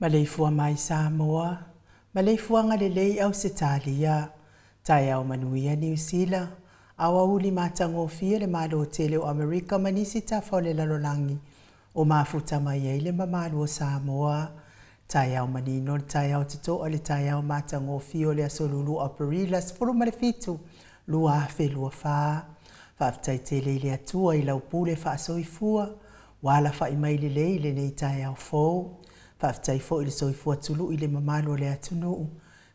Maleifua mai Samoa, maleifuaga lelei Ausetalia, taeao manuia Niu Sila, aoauli matagofie le Malo tele o Amerika ma nisi tafa o le lalolagi o mafuta mai ai le mamalu o Samoa. Taeao manino le taeao totoa le taeao matagofie o le aso Lulu Aperila 17, 2024. Faafetai tele i le Atua i lau pule faasoifua ua alafai mai lelei i lenei taeao fou. Faafetai foi i le soifua tului i le mamalu o le atunuu,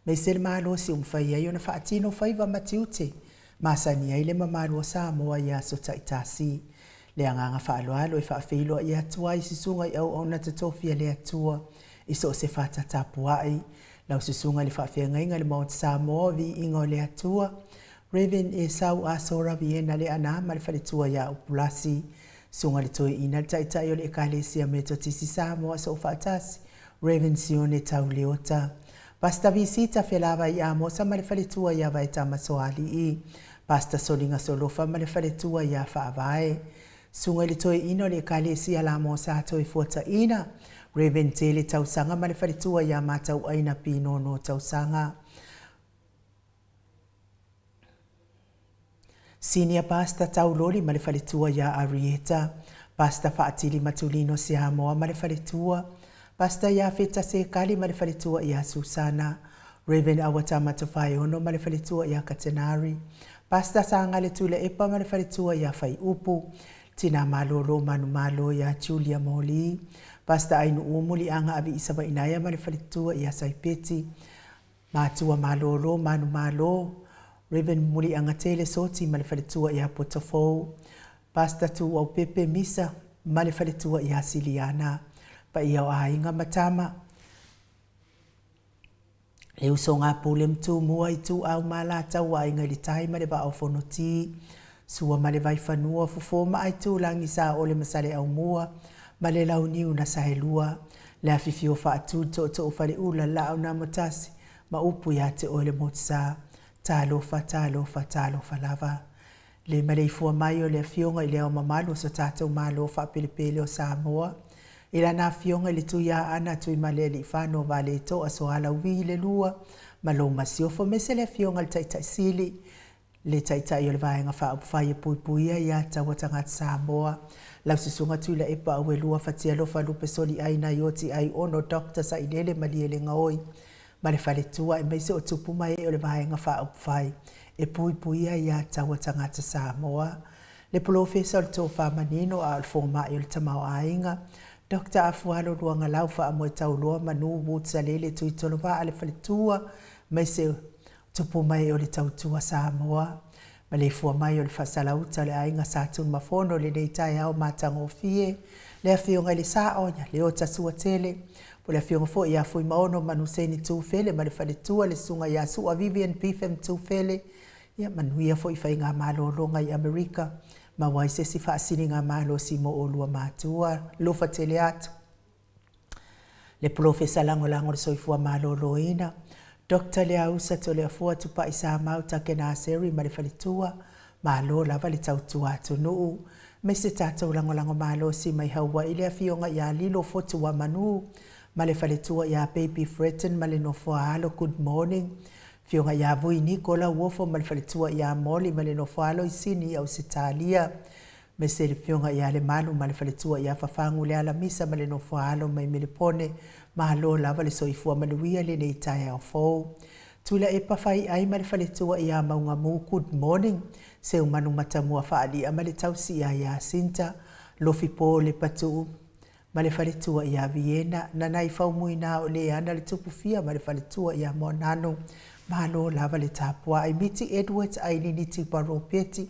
aemaise le malosi ua mafai ai ona faatino faiva ma tiute masani ai le mamalu o Samoa i aso taitasi. Le agaga faaaloalo e faafeiloai atu ai i susuga i auauna totofi a le Atua i so o se fata tapuai, lau susuga i le faafeagaiga i le Maota Samoa o Viiga o le Atua, Rev. Esau Asora Viena Leaana ma le faletua ia Upulasi, Susuga i le Toeaina le Taitai o le Ekalesia Metotisi Samoa Soofaatasi, Rev. Sione Tau Leota, Pastor Visita Felavai Amosa ma le faletua ia Vaetama Soalii, Pastor Soliga Solofa ma le faletua ia Faavae, Susuga i le Toeaina o le Ekalesia Lamosa Toefuataina, Rev. Tele Tausaga ma le faletua ia Matauaina Pinono Tausaga. Senior Pastor Tauloli ma le faletua ia Arieta, Pastor Faatili Matulino Siamoa ma le faletua, Pastor Iafeta Sekali ma le faletua ia Susana, Rev. Awatama Tofaeono ma le faletua ia Katenari, Pastor Sagale Tuilaepa ma le faletua ia Faiupu, Tina Malolo Manumalo ia Julia Moli, Pastor Ainu'u Muliaga Aviisavainaia ma le faletua ia Saipeti, Matua malolo, manumalo, Rev. Muliagatele Soti ma le faletua ia Potofou, Pastor Tuuaupepe Misa ma le faletua ia Siliana, paia o aiga ma tama, le usoga a Pule ma Tumua, Ituau ma Alataua, Aiga i le Tai ma le Vaa o Fonoti, Sua ma le Vaifanua, Fofo ma Aitulagi, Saole ma Saleaaumua ma le Launiu na Saelua, le afifio faatu le tootoo faleula, le laau na amotasi ma upu ia te oe le motusa. Talofa, talofa, talofa lava. Le maleifua mai o le Afioga i le Ao Mamalu o so tatou Malo faapelepele o Samoa, i lana Afioga i le Tuiaana Tuimalealiifano Vaaletoa Sualauvi le Lua ma lou Masiofo aemaise le Afioga i le Taitai Sili, le Taitai o le Vaega Faaupufai e Puipuia ia Taua Tagata Samoa, lau Susuga Tuilaepa Auelua Fatialofa Lupe Soliai Naioti Aiono Doctor Sailele Malielegaoi ma le faletua aemaise o tupu ma ee o le Vaega Faaupufai e Puipuia ia Taua Tagata Samoa, le Polofesa o le Tofa Manino a o le Fomai o le Tamaoaiga, Doctor Afualo Luagalau Faamoetauloa Manu Woods Alele Tuitolovaa le faletua aemaise Tupu mai o le tautua Samoa, maleifua mai o le faasalauta o le aiga Sa Tunumafono i lenei taeao matagofie, le Afioga i le Sao ia Leota Suatele, po o le Afioga foi ia Fuimaono Manuseni Tufele ma le faletua le Susuga ia Sua Vivian Beefham Tufele, ia manuia foi faigamalologa i Amerika, maua ai se isi faasiligamalosi mo oulua matua. Alofa tele atu. Le Polofesa Lagolago o le Soifua Maloloina, Doctor Leausa Toleafoa Tupai Samau Takenaseri ma le faletua, malo lava le tautua atunuu. Aemaise tatou lagolago malosi mai Haua'i le Afioga ia Lilo Fotuamanu ma le faletua ia Baby Fretton ma le nofoa alo, good morning. Afioga ia Vui Niko Lauofo ma le faletua ia Molly ma le nofoa alo i Sini i Ausetalia. Aemaise le Afioga ia Lemalu ma le faletua ia Fafagu Lealamisa ma le nofoa-alo mai Melepone, malo lava le soifua manuia lenei taeao fou. Tuilaepa Faiai ma le faletua ia Maugamu, good morning. Seumanu Matamua Faalia ma le tausi ia Iasinta, Lofipo Lepatuu ma le faletua ia Viena, Nanai Faumuina o Leana le Tupufia ma le faletua ia Moananu. Malo lava le tapuai. Miti Edwards Ainini Tipa Ropeti,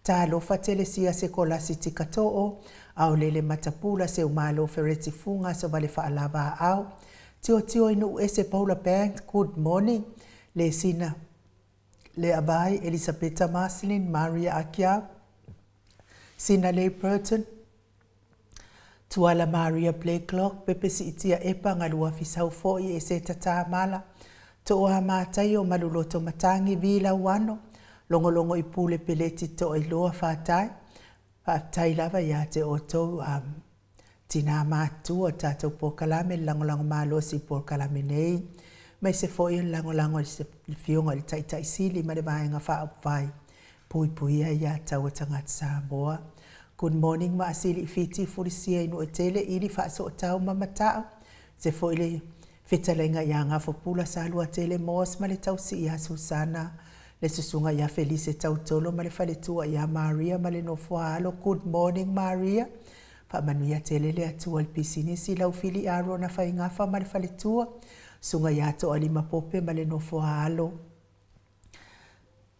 Talofa Telesia Sekolasi Tikatoo, Aolele Matapula Seumalo Fereti Fuga Sovale Faalava Aao, Tiotio i Nuuese Paula Banks, good morning. Lesina Leavai Elisapeta Marceline Maria Akia, Sinalei Burton, Tuala Maria Blakelock, Pepe Siitia Epa, Galuafi Saufo'i, Eseta Tamala, Tooa Mataio, Maluloto Matangi, Vi Lauano, Logologo i Pule Peleti Toailoa Fatai, Faafetai lava ia te outou. Tinā matutua o le tatou polokalame, le lagolago malosi i le polokalame nei, aemaise foi o le lagolago a le Afioga i le Taitai Sili ma le Vaega Faaupufai Puipuia Aia Tatau a Tagata Samoa. Good morning Vaasili i Fiti Fulisia i Nuuetele ili Faasootau ma Mata'u se foi le fetalaiga ia Gafopula Saluatele Moss ma le tausi ia Susana le susuga ia Felise Tautolo ma le faletua ia Maria ma le nofoa alo. Good morning Maria. Faamanuia tele le Atua i le pisinisi Laufili Arona Faigafa ma le faletua, susuga ia Toalima Pope ma le nofoa alo.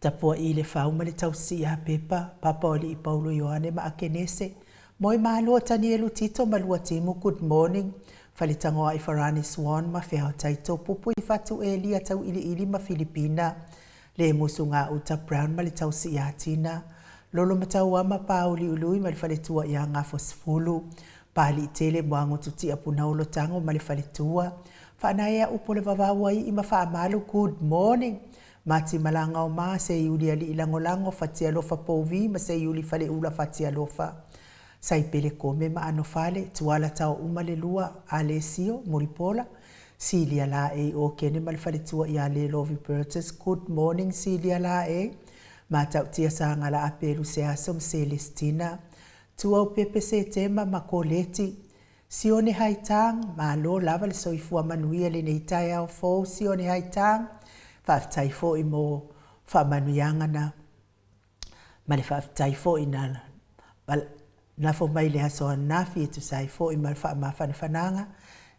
Tapua'i i le fau ma le tausii ia Pepa, Papa o Alii Paulo Ioane ma Akenese, Moe Malua Tanielu Tito ma Luatimu Good morning Faletagoai Farani Swan ma Feao Taito Pupu i Fatu Elia Tauiliili ma Filipina Le Musu Gauta Brown ma le tausii ia Tina Lolo Matauama Pāuliului ma le faletua ia Gafosefulu Pāliitele Muagutu Tiapunaulo Tago ma le faletua Faanaea upu o le vavau ai i ma Faamalu Good morning Mati Malagaoma Seiuli Alii Lagolago Fatialofa Pouvi ma Seiuli Faleula Fatialofa Saipele Kome ma Anofale Tuala Taouma le lua Alesio Mulipola Silia Laei Okene ma le faletua ia Lelovi Burgess Good morning Silia Laei Matautia Sagala Apelu Seaso ma Celestina Tuaupepe Setema ma Koleti Sione Haitang, malo lava le soifua manuia i lenei taeao fou Sione Haitang, faafetai foi mo faamanuiaga na ma le faafetai foi na lafo mai i le aso ananafi e tusa ai foi ma le faamafanafanaga,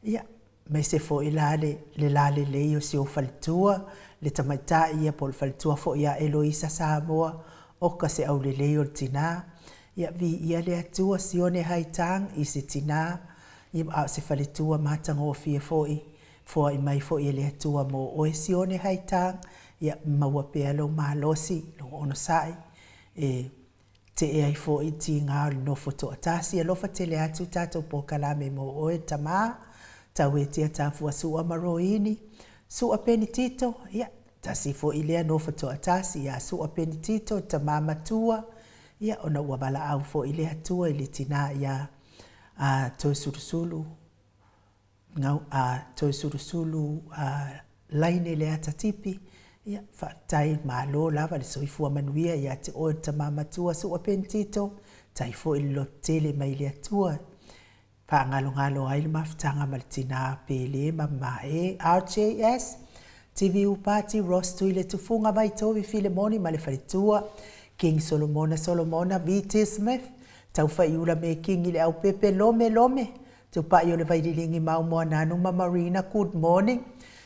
ia, aemaise foi la le le lalelei o si ou faletua, le tamaitai ia po o le faletua foi ia Eloisa Samoa, oka se aulelei o le tinā. Ia, viia le Atua, Sione Haitang i se tinā, ia, a o se faletua matagofie foi, foai mai foi e le Atua mo oe Sione Haitang, ia maua pea lou malosi, lou onosai, e tee ai foi le tiga o le nofo toatasi. Alofa tele atu tatou polokalame mo oe tama, Tauetia Tafuasua ma Roini, Sua Penitito, ia, tasi foi lea nofo toatasi ia Sua Penitito, le tama matua, ia, ona ua valaau foi le Atua i le tina ia a Toesulusulu, Ngau, a Toesulusulu a Laine Leata Tipi, ia, faafetai, malo lava le soifua manuia ia te oe le tama matua Su'a Penitito, tai foi le lototele mai le Atua, faagalogalo ai le mafutaga ma le tinā Pele ma Mamae, RJS, TVU Party, Ross Tuiletufuga, Vaitovi Filemoni ma le faletua, King Solomona Solomona, VT Smith, Taufaiula Mekingi Leaupepe, Lome Lome, Tupai o le Vaililigi Mau Moananu ma Marina Good morning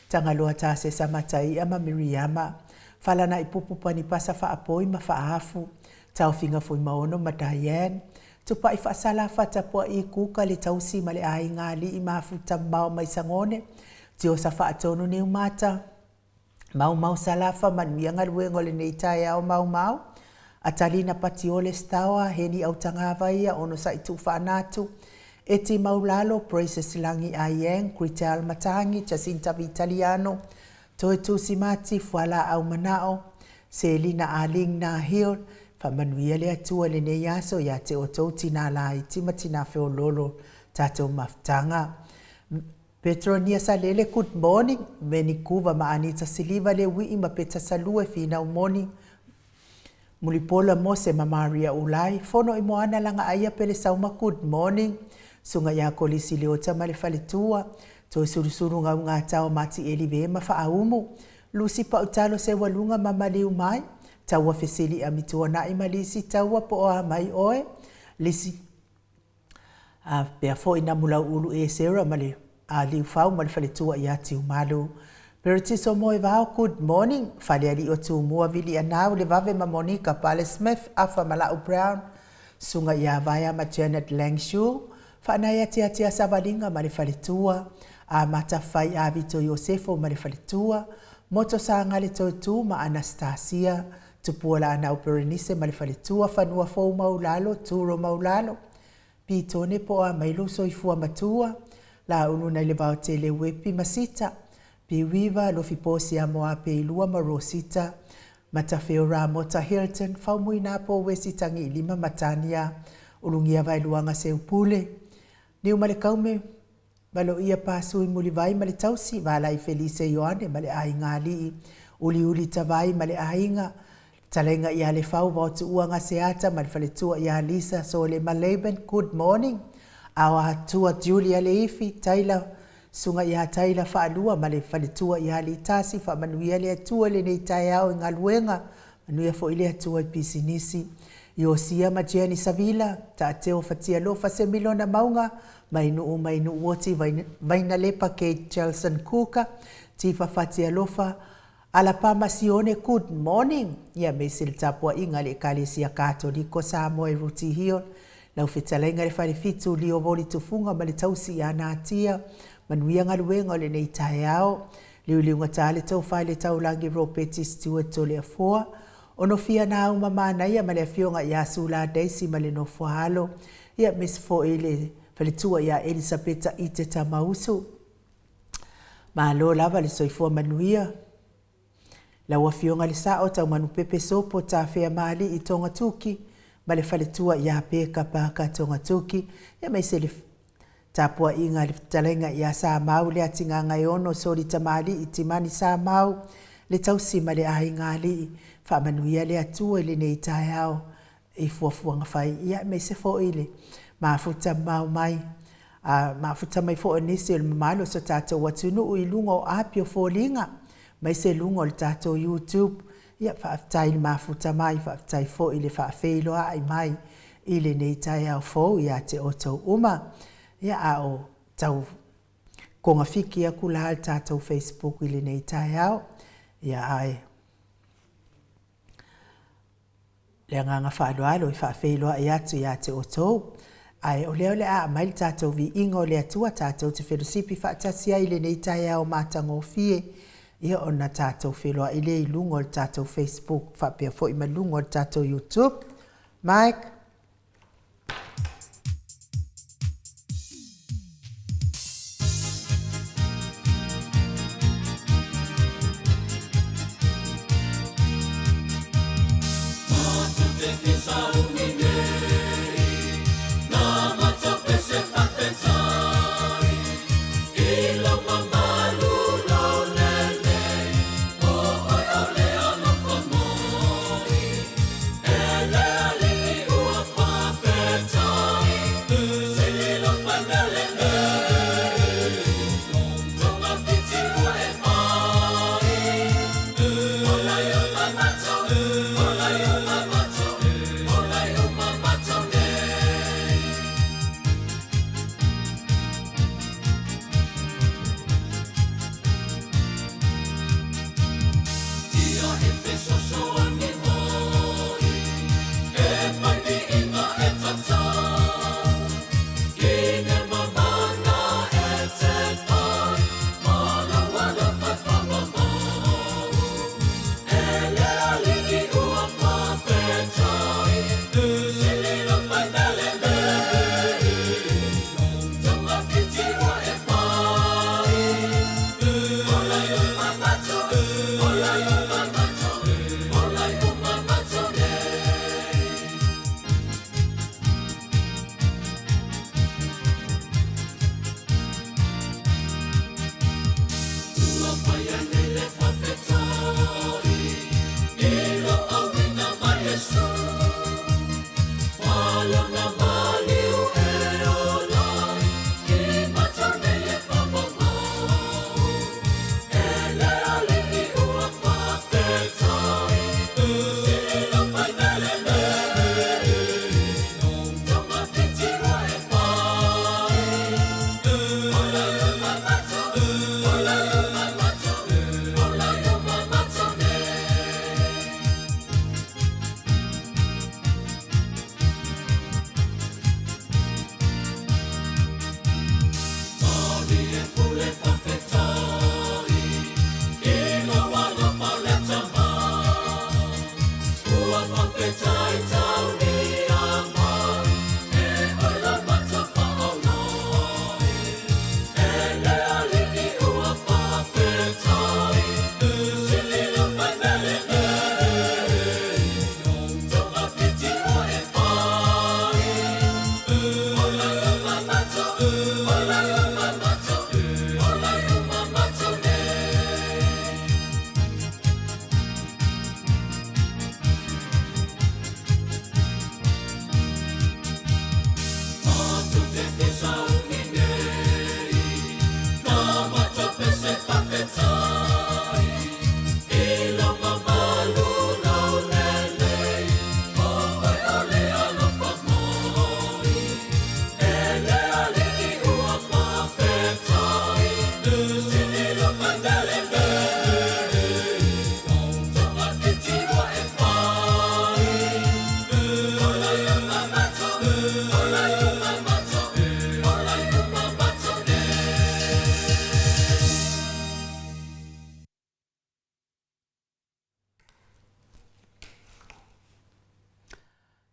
Tagaloa Tasesa Mataia ma Miriama Falanaipupu Panipasa Faapoi ma Faafu Taofiga Fuimaono ma Diane Tupai Faasala Fatapua'i Kuka le Tausi ma le Aiga Alii Mafuta Mamao mai Sagone Tiosa Faatonu Niumata Maumau Salafa Manuia galuega o lenei taeao Maumau Atalina Patiole Staoa Heni Autagavaia Onosai Tuufaanatu Eti Maulalo Praises Lagi Aiang Gritel Matagi Jacinta Vitaliano Toetusi Mati Fualaau Manao Selina Aling Nahil Faamanuia le Atua i lenei aso ia te outou tinā laiti ma tinā feololo tatou mafutaga Petronia Salele good morning Meni Kuva ma Anita Siliva Leui'i ma Peta Salue Finau Moni Mulipola Mose ma Maria Ulai Fono i Moana Lagaaia Pele Sauma good morning Suga ia Kolisi Leota ma le faletua Toesulusulu Gaugata o Mati Elive ma Faaumu Lusi Pautalo Seualuga ma Maliu Mai Taua Fesili Amituana'i ma Lisi Taua po o a mai oe Lisi A pea foi na Mulauulu Esera ma le a Liufau ma le faletua ia Tiumalu. Peretiso Moevao, good morning. Falealii o Tumua, Vilianau, Levave ma Monica, Pale Smith, Afa ma Lau Brown, Susuga ia Vaea ma Janet Langshu, Faanaea Tiatia Savaliga ma le faletua, Amata Fai Avito Iosefo ma le faletua, Moto Sagale Toetu ma Anastasia, Tupua Laanau Perenise ma le faletua, Fanua Fou Maulalo, Turo Maulalo, Pitone po o a mai lou soifua matua, Laulu nai le Vaotele Uepi ma Sita, Piuiva, Lofiposi a Moapeilua ma Rosita, Matafeo Ramota Hilton, Faumuina po o Wesi Tagiilima ma Tania, Ulugia Vaeluaga Seupule. Niumalekaume, Valoia Pasui Mulivai ma le tausi, Valai Felise Ioane ma le aiga alii, Uliuli Tavai ma le aiga, Fetalaiga ia Lefau Vaotuua Gaseata ma le faletua ia Lisa Solema Laban, good morning. Aoatua Julia Leifi, Taila, Susuga ia Taila Faalua ma le faletua ia Litasi, faamanuia le Atua i lenei taeao i galuega, manuia foi le Atua i pisinisi. Iosia ma Jenny Savila, Taateo Fatialofa Semilona Mauga, Mainuu Mainuu Oti Vainalepa Kate Chelson Kuka, Tifa Fatialofa, Alapama Sione Good morning ia aemaise le tapuaiga a le Ekalesia Katoliko Samoa i Ruti Hill, lau fetalaiga le Falefitu Lio Voli Tufuga ma le tausi ia Natia, manuia galuega o lenei taeao. Liuliugata le tofa i le taulagi Ropeti Stewart Toleafoa, Onofia Nauma Manaia ma le afioga ia Sula Daisy ma le nofo a alo, ia aemaise foi le faletua ia Elisapeta Ite Tamausu. Malo lava le soifua manuia. Lau Afioga i le Sao Taumanupepe Sopo Tafea Maali'i Togatuki ma le faletua ia Peka Parker Togatuki, aemaise le tapuaiga a le fetalaiga ia Samau Leatigagaeono Soli Tamali'i Timani Samau, le tausi ma le aiga alii. Faamanuia le Atua i lenei taeao i fuafuaga fai, ia aemaise foi le mafuta mamao mai, a mafuta mai foi o nisi o le mamalu o so tatou atunuu i luga o api o foliga, aemaise luga o le tatou YouTube. Ia, faafetai i le mafuta mai, faafetai foi i le faafeiloai mai i lenei taeao fou ia te outou uma. Ia, a o tau kogafiki aku la le tatou Facebook i lenei taeao, ia ae le agaga faaaloalo e faafeiloai atu ia te outou. Ae o lea o le a aumai le tatou viiga o le Atua tatou te felosipi faatasi ai i lenei taeao matagofie, ia ona tatou feiloai lea i luga o le tatou Facebook faapea foi ma luga o le tatou YouTube. Mike.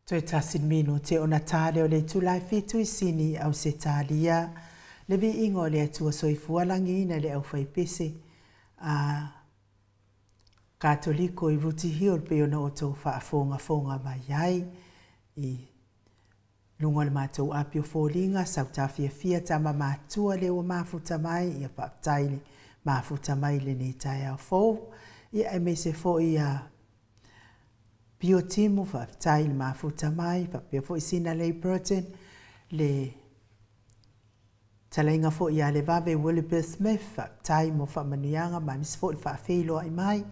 Toe tasi le minute ona ta lea o le itula e fitu i Sini, Ausetalia, le viiga o le Atua Soifua Lagiina le aufaipese a Katoliko i Rooty Hill pei ona outou faafogafoga mai ai i luga o le matou api o foliga, sautafiafia tama matua lea ua mafuta mai, ia faafetai le mafuta mai i lenei taeao fou, ia aemaise foi ia Pio Timu, faafetai i le mafuta mai, faapea foi Sina Lei Burton, le Talaiga foi ia Levave Willoughby Smith, faafetai mo faamanuiaga ma nisi foi le faafeiloai mai.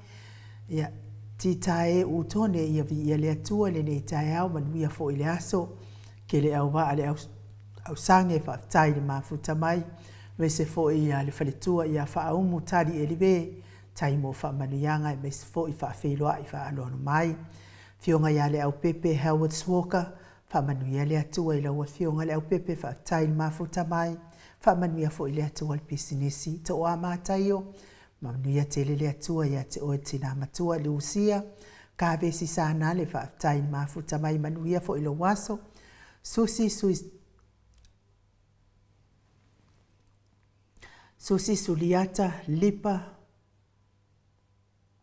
Ia, Tita e Utone, ia viia le Atua i lenei taeao, manuia foi le aso. Kele auvaa le ausage, faafetai i le mafuta mai, aemaise foi ia le faletua ia Faaumu Tali Elive, tai mo faamanuiaga aemaise foi faafeiloai faaaloalo mai. Afioga ia Leaupepe Howard Walker, Faamanuia le Atua i lau Afioga Leaupepe, faafetai i le mafuta mai. Faamanuia foi le Atua i le pisinisi. Tooa Mataio, manuia tele le Atua ia te oe le tina matua Lusia. Kavesi Sanale, faafetai i le mafuta mai, manuia foi lou aso. Susi Sui Susi Suliata Lipa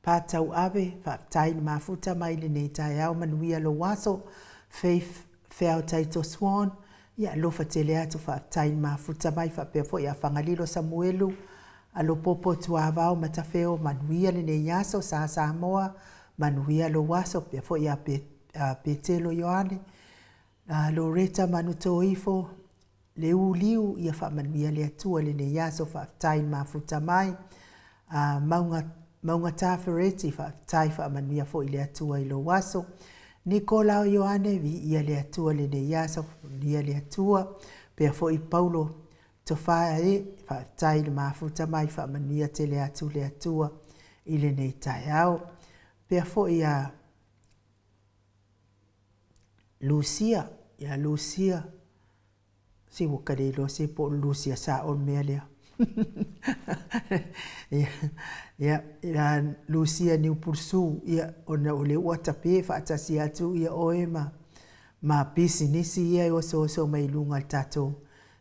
Patauave, faafetai i le mafuta mai lenei taeao, manuia lou aso. Faith Feao Taito Swan, ia alofa tele atu, faafetai i le mafuta mai, faapea foi ia Fagalilo Samuelu, Alopopo Tuavao Matafeo, manuia lenei aso. Sa Samoa, manuia lou aso, faapea foi ia Petelo Ioane, Loretta Manutoifo, Le Uliu, ia faamanuia le Atua i lenei aso, faafetai i le mafuta mai. A Mauga, Maugata Fereti, faafetai, faamanuia foi le Atua i lou aso. Nikolao Ioane, viia le Atua i lenei aso, faamanuia le Atua. Pea foi Paulo Tofa e, faafetai i le mafuta mai, faamanuia tele atu le Atua i lenei taeao. Pea foi a Lusia, ia Lusia, se ua ka le iloa se po o le Lusia sao le mea lea. Ia, ia, ia Lusia Niupulusu, ia, ona o lea ua tape faatasi atu ia oe ma, ma pisinisi ia e osooso mai i luga o le tatou,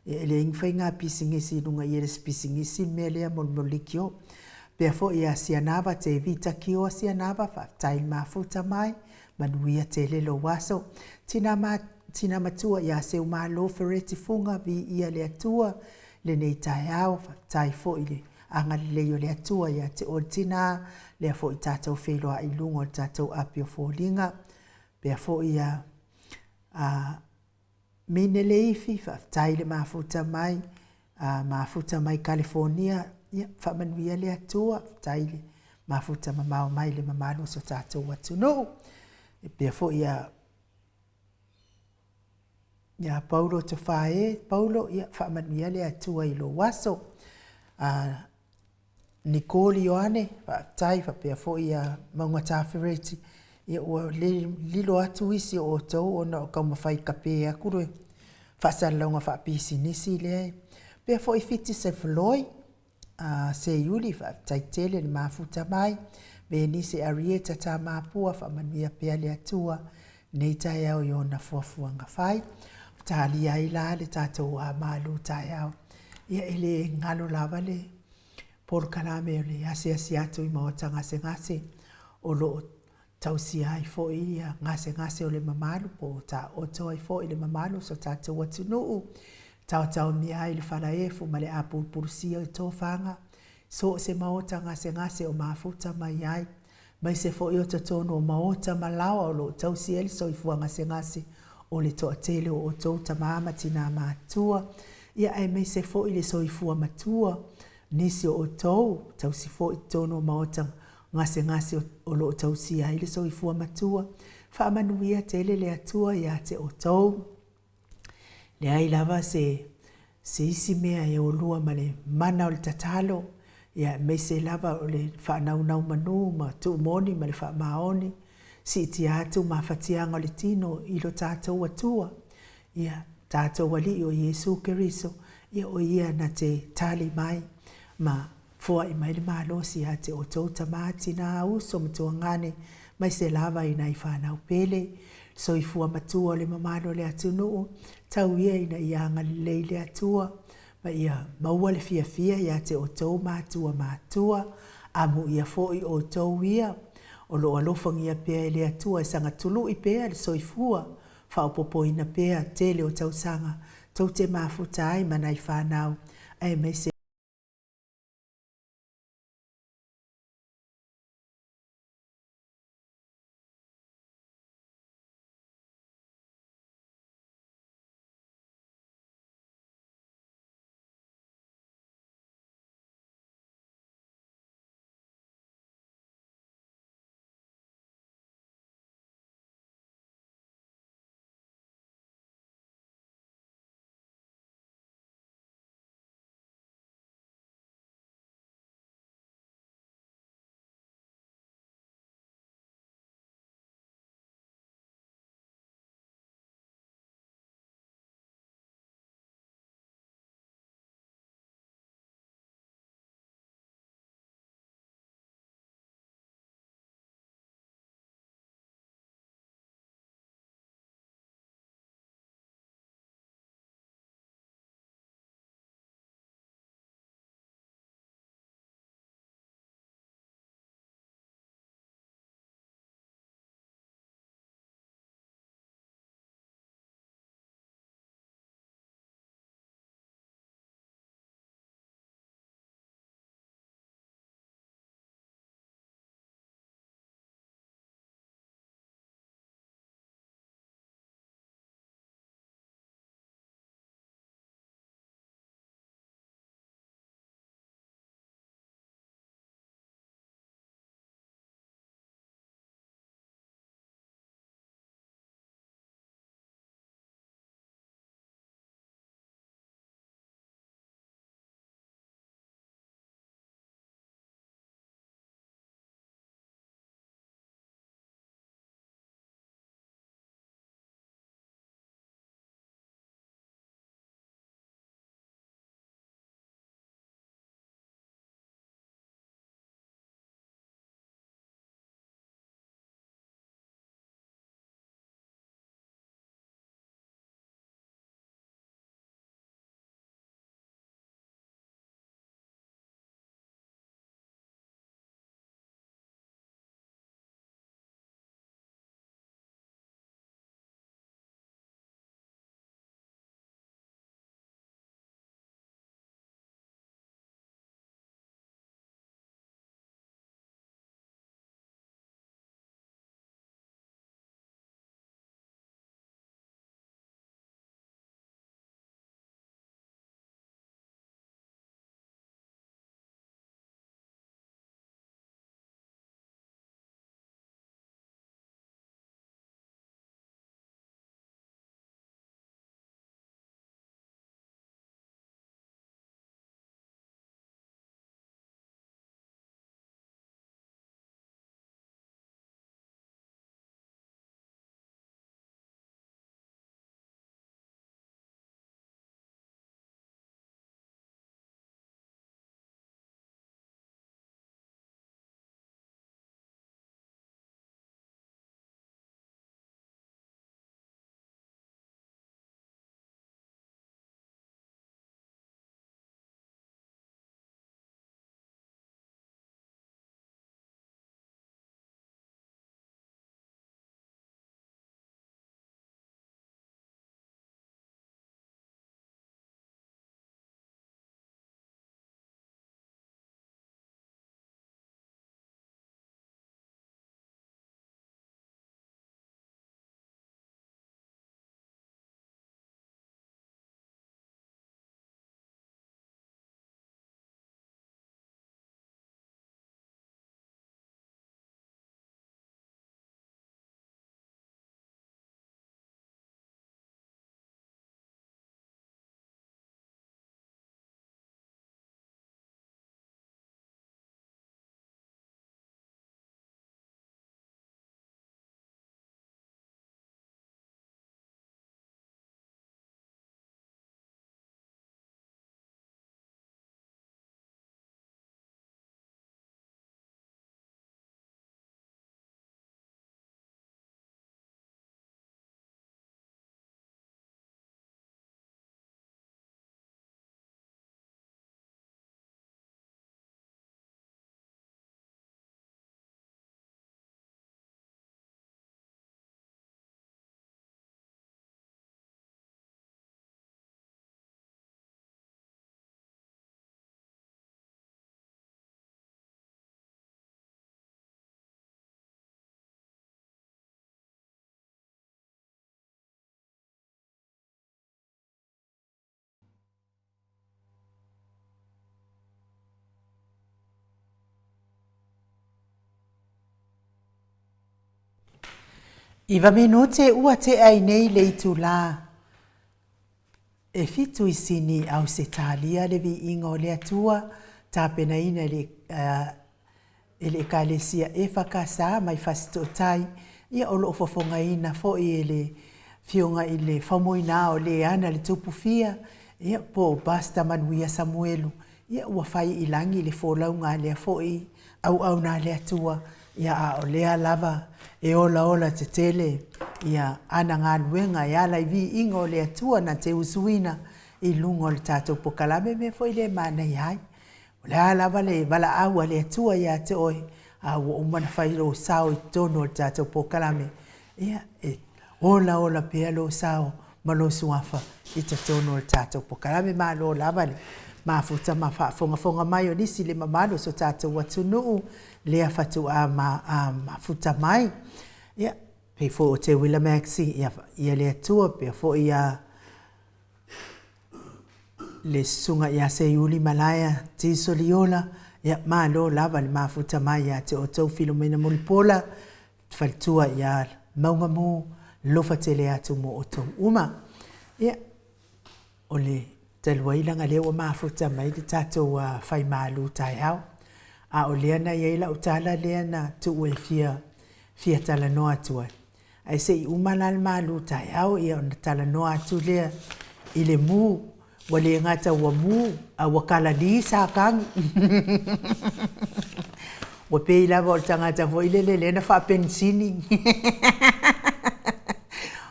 ia e leai ni faiga pisinisi i luga i le pisinisi le mea lea mo le leitio. Pea foi ia Sianava Tevita Kioa Sianava, faafetai i le mafuta mai, Manuia tele lou aso. Tina ma Tina matua ia Seumalo Fereti Fuga viia le Atua lenei taeao faafetai foi le agalelei o le Atua ia te oe le tina lea foi tatou feiloai i luga o le tatou api o foliga pea foi ia a Mine Leifi faafetai le mafuta mai a mafuta mai Kalifonia ia faamanuia le Atua faafetai le mafuta mamao mai le mamalu o so tatou atunuu e pea foi ia ia Paulo Tofa e Paulo ia faamanuia le Atua i lou aso a Nicole Ioane, faafetai faapea foi ia Maugata Fereti, ia ua lilo atu isi o outou ona o taumafai kape atu le faasalalauga faapisinisi lea e pea foi Fiti Sefoloi, a Seiuli, faafetai tele le mafuta mai, Venise Arieta Tamapua, faamanuia pea le Atua nei taeao i ona fuafuaga fai. Talia ai la le tatou malu taeao. Ia e le galo lava le polokalame o le asiasi atu i maota gasegase o lo o tausia ai foi ia gasegase o le mamalu po o taoto ai foi le mamalu o so tatou atunuu, taotaomia ai le falaefu ma le apulupulusia o tofaga, so o se maota gasegase o mafuta mai ai. aemaise foi o totonu o maota ma laoa o lo o tausi ai le soifua gasegase o le toatele o outou tama ma tinā matutua, ia aemaise foi le soifua matua, nisi o outou tausi foi totonu o maota gasegase o lo o tausia ai le soifua matua. Faamanuia tele le Atua ia te outou. Leai lava se se isi mea e olua ma le mana o le tatalo, ia aemaise lava o le faanaunau manu ma tuumoni ma le faamaoni, siitia atu mafatiaga o le tino i lo tatou Atua, ia tatou Alii o Iesu Keriso, ia o Ia na te tali mai ma Foai mai le malosi ia te outou tama, tina, uso ma tuagane, maise lava i nai fanau pele. Soifua matua o le mamalu o le atunuu, tau ia ina ia agalelei le Atua ma ia maua le fiafia ia te outou matua matua, amuia foi outou ia o lo o alofagia pea e le Atua e saga tului pea le soifua, faaopoopoina pea tele o tausaga tou te mafuta ai ma nai fanau, aemaise Ivaminute ua tea i nei le itulā e fitu i Sini, Ausetalia le viiga o le Atua, tapenaina e le e le Ekalesia EFKS mai Fasitootai, ia o lo o fofogaina foi e le Afioga i le Faumuina o le ana le Tupu Fia, ia po o Pastor Manuia Samuelu, ia ua fai i lagi le folauga a lea foi auauna a le Atua, ia a o lea lava e olaola tetele ia ana galuega e ala i viiga o le Atua na te usuina i luga o le tatou pokalame, mea foi lea e manaia ai. O le a lava le valaau a le Atua ia te oe, a ua uma ona fai lou sao i totonu o le tatou polokalame, ia, e olaola pea lou sao ma lou suafa i totonu o le tatou polokalame. Malo lava le mafuta ma faafogafoga mai o nisi le mamalu o so tatou atunuu lea faatoa mafuta mai. Ia, pei foi o Teuila Maxie, ia, ia le Atua pea foi ia le Susuga ia Seiuli Malaea Tiso Liola, ia malo lava le mafuta mai ia te outou Filomena Mulipola, faletua ia Maugamu, lofa tele atu mo outou uma. Ia, o le talu ai leaga lea ua mafuta mai le tatou fai malu taeao, a o lea na i ai lau tala lea na tuu e fia, fia talanoa atu ai. Ae se i uma la le malu taeao ia ona talanoa atu lea i le mu, ua le gata ua mu a ua kalali sakagi. Ua pei lava o le tagata foi lele lea na faapenisini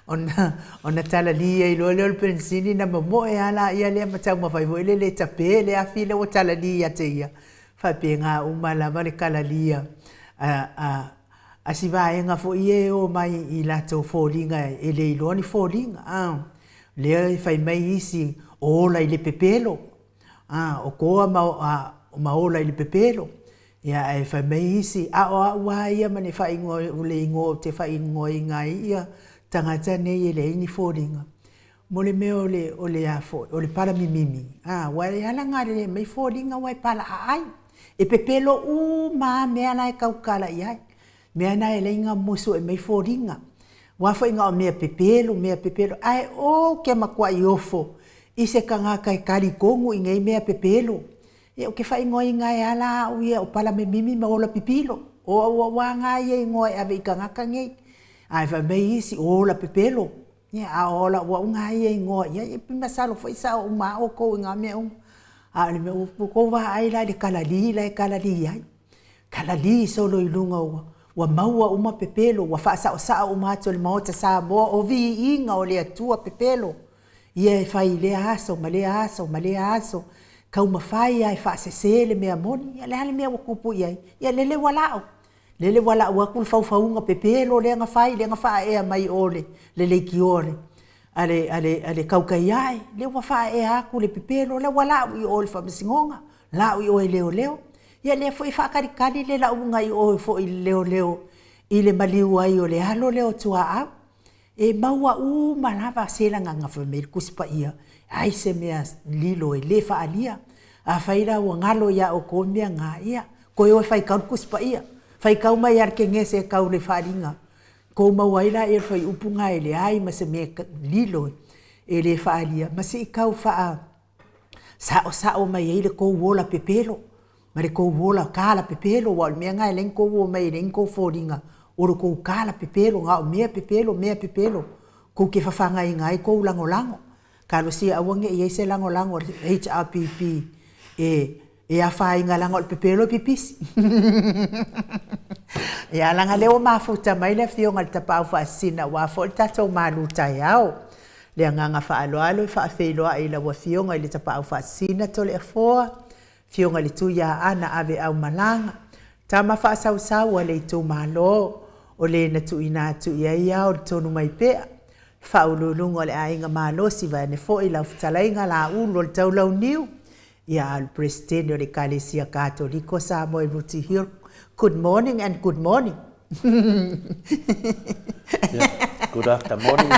ona ona talali ai loa lea o le penisini ona momoe lava laia lea ma taumafai foi lele e tape le afi lea ua talali ia te ia. Faapena uma lava le kalalia a a si vaega foi ia e o mai i latou foliga e le iloa ni foliga a. Lea e fai mai isi o ola i le pepelo, a, o toa ma, a, ma ola i le pepelo. Ia ae fai mai isi, a o au lava ia ma le faaigoa, o le igoa ou te faaigoaina ai ia tagata nei e leai ni foliga, mo le mea o le, o le a foi, o le palamimimi, a, aua e ala ona lelei mai foliga aua e palaaai. E pepelo uma lava mea la e tautala i ai. Mea na e ala ai ona musu e aumai foliga. Aua foi na o mea pepelo, mea pepelo, ae ou te matuai ofo i se tagata e talitonu i nei mea pepelo. Ia ou te faaigoaina ai lava la au ia o palamimimi ma ola pipilo. O au lava na ia igoa e ave i tagata nei. Ae fai mai isi, o ola pepelo. Ia, a o lau au na ia igoa i ai, e masalo foi e sao uma lava outou i na mea uma. A o le mea, ua outou vaai la i le kalali la e kalali ai. Kalali solo i luga ua, ua maua uma pepelo, ua faasaosao uma atu e le Maota Samoa, o viiga o le Atua pepelo ia e fai i lea aso ma lea aso ma lea aso, taumafai lava e faasese le mea moni. Ia o le a le mea ua tupu i ai? Ia lele ua la'o. Lele ua lau atu le faufauga pepelo lea na fai, lea na faaea mai o le le leitioa a le, a le, a le tautai ae, lea ua faaea atu le pepelo lea ua lau i o i le faamasinoga, lau i o i leoleo. Ia lea foi e faatalitali le lauga i o foi i le leoleo i le maliu ai o le alo lea o Tuaau. E maua uma lava se lagaga fai mai le Tusi Paia, ai se mea lilo e le faaalia. Afai la ua galo ia outou le mea na, ia, toe o e faitau le Tusi Paia. Faitau mai lava i le Kenese e tau i le Faaaliga. Tou maua ai laia o le fuaiupu na e leai ma se mea lilo e le faaalia, ma se i tau faa saosao mai ai le tou ola pepelo ma le tou ola kala pepelo, aua o le mea lena e ala ai ona tou omai e leai ni tou foliga, o le tou kala pepelo, na o mea pepelo, mea pepelo, tou te fafagaina ai tou lagolago. Talosia aua ne i i ai se lagolago a le HRPP e e afaina leaga o le pepelo e pipisi. Ia, leaga o lea ua mafuta mai le Afioga i le Tapaau Faasisina aua foi le tatou malu taeao. Le agaga faaaloalo e faafeiloai i lau Afioga i le Tapaau Faasisina Toleafoa, Afioga i le Tuiaana Aveaumalaga, tama faasausau a le itumalo, o le na tuuina atu i ai ao le tonu mai pea, le Faauluuluga o le Aiga Malosi vaeane foi lau fetalaiga Laulu o le Taulauniu, ia a o le Peresetene o le Ekalesia Katoliko o Samoa i Rooty Hill. Good morning and good morning. Good after morning,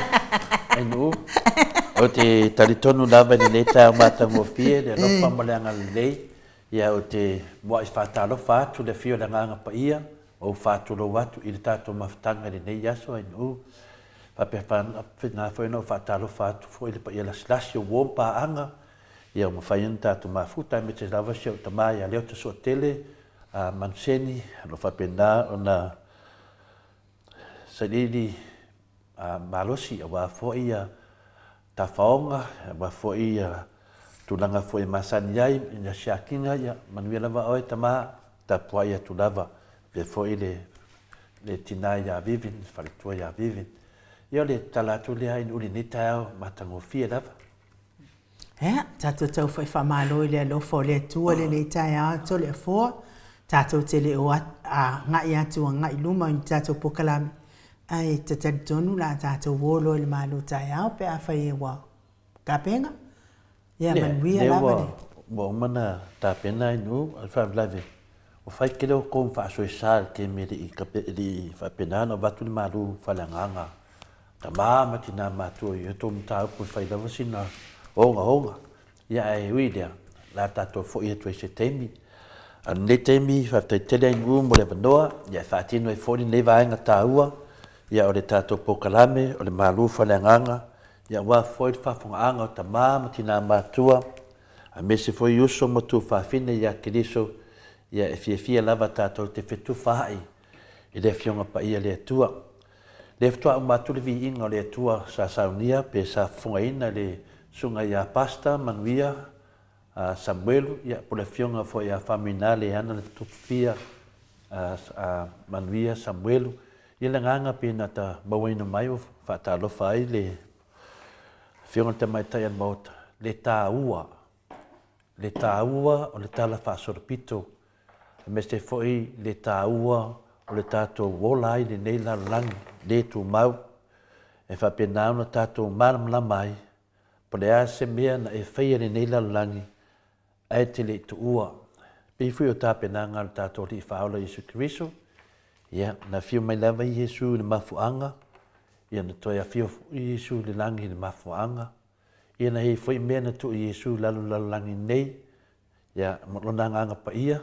Ainuu. Ou te talitonu lava i lenei taeao matagofie, le alofa ma le agalelei. Ia, ou te muai faatalofa atu i le afio o le Agaga Paia. Ou faatulou atu i le tatou mafutaga i lenei aso ae-nuu, faapea na foi ona ou faatalofa atu foi i le paia lasilasi o uo ma paaga, ia ua mafai ona tatou mafuta aemaise lava si ou tama ia Leota Suatele Manuseni o lo o faapena ona sailiili malosi aua foi ia tafaoga, aua foi ia tulaga foi e masani ai i ni siakiga, ia manuia lava oe tama, tapuai atu lava faapea foi le le tina ia Vivian, le faletua ia Vivian. Ia o le tala atu lea i lenei taeao matagofie lava. Ia, tatou tau fai faamalo i le alofa o le Atua i lenei taeao Toleafoa. Tatou te le o agai atu agai i luma i ni tatou polokalame, ae ta talitonu o le a tatou o loa i le malo taeao pe afai ua tapena. Ia manuia lava le. Ua uma ona tapena ai nuu, a o le faalavelave, ua fai tele outou ma faasoesa i le taimi e le i faapena ona avatu le malu faaleagaga tama ma tina matua i outou mataupu e fai lava sina ogaoga. Ia ae ui i lea, o le a tatou foi atu ai i se taimi. A o lenei taimi, faafetai tele Ainuu mo le avanoa, ia e faatino ai foi lenei vaega taua, ia o le tatou polokalame o le Malu Faaleagaga, ia aua foi le faafofogaaga o tama ma tina matua, aemaise foi uso ma tuafafine ia Keriso, ia e fiafia lava tatou te fetufaai i le Afioga Paia le Atua. Lea faatoa uma atu le viiga o le Atua sa saunia pe sa fofogaina e le Susuga ia Pastor Manuia Samuelu, ia po o le Afioga foi ia Faumuina Leana le Tupufia Manuia Samuelu. Ia le agaga pei na ta mauaina mai ua faatalofa ai le Afioga i le Tamaitai o le Maota, le taua, le taua o le Tala Faasolopito aemaise foi le taua o le tatou ola ai i lenei lalolagi le tumau, e faapena ona tatou malamalama ai po o le a se mea na e faia i lenei lalolagi ae te le i tuua. Pei foi o tapenaga a le tatou Alii Faaola Iesu Keriso, ia, na afio mai lava Iesu i le mafuaaga, ia na toe afio foi Iesu i le lagi i le mafuaaga, ia na i ai foi mea na tuu Iesu i lalo i le lalolagi nei, Ia, ma Lona Agaga Paia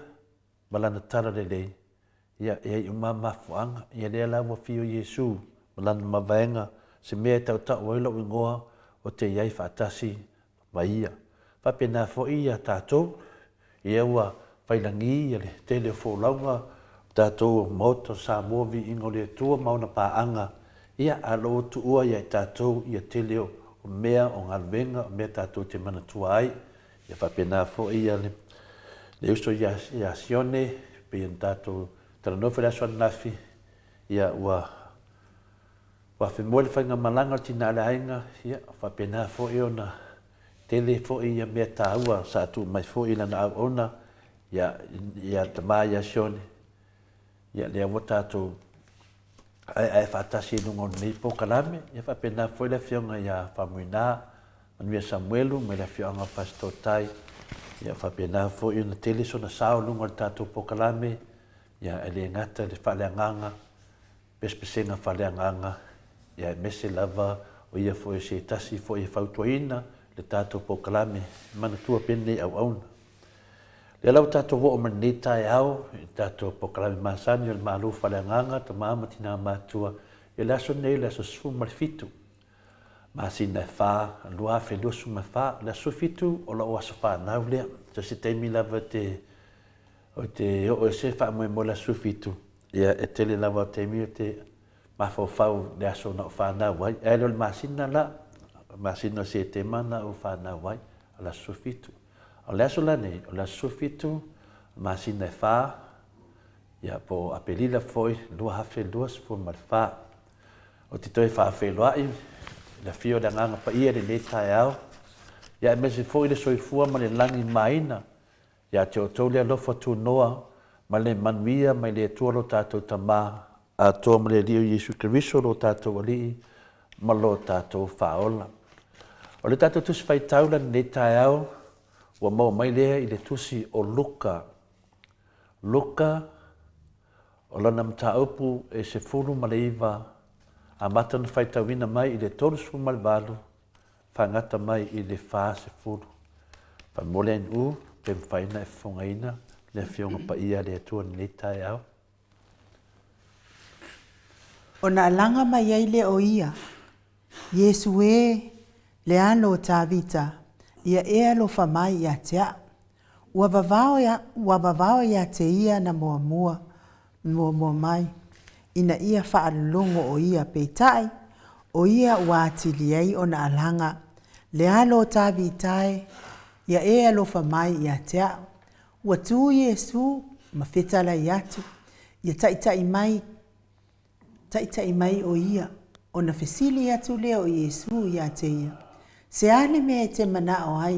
ma Lana Talalelei, ia, e ai uma mafuaaga. Ia lea la ua afio Iesu ma Lana mavaega, se mea e tautau ai lou igoa, o te i ai faatasi ma Ia. Faapena foi ia tatou, ia ua failagi ia le tele o folauga o tatou Maota o Samoa, Viiga o le Atua ma ona paaga, ia, a o lo o tuua ia i tatou ia tele o mea, o galuega, o mea tatou te manatua ai. Ia faapena foi le uso ia Sione, pei ona tatou talanoa foi i le aso ananafi, ia ua afemoe le faigamalaga o le tina a le aiga, ia faapena foi ona tele foi ia mea taua sa tuu mai foi i lana auauna ia tama ia Sione, ia lea ua tatou aeae faatasi i luga o lenei polokalame, ia faapena foi le afioga ia Faumuina Manuia Samuelu mai le afioaga o Fasitotai, ia faapena foi ona tele sona sao i luga o le tatou polokalame, ia e le gata i le faaleagaga, pesepesega faaleagaga, ia aemaise lava o ia foi o se tasi foi e fautuaina le tatou polokalame e manatua pea lenei auauna. Lea la ua tatou oo mai lenei taeao i le tatou polokalame masani o le Malo Faaleagaga, Tama ma Tina Matutua, ia le aso lenei o le aso 17 masina e 4, 2024, le aso 17 o lou aso fanau lea. So se taimi lava te o te oo ese faamoemoe le aso 17, ia e tele lava o taimi o te mafaufau i le aso na ou fanau ai. Ae le o le masina la, masina o Setema na ou fanau ai, o le aso 17. O le aso la nei, o le aso 17, masina e 4, ia po o Aperila foi, 2024. Ou te toe faafeiloai i le afio o le Agaga Paia i lenei taeao, ia aemaise foi le soifua ma le lagi maina ia te outou le alofa tunoa ma le manuia mai le Atua lo tatou Tama atoa ma le Alii o Iesu Keriso lo tatou Alii ma lo tatou Faaola. O le tatou Tusi Faitau la lenei taeao ua maua mai lea i le Tusi o Luka. Luka, o lana mataupu e 19, amata ona faitauina mai i le 38, faagata mai i le 40. Faamomoli ai nuu pe mafai ona e fofogaina le Afioga Paia a le Atua i lenei taeao. Ona alaga mai ai lea o ia, Iesu e, le Alo o Tavita, ia e alofa mai ia te a'u. Ua vavao ua vavao ia te ia na muamua muamua mai, ina ia faalologo o ia, peitai, o ia ua atili ai ona alaga, Le Alo o Tavita e, ia e alofa mai ia te a'u. Ua tu Iesu ma fetalai atu, ia taʻitaʻi mai, taʻitaʻi mai o ia, ona fesili atu lea o Iesu ia te ia, Se a le mea e te manao ai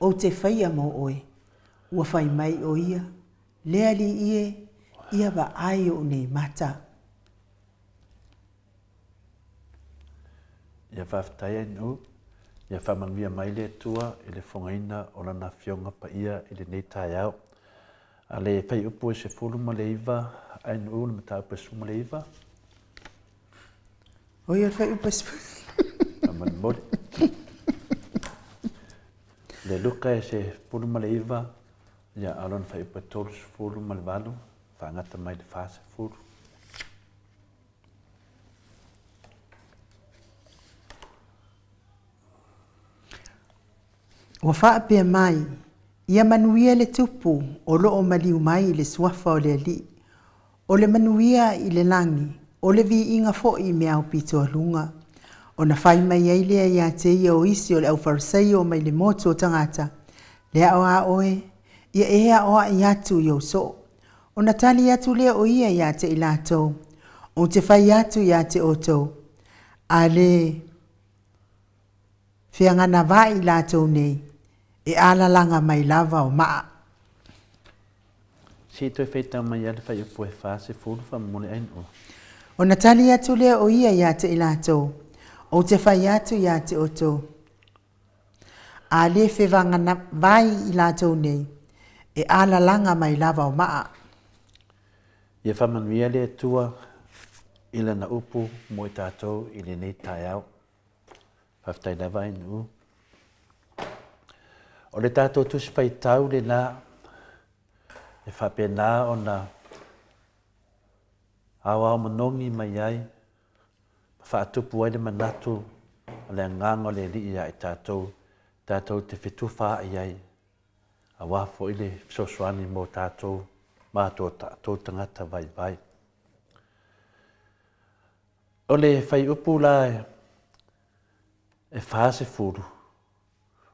ou te faia mo oe? Ua fai mai o ia, Le Alii e, ia vaai oʻu nei mata. Ia faafetai ai Nuu, ia faamanuia mai le Atua i le fogaina o Lana Afioga Paia i lenei taeao. A le faiupu e 19 ai Nuu le mataupu e 19. Oi, o le faiupu e Faamolemole. Le Luka e 19, ia a o lona faiupu e 38, faagata mai le 40. Ua faapea mai, Ia manuia le Tupu o lo o maliu mai i le suafa o le Alii, o le manuia i le lagi, o le viiga foi i mea aupito aluga. Ona fai mai ai lea ia te ia o isi o le aufarisaio mai le motu o tagata, Le ao a oe, ia e aoai atu i ou soo. Ona tali atu lea o ia ia te i latou, Ou te fai atu ia te outou, a le feaganavaai i latou nei, e alalaga mai lava o maa. Se i toe faitau mai lava le fuaiupu e 40 faamolemole ai na. Ona tali atu lea o ia ia te i latou, Ou te fai atu ia te outou, A le fevaganavai i latou nei, e alalaga mai lava o maa. Ia faamanuia le Atua i Lana upu mo i tatou i lenei taeao. Faafetai lava e Nuu. O le tatou Tusi Faitau lena e faapena ona aoao manogi mai ai ma faatupu ai le manatu o le agaga o le Alii ia i tatou, tatou te fetufaai ai, aua foi le fesoasoani mo tatou ma to tatou tagata vaivai. O le fuaiupu la e 40,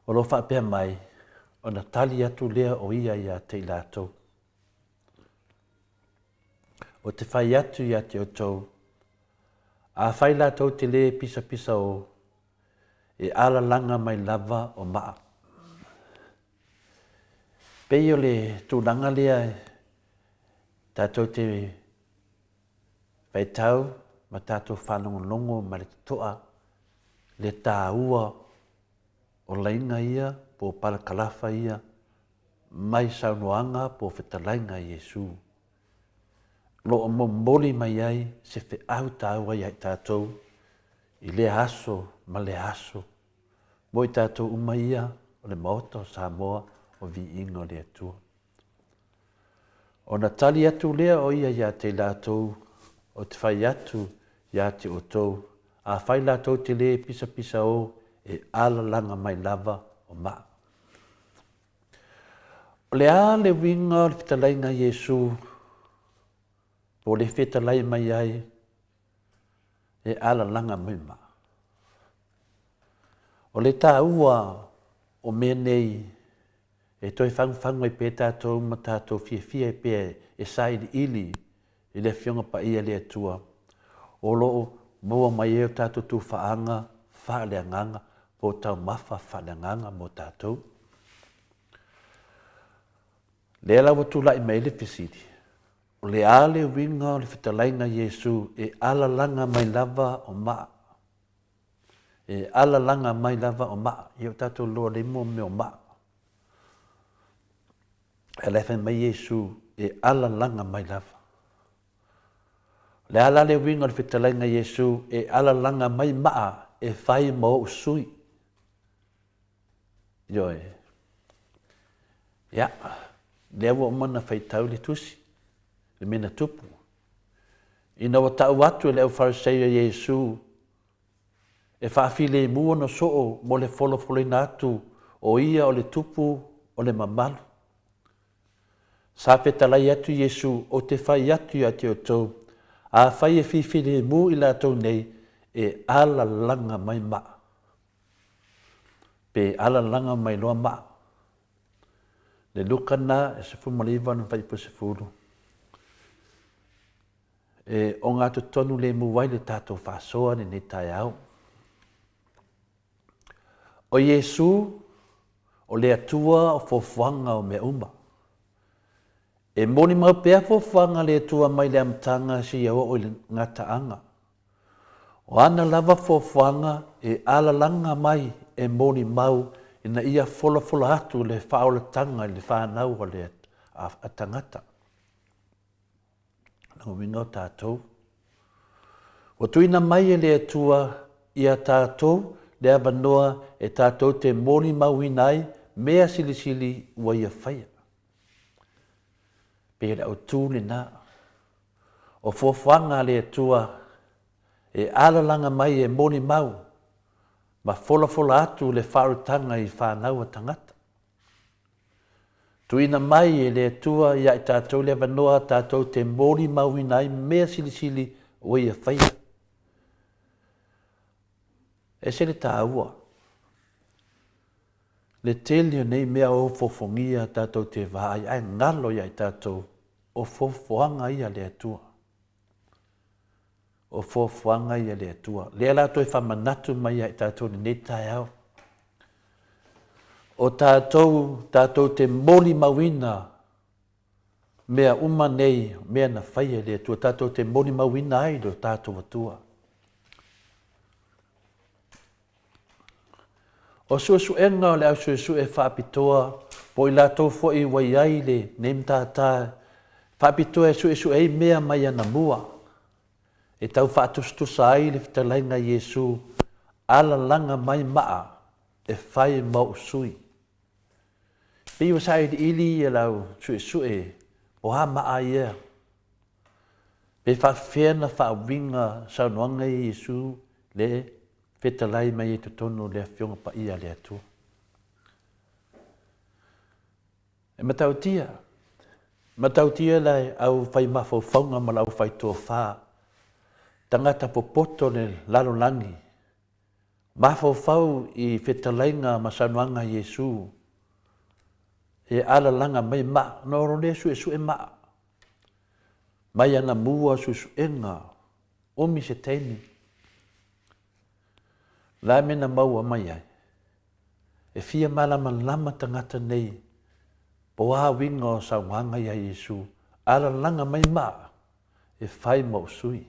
o lo o faapea mai, ona tali atu lea o ia ia te i latou. O te fai atu ia te outou, afai latou te lē pisapisa o, e alalaga mai lava o maa. Pei o le tulaga lea tatou te faitau ma tatou faalogologo ma le totoa le taua o laina ia po o palakalafa ia mai saunoaga po o fetalaiga a Iesu, o lo o momoli mai ai se feau taua ia i tatou i lea aso ma lea aso, mo i tatou uma ia o le Maota o Samoa o Viiga o le Atua. Ona tali atu lea o ia ia te i latou, O te fai atu ia te outou, afai latou te lē pisapisa o, e alalaga mai lava o maa. O le a le uiga o le fetalaiga a Iesu po o le fetalai mai ai e alalaga mai ma? O le taua o mea nei e toe fagufagu ai pea tatou ma tatou fiafia ai pea e sailiili i le Afioga Paia a le Atua o lo o maua mai ai o tatou tufaaga faaleagaga po o taumafa faaleagaga mo tatou. Lea la ua tulai mai ai le fesili, o le a le uiga o le fetalaiga a Iesu e alalaga mai lava o maa? E alalaga mai lava o maa. Ia o tatou loa lea mo mea o maa. Ae la e fai mai Iesu e alalaga mai lava. O le a la le uiga o le fetalaiga a Iesu e alalaga mai maa e fai ma ou sui? Ioe. Ia, lea ua uma ona faitau le tusi, le mea na tupu. Ina ua tau atu e le au Farisai a Iesu e faafilemu ona soo mo le folafolaina atu o ia o le tupu o le mamalu. Sa fetalai atu Iesu, Ou te fai atu ia te outou, afai e fifilemu i latou nei, e alalaga mai maa, pe alalaga mai loa maa. Le Luka na e 19 ona fuaiupu 10. E ogatotonu lemu ai le tatou faasoa lenei taeao. O Iesu, o le Atua o fuafuaga o mea uma. E molimau pea fuafuaga a le Atua mai le amataga seia oo i le gataaga. O ana lava fuafuaga e alalaga mai e molimau ina ia folafola atu le faaolataga i le fanau a le a tagata. Lona uiga o tatou. Ua tuuina mai e le Atua ia tatou le avanoa e tatou te molimauina ai mea silisili ua Ia faia. Pei o le autu lena. O fuafuaga a le Atua e alalaga mai e molimau ma folafola atu le faaolataga i fanau a tagata. Tuuina mai e le Atua ia i tatou le avanoa tatou te molimauina ai mea silisili ua Ia faia. E ese le taua. Le tele o nei mea o fofogia tatou te vaai ae galo ia i tatou o fofoaga ia a le Atua. O fuafuaga ia a le Atua. Lea la toe faamanatu mai ia i tatou i lenei taeao. O tatou, tatou te molimauina mea uma nei, mea na faia e le Atua, tatou te molimauina ai lo tatou Atua. O suesuega o le au suesue faapitoa po o i latou foi ua i ai lenei matata faapitoa e suesue ai mea mai anamua e tau faatusatusa ai le fetalaiga a Iesu alalaga mai maa e fai ma ou sui. Pei ua sailiili ia lau suesue o a maa ia pe faafefea na faauiga saunoaga ia Iesu le fetalai mai ai totonu o le Afioga Paia a le Atua. E matautia, matautia le au fai mafaufauga ma le au fai tofa, tagata popoto le lalolagi, mafaufau i fetalaiga ma saunoaga a Iesu, e alalaga mai maa, ona o lea suesue maa, mai ana mua suesuega, umi se taimi. O le a le mea na maua mai ai? E fia malamalama tagata nei po o a uiga o saunoaga ia Iesu, alalaga mai maa e fai ma ou sui.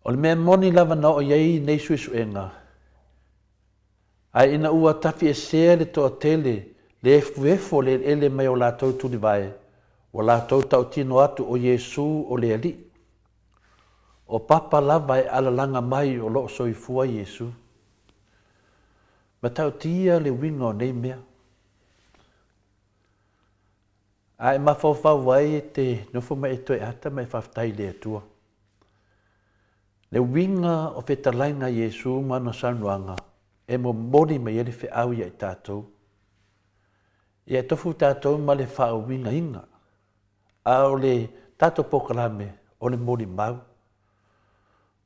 O le mea moni lava na oo i ai nei suesuega, ae ina ua tafiesea le toatele le efuefu o le eleele mai o latou tulivae, ua latou tautino atu o Iesu o le Alii. O papa lava e alalaga mai o lo o soifua Iesu. Matautia le uiga o nei mea. A e mafaufau ai e te nofo ma e toe ata ma e faafetai i le Atua. Le uiga o fetalaiga a Iesu ma ana saunoaga e momoli mai ai le feau ia i tatou. Ia e tofu tatou ma le faauigaina A o le tatou polokalame, o le molimau.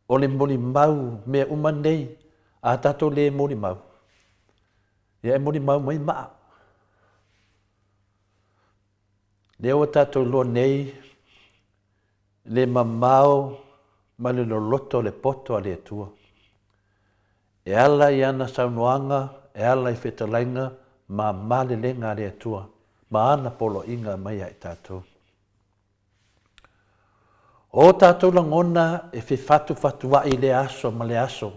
O le molimau mea uma nei, a tatou le molimau, ia e molimau mai maa. Lea ua tatou iloa nei le mamao ma le loloto o le poto a le Atua. E ala i ana saunoaga, e ala i fetalaiga ma malelega a le Atua ma ana poloaiga mai ia i tatou. O tatou lagona e fefatufatuaʻi i lea aso ma lea aso,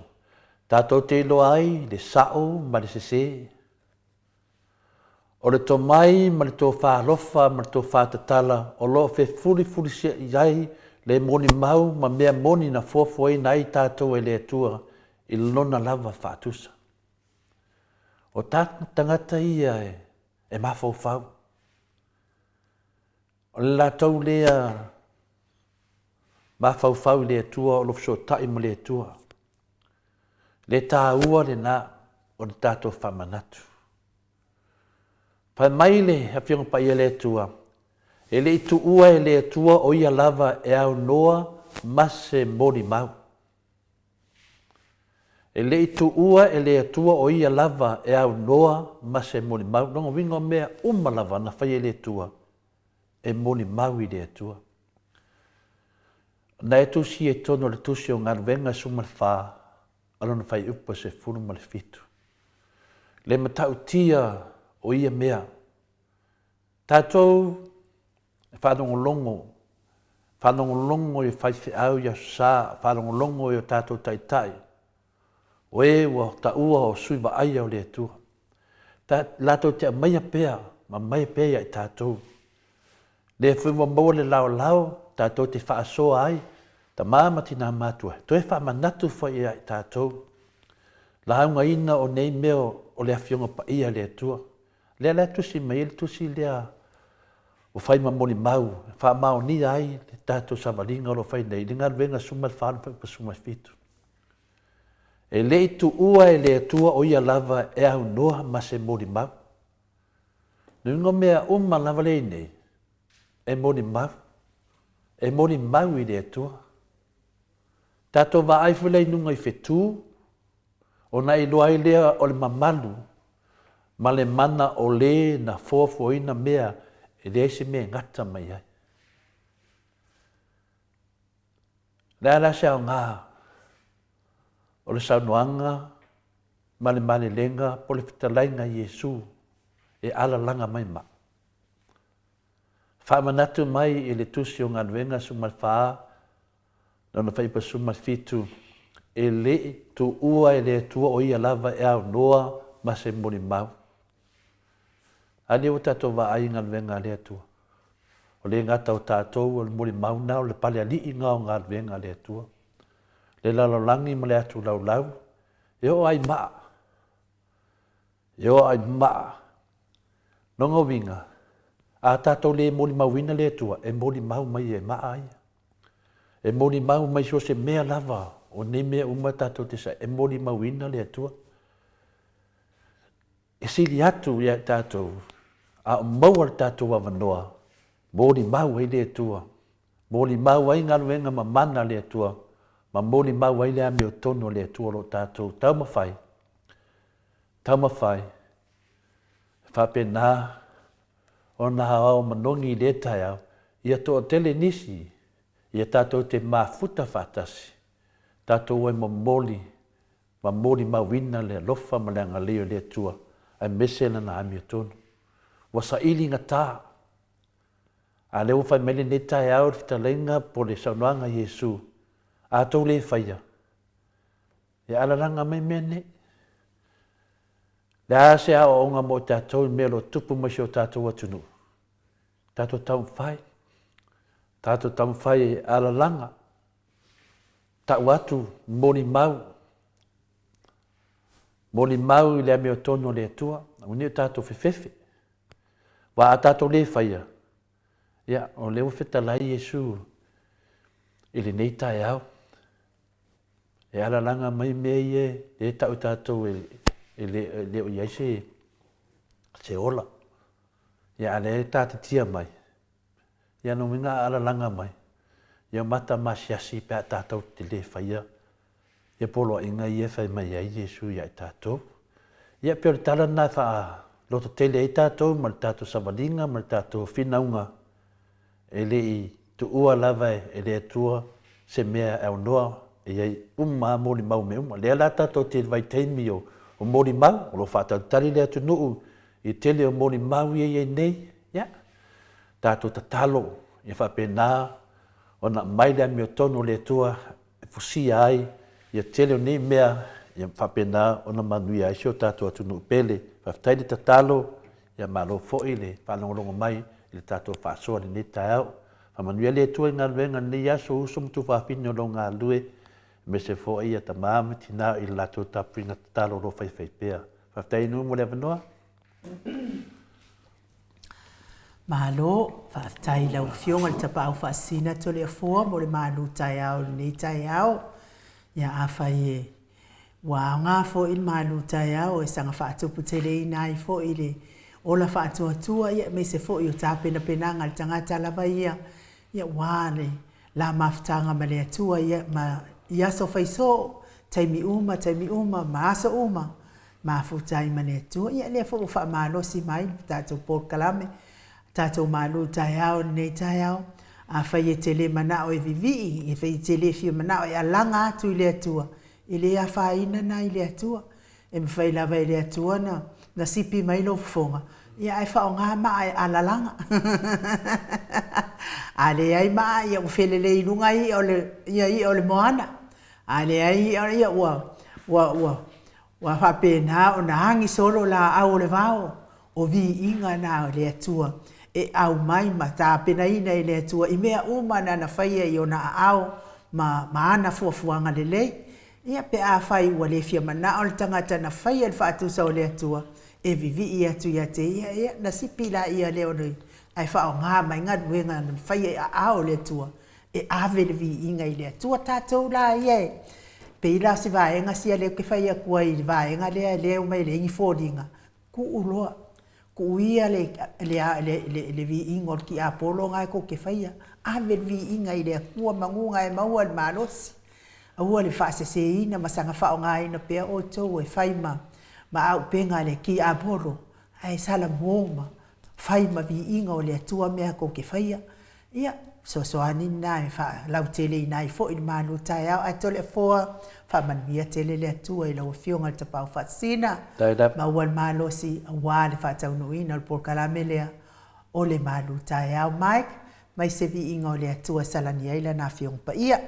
tatou te iloa ai le sa'o ma le sesē. O le tomai ma le tofa alofa ma le tofa tatala o lo o fefulifuliseʻi ai le molimau ma mea moni na fuafuaina ai tatou e le Atua i Lona lava faatusa. O tagata ia e mafaufau. O le latou lea. Mafaufau i le Atua o lo fesootai ma le Atua. Le taua lena o le tatou faamanatu. Fai mai le Afioga Paia le Atua, e le i tuua e le Atua o ia lava e aunoa ma se molimau. E le i tuua e le Atua o ia lava e aunoa ma se molimau. Lona uiga o mea uma lava na faia e le Atua, e molimau i le Atua. Na e tusi i totonu o le tusi o Galuega 14, a lona fuaiupu e 17. Le matautia o ia mea. Tatou e faalogologo, faalogologo i faifeau i Aso Sa, faalogologo i o tatou taitai, o e ua taua o sui vaaia o le Atua. Ta, latou te aumaia pea ma aumaia pea ia i tatou. Lea foi ua maua le laolao tatou te faasoa ai, tama ma tina matua, toe faamanatu foi ia i tatou. Laugaina o nei mea o le Afioga Paia a le Atua. Lea la e tusi mai ai le tusi lea ua fai ma molimau e faamaonia ai le tatou savaliga o lo o fai nei i le galuega 14 ma 17. E le i tuua e le Atua o ia lava e aunoa ma se molimau. Nuiga mea uma lava lea i nei, e molimau, e molimau i le Atua. Tatou vaai foi lea i luga i fetu, ona e iloa ai lea o le mamalu ma le mana o le na foafoaina mea e leai se mea e gata mai ai. O le a la se aoga o le saunoaga ma le malelega po o le fetalaiga a Iesu e alalaga mai ma? Faamanatu mai i le Tusi o Galuega 14, lona fuaiupu 17, E le i tuua e le Atua o ia lava e aunoa ma se molimau. A lea ua tatou vaai i galuega a le Atua. O le gata o tatou o le molimau na o le palealii na o galuega a le Atua. Le lalolagi ma le atu laulau, e oo ai maa. E oo ai maa. Lona uiga, a tatou le molimauina le Atua, e molimau mai e maa ia. E molimau mai so o se mea lava o nei mea uma tatou te sae, e molimauina le Atua. E sili atu ia i tatou, a o maua le tatou avanoa, molimau ai le Atua, molimau ai galuega mamana a le Atua, ma molimau ai le amiotonu a le Atua o lo o tatou taumafai, taumafai, e faapena ona aoao manogi i lea taeao, ia toatele nisi, ia tatou te mafuta faatasi, tatou ai momoli ma molimauina le alofa ma le agalelei o le Atua, aemaise Lana amiotonu. Ua saili gata, a lea ua fai mai lenei taeao i le fetalaiga po o le saunoaga a Iesu, A tou le faia, e alalaga mai mea nei. Le a se aoaoga mo i tatou i mea o lo o tupu mai si o tatou atunuu? Tatou taumafai, tatou taumafai e alalaga, Tau atu, molimau, molimau i le amiotonu o le Atua, aua ne i o tatou fefefe. Aua a tatou le faia, ia, o lea ua fetalai Iesu i lenei taeao, e alalaga mai mea ia e tau e tatou e, e, le, e le o i ai se, se ola. Ia, a lea e tatitia mai, Ia lona uiga a alalaga mai, ia mata masiasi pe a tatou te le faia ia poloaiga ia e fai mai ai Iesu ia i tatou. Ia pei o le tala lena e faalototele ai tatou ma le tatou savaliga ma le tatou finauga e le i tuua lava e le Atua se mea e aunoa e i ai uma lava molimau mea uma. Lea la tatou te i le vaitaimi o molimau, o lo o faatalitali le atunuu i le tele o molimau ia e i ai nei, ia, tatou tatalo ia faapena ona aumai le amiotonu o le Atua e fusia ai ia tele o nei mea ia faapena ona manuia ai si o tatou atunuu pele. Faafetai le tatalo, ia malo foi le faalogologo mai i le tatou faasoa i lenei taeao. Faamanuia le Atua i galuega i lenei aso, uso ma tuafafine o lo o galulue, aemaise foi ia tama ma tina i le latou tapuaiga tatalo o lo o faifaipea. Faafetai nui mo le avanoa. Malo, faafetai i lau Afioga i le Tapaau Faasisina Toleafoa mo le malu taeao i lenei taeao. Ia afai e ua aoga foi le malu taeao e saga faatuputeleina ai foi le ola faatuatua ia aemaise foi o tapenapenaga a le tagata lava ia, ia aua le la mafutaga ma le Atua ia ma i aso faisoo, taimi uma, taimi uma ma aso uma, mafuta ai ma le Atua. Ia lea foi ua faamalosi mai le tatou polokalame, tatou malu taeao i lenei taeao. Afai e te le manao e vivii, afai e te le fia manao e alaga atu i le Atua, e le afaina lena i le Atua. E mafai lava e le Atua ona na sipi mai lou fofoga, ia ae faaaoga maa e alalaga. A leai maa, ia ua felelei i luga i'a o le, ia i'a o le moana. A leai i'a, ia ua, ua, ua, ua faapena ona agi solo laau o le vao, o viiga na o le Atua e aumai ma tapenaina e le Atua i mea uma Nana faia i Ona aao ma, ma ana fuafuaga lelei. Ia, pe afai ua le fia manao le tagata na faia le faatusa o le Atua e vivii atu ia te ia, ia, na sipi laia lea o le, ae faaaoga mai galuega na faia i aao o le Atua e ave le viiga i le Atua. Tatou la ia e pei la o si vaega sia lea ou te fai atu ai i le vaega lea lea e omai e leai ni foliga, tuu loa, tuu ia le, le, le, le viiga o le tiapolo lena tou te faia, ave le viiga i le Atua manu na e maua le malosi. Aua le faaseseina ma saga faaaogaina pea outou e fai ma ma auupega a le tiapolo, ae salamo ma fai ma viiga o le Atua mea tou te faia. Ia, fesoasoani lena e faalauteleina ai foi le malu taeao. Ae Toleafoa, faamanuia tele le Atua i lau Afioga i le Tapaau Faasisina, maua le malosi aua le faataunuuina o le polokalame lea o le malu taeao. Mike, mai se viiga o le Atua e salani ai Lana Afioga Paia.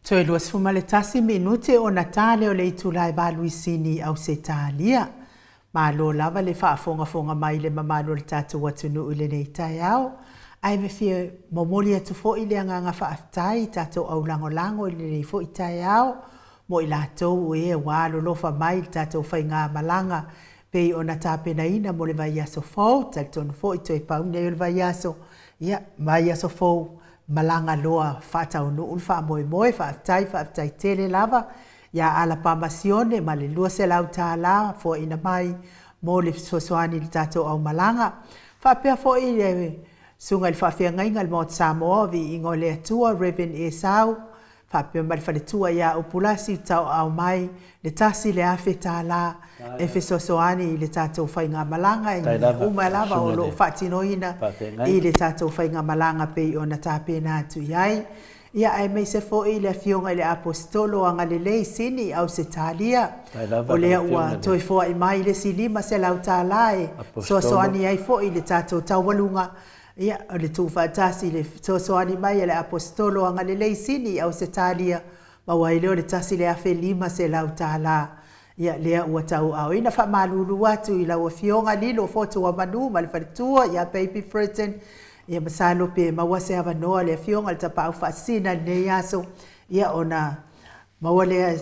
Toe 21 minute ona ta lea o le itula e valu i Sini, Ausetalia. Malo lava le faafogafoga mai i le mamalu o le tatou atunuu i lenei taeao. Ae e fia momoli atu foi le agaga faafetai i tatou au lagolago i lenei foi taeao mo i latou o e ua alolofa mai i le tatou faigamalaga pei ona tapenaina mo le vaiaso fou. Talitonu foi toe pau lenei o le vaiaso, ia, vaiaso fou malaga loa faataunuu le faamoemoe. Faafetai, faafetai tele lava ia Alapama Sione ma le $200 foaiina mai mo le fesoasoani i le tatou aumalaga. Faapea foi le Susuga i le Faafeagaiga i le Maota Samoa o Viiga o le Atua, Rev. Esau, faapea ma le faletua ia Upulasi tauaao mai le $1,000 e fesoasoani i le tatou faigamalaga i mea uma lava o lo o faatinoina i le tatou faigamalaga pei ona tapena atu i ai. Ia aemaise foi le Afioga i le Aposetolo Agalelei Sini Ausetalia, o lea ua toe foai mai le isi $500 e fesoasoani ai foi i le tatou taualuga. Ia, o le tuufaatasi i le fesoasoani mai a le Aposetolo Agalelei Sini i Ausetalia, maua ai lea o le $1,500. Ia, lea ua tauaaoina. Faamalulu atu i lau Afioga Lilo Fotuamanu ma le faletua ia Baby Fredson, ia masalo pe maua se avanoa le Afioga i le Tapaau Faasisina i lenei aso, ia ona maua lea,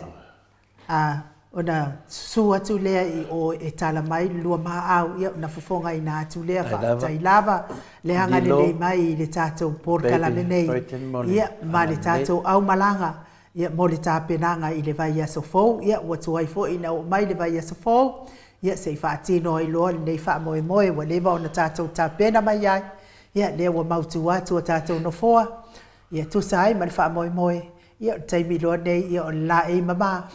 a, ona susu atu lea i o e tala mai le lua maau, ia ona fofogaina atu lea. Faafetai lava le agalelei mai i le tatou polokalame nei, ia, ma le tatou aumalaga, ia, mo le tapenaga i le vaiaso fou. Ia, ua tuai foi ina oo mai le vaiaso fou, ia, se i faatino ai loa lenei faamoemoe ua leva ona tatou tapena mai ai. Ia, lea ua mautu atu o tatou nofoa, ia tusa ai ma le faamoemoe. Ia, o le taimi loa lenei, ia, o le laei mama.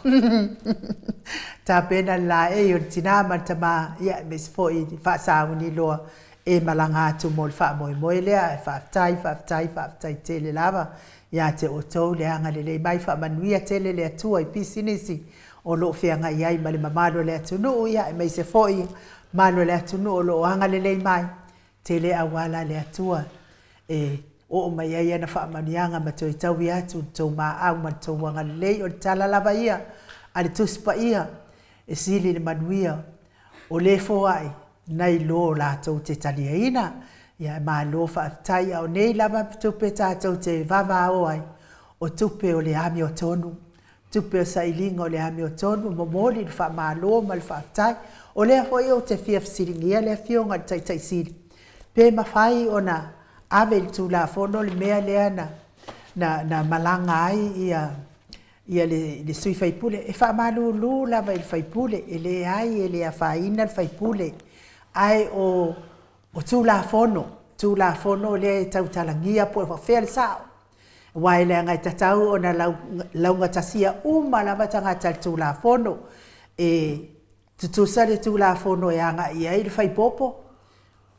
Tapena le laei o le tinā ma le tamā, ia, aemaise foi le faasauni loa e malaga atu mo le faamoemoe lea. Ae faafetai, faafetai, faafetai tele lava ia te outou le agalelei mai. Faamanuia tele le Atua i pisinisi o lo o feagai ai ma le mamalu o le atunuu, ia, aemaise foi mamalu o le atunuu o lo o agalelei mai. Tele auala a le Atua e oo mai ai ana faamanuiaga ma toe taui atu le tou maau ma le tou agalelei. O le tala lava ia a le Tusi Paia, e sili le manuia o le foai nai lo latou te taliaina. Ia malo faafetai, a o nei lava tupe tatou te vavao ai, o tupe o le amiotonu, tupe o sailiga o le amiotonu, momoli le faamalo ma le faafetai. O lea foi ou te fia fesiligia le Afioga i le Taitai Sili, pe mafai ona ave i le Tulafono le mea lea na, na, na malaga ai ia ia le, le sui faipule. E faamalulu lava i le faipule, e leai e le afaina le faipule, ae o, o Tulafono, Tulafono lea e tautalagia po o fea le sao. Aua e leaga e tatau ona lau, laugatasia uma lava tagata i le Tulafono. E tutusa le Tulafono e agai i ai le faipopo,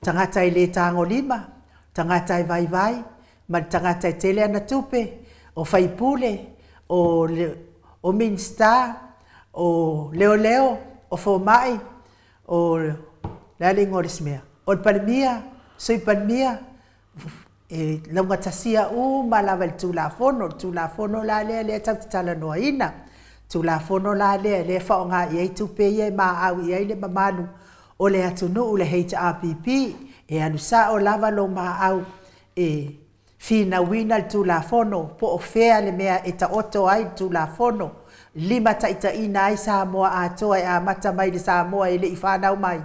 tagata e le tagolima, tagata e vaivai, ma le tagata e tele ana tupe, o faipule, o, o Minisita, o leoleo, o fomai, o le a le igoa o le isi mea, o le Palemia, Sui Palemia, e laugatasia uma lava i le Tulafono. O le Tulafono la lea lea tatou te talanoaina. Tulafono la lea lea e faaaoga i ai tupe ia e maau i ai le mamalu o le atunuu, le HRPP. E alu sao lava lou maau e finauina le Tulafono po o fea le mea e taoto ai le Tulafono, limataitaiina ai Samoa atoa e amata mai i le Samoa e le i fanau mai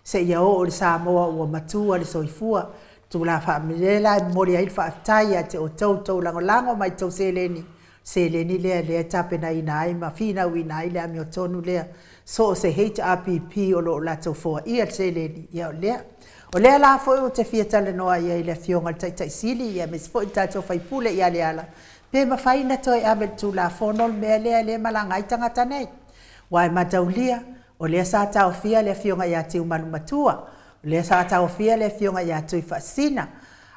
seia oo i le Samoa ua matua le soifua. Tulafono la e momoli ai le faafetai ia te outou tou lagolago mai tou seleni, seleni lea lea e tapenaina ai ma finauina ai le amiotonu lea. So o se HRPP o lo o latou foaia le seleni, ia o lea. O lea la foi ou te fia talanoa i ai i le Afioga i le Taitai Sili ia aemaise foi le tatou sui usufono ia Leala, pe mafai ona toe ave i le Tulafono le mea lea lea e malaga ai tagata nei. Aua e mataulia, o lea sa taofia le Afioga ia Tiumalu-matua, o lea sa taofia le Afioga ia Tuifaasisina,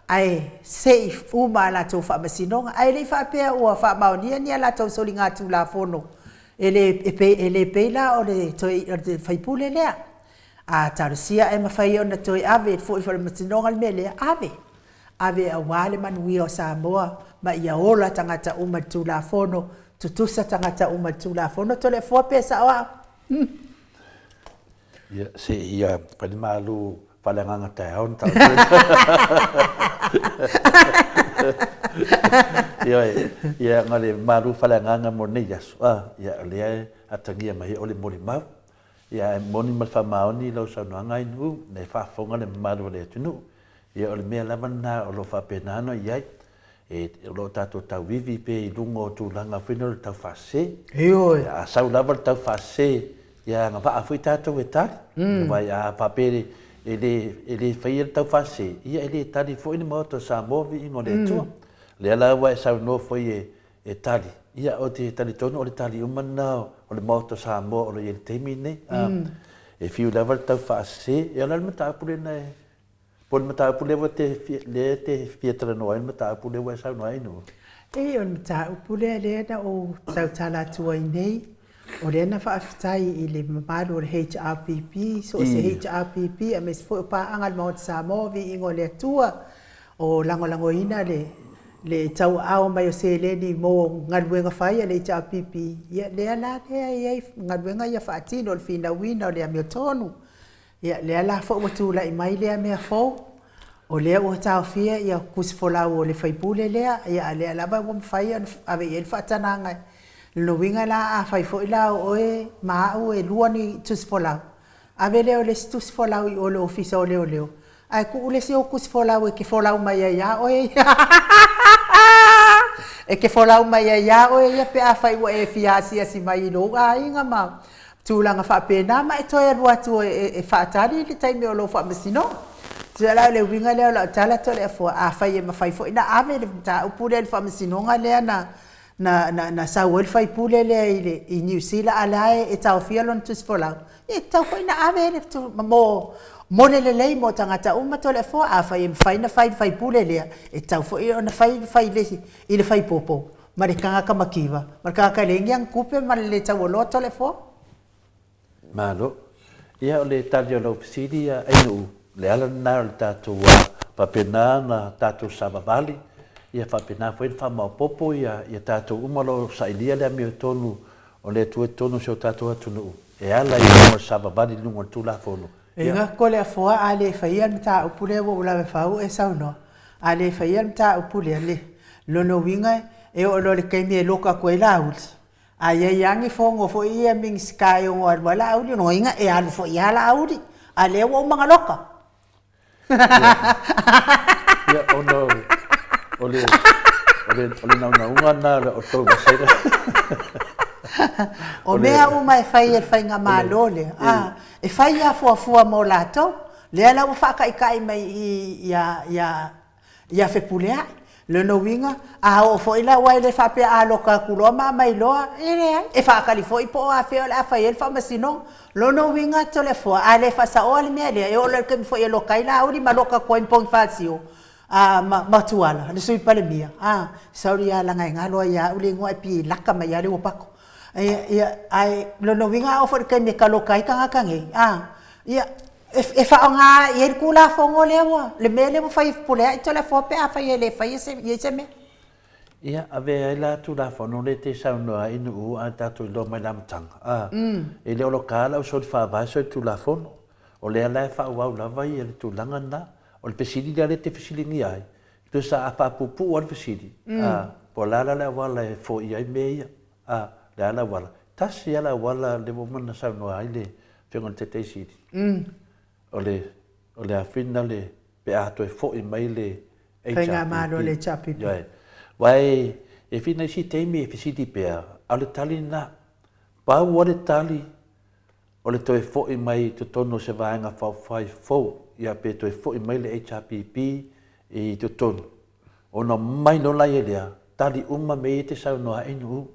ae se i uma a latou faamasinoga. Ae le i faapea ua faamaonia ni a latou soligatulafono, e le, e pei, e le pei la o le toe, o le faipule lea. A talosia ae mafai ona toe ave foi i faamasinoga le mea lea, ave. Ave aua le manuia o Samoa ma ia ola tagata uma i le Ia, se i ia fai le malu faaleagaga taeao na taoto ai. Ioe, ia na le malu faaleagaga mo lenei aso, a, ia o lea e atagia mai ai o le molimau. Ia ae moni ma le faamaoni lau saunoaga Ainuu, na e faafofoga le mamalu o le atunuu. Ia o le mea lava lena o lo o faapena ona i ai. E, o lo o tatou tauivi pea i luga o tulaga foi nei o le taufaasese. Ioe. A sau lava le taufaasese, ia agavaa foi tatou e tali. Aua a faapea e le, e le faia le taufaasese, ia e le tali foi le Maota o Samoa, viiga o le Atua. O lea la ua e saunoa foi e, e tali, ia ou te talitonu o le tali uma lena o le Maota o Samoa o lo o i ai i le taimi lenei. E fiu lava le taufaasese, ia o le a le mataupu lena e Po o le mataupu lea ua te, lea e te fia talanoa ai le mataupu lea ua e saunoa ai Nuu? E, o le mataupu lea lea na ou tautala atu ai nei, o lea na faafetai i le mamalu o le HRPP, so o se HRPP aemaise foi o paaga a le Maota Samoa, viiga o le Atua, o lagolagoina le le tauaao mai o seleni mo galuega fai a le HRPP, ia lea la lea e i ai galuega ia faatino, o le finauina o le amiotonu. Ia, lea la foi ua tulai mai lea mea fou, o lea ua taofia ia tusifolau o le faipule lea, ia a lea lava ua mafai ona ave i ai le faatanaga. O lona uiga la, afai foi la o oe ma au e lua ni tusifolau, ave lea o le isi tusifolau i o i le Ofisa o Leoleo, ae tuu le isi ou tusifolau e te folau mai ai lava oe ia. E te folau mai ai lava oe ia pe afai ua e fia asiasi mai i lou aiga ma tulaga faapena ma e toe alu atu e faatali le taimi o lou faamasinoga. Tusa la o le uiga lea o lau tala Toleafoa, afai e mafai foi ona ave le mataupu lea i le faamasinoga lea na na na sau ai le faipule lea i le i Niu Sila a o la e taofia lona tusifolau, ia e tatau foi ona ave le mo mo le lelei mo tagata uma Toleafoa. Afai e mafai ona fai i le faipule lea, e tatau foi ona fai i le faipopo ma le tagata mativa, ma le tagata e leai ni ana tupe ma le le taualoa Toleafoa. Malo. Ia o le tali o lau fesili Ainuu, le ala lena o le tatou faapena ona tatou savavali, ia faapena foi ona faamaopoopo ia tatou uma o lo o sailia le amiotonu o le Atua i totonu o si o tatou atunuu e ala i luga o le savavali i luga o le Tulafono. Ia. Toleafoa, a le faia le mataupu lea ua ou lavefau e saunoa, A le faia le mataupu lea, le lona uiga e oo loa i le taimi e loka atu ai Laauli, a i ai lava ni fono foi ia a Minisita e ono alu ai Laauli, lona uiga e alu foi lava Laauli, a lea ua uma ona loka. Ia, ona o le, o le, o le naunauga lena o le tou vasega. O mea uma e fai e le faigamalo lea, a, e fai lava fuafua mo latou. Lea la ua faataitai mai i i ia Fepuleai. Lona uiga, a oo foi la, aua e le faapea a loka atu loa ma aumai loa, e leai, e faatali foi po o afea o le a fai ai le faamasinoga. Lona uiga, Toleafoa, a le faasaoa le mea lea, e oo loa i le taimi foi e loka ai Laauli ma loka atu ai ma Ponifasio, a, ma, ma Tuala, le Sui Palemia, a, sorry lava leaga e galo lava ia au le igoa ae pei e laka mai lava le uapato. Ia, ia, ae, lona uiga a oo foi i le taimi e taloka ai tagata nei, a, ia, E faaaoga i ai le Tulafono lea ua, le mea lea ua fai e Fepuleai Toleafoa pe afai e le faia se, i ai se mea. Ia, avea ai la Tulafono lea e te saunoa ai Nu'u a tatou iloa mai le amataga, a, e le o loka lau soli faavae soli Tulafono. O lea la e faaauau lava ia le tulaga lena. O le fesili lea lea e te fesiligia ai, tusa a faapuupuu lava le fesili, a, po o le a la le auala e foia ai mea ia. A, le a le auala? Tasi lava le auala lea ua uma ona saunoa ai le Afioga i le Taitai Sili. O le, o le afina le, pe a toe foi mai le HRPP. Faigamalo a le HRPP. Ioe. Aua e, e fina isi taimi e fesili pea, a o le tali lena. Pau lava le tali o le toe foi mai i totonu o se Vaega Faaupufai fou, ia pe toe foi mai le HRPP i totonu. Ona mai loa laia lea, tali uma mea ia e te saunoa ai Nu'u.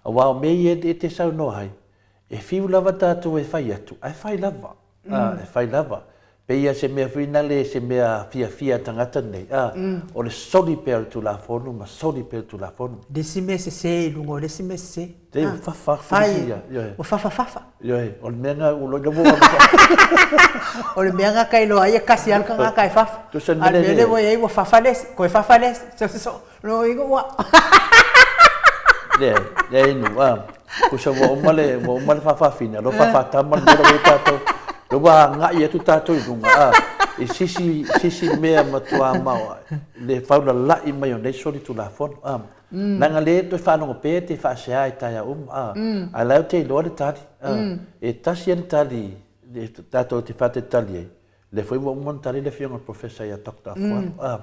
Aua o mea ia e te saunoa ai, e fiu lava tatou e fai atu, ae fai lava, a, e fai lava. Pei lava se mea foi nale se mea fiafia a tagata nei, a, o le soli pea o le Tulafono ma soli pea le Tulafono. Le isi mea sese i luga o le isi mea sese. Lea ua fafa atu le isi ia, ioe. Ua fafa fafa. Ioe, o le mea lena ua iloa O le mea lena ka iloa ai e kasi lava le tagata e fafa. Tusa le mea lea. A o le mea lea ua i ai ua fafa le isi, toe fafa le isi, so so lona uiga ua Leai, leai nu, a. Tusa ua uma le, ua uma le faafafine, alo fafatama le mea la ua i ai tatou. Lea ua agai atu tatou i luga, a, i sisi, sisi mea matua maoae, le faulala'i mai o nei solitulafono, a. Leaga lea e toe faalogo pea te faasea i taeao uma, a. Ae la e ou te iloa le tali, a. E tasi lava le tali tatou te faatalitali ai, lea foi ua uma ona tali le Afioga i le Professor ia Doctor Afualo, a.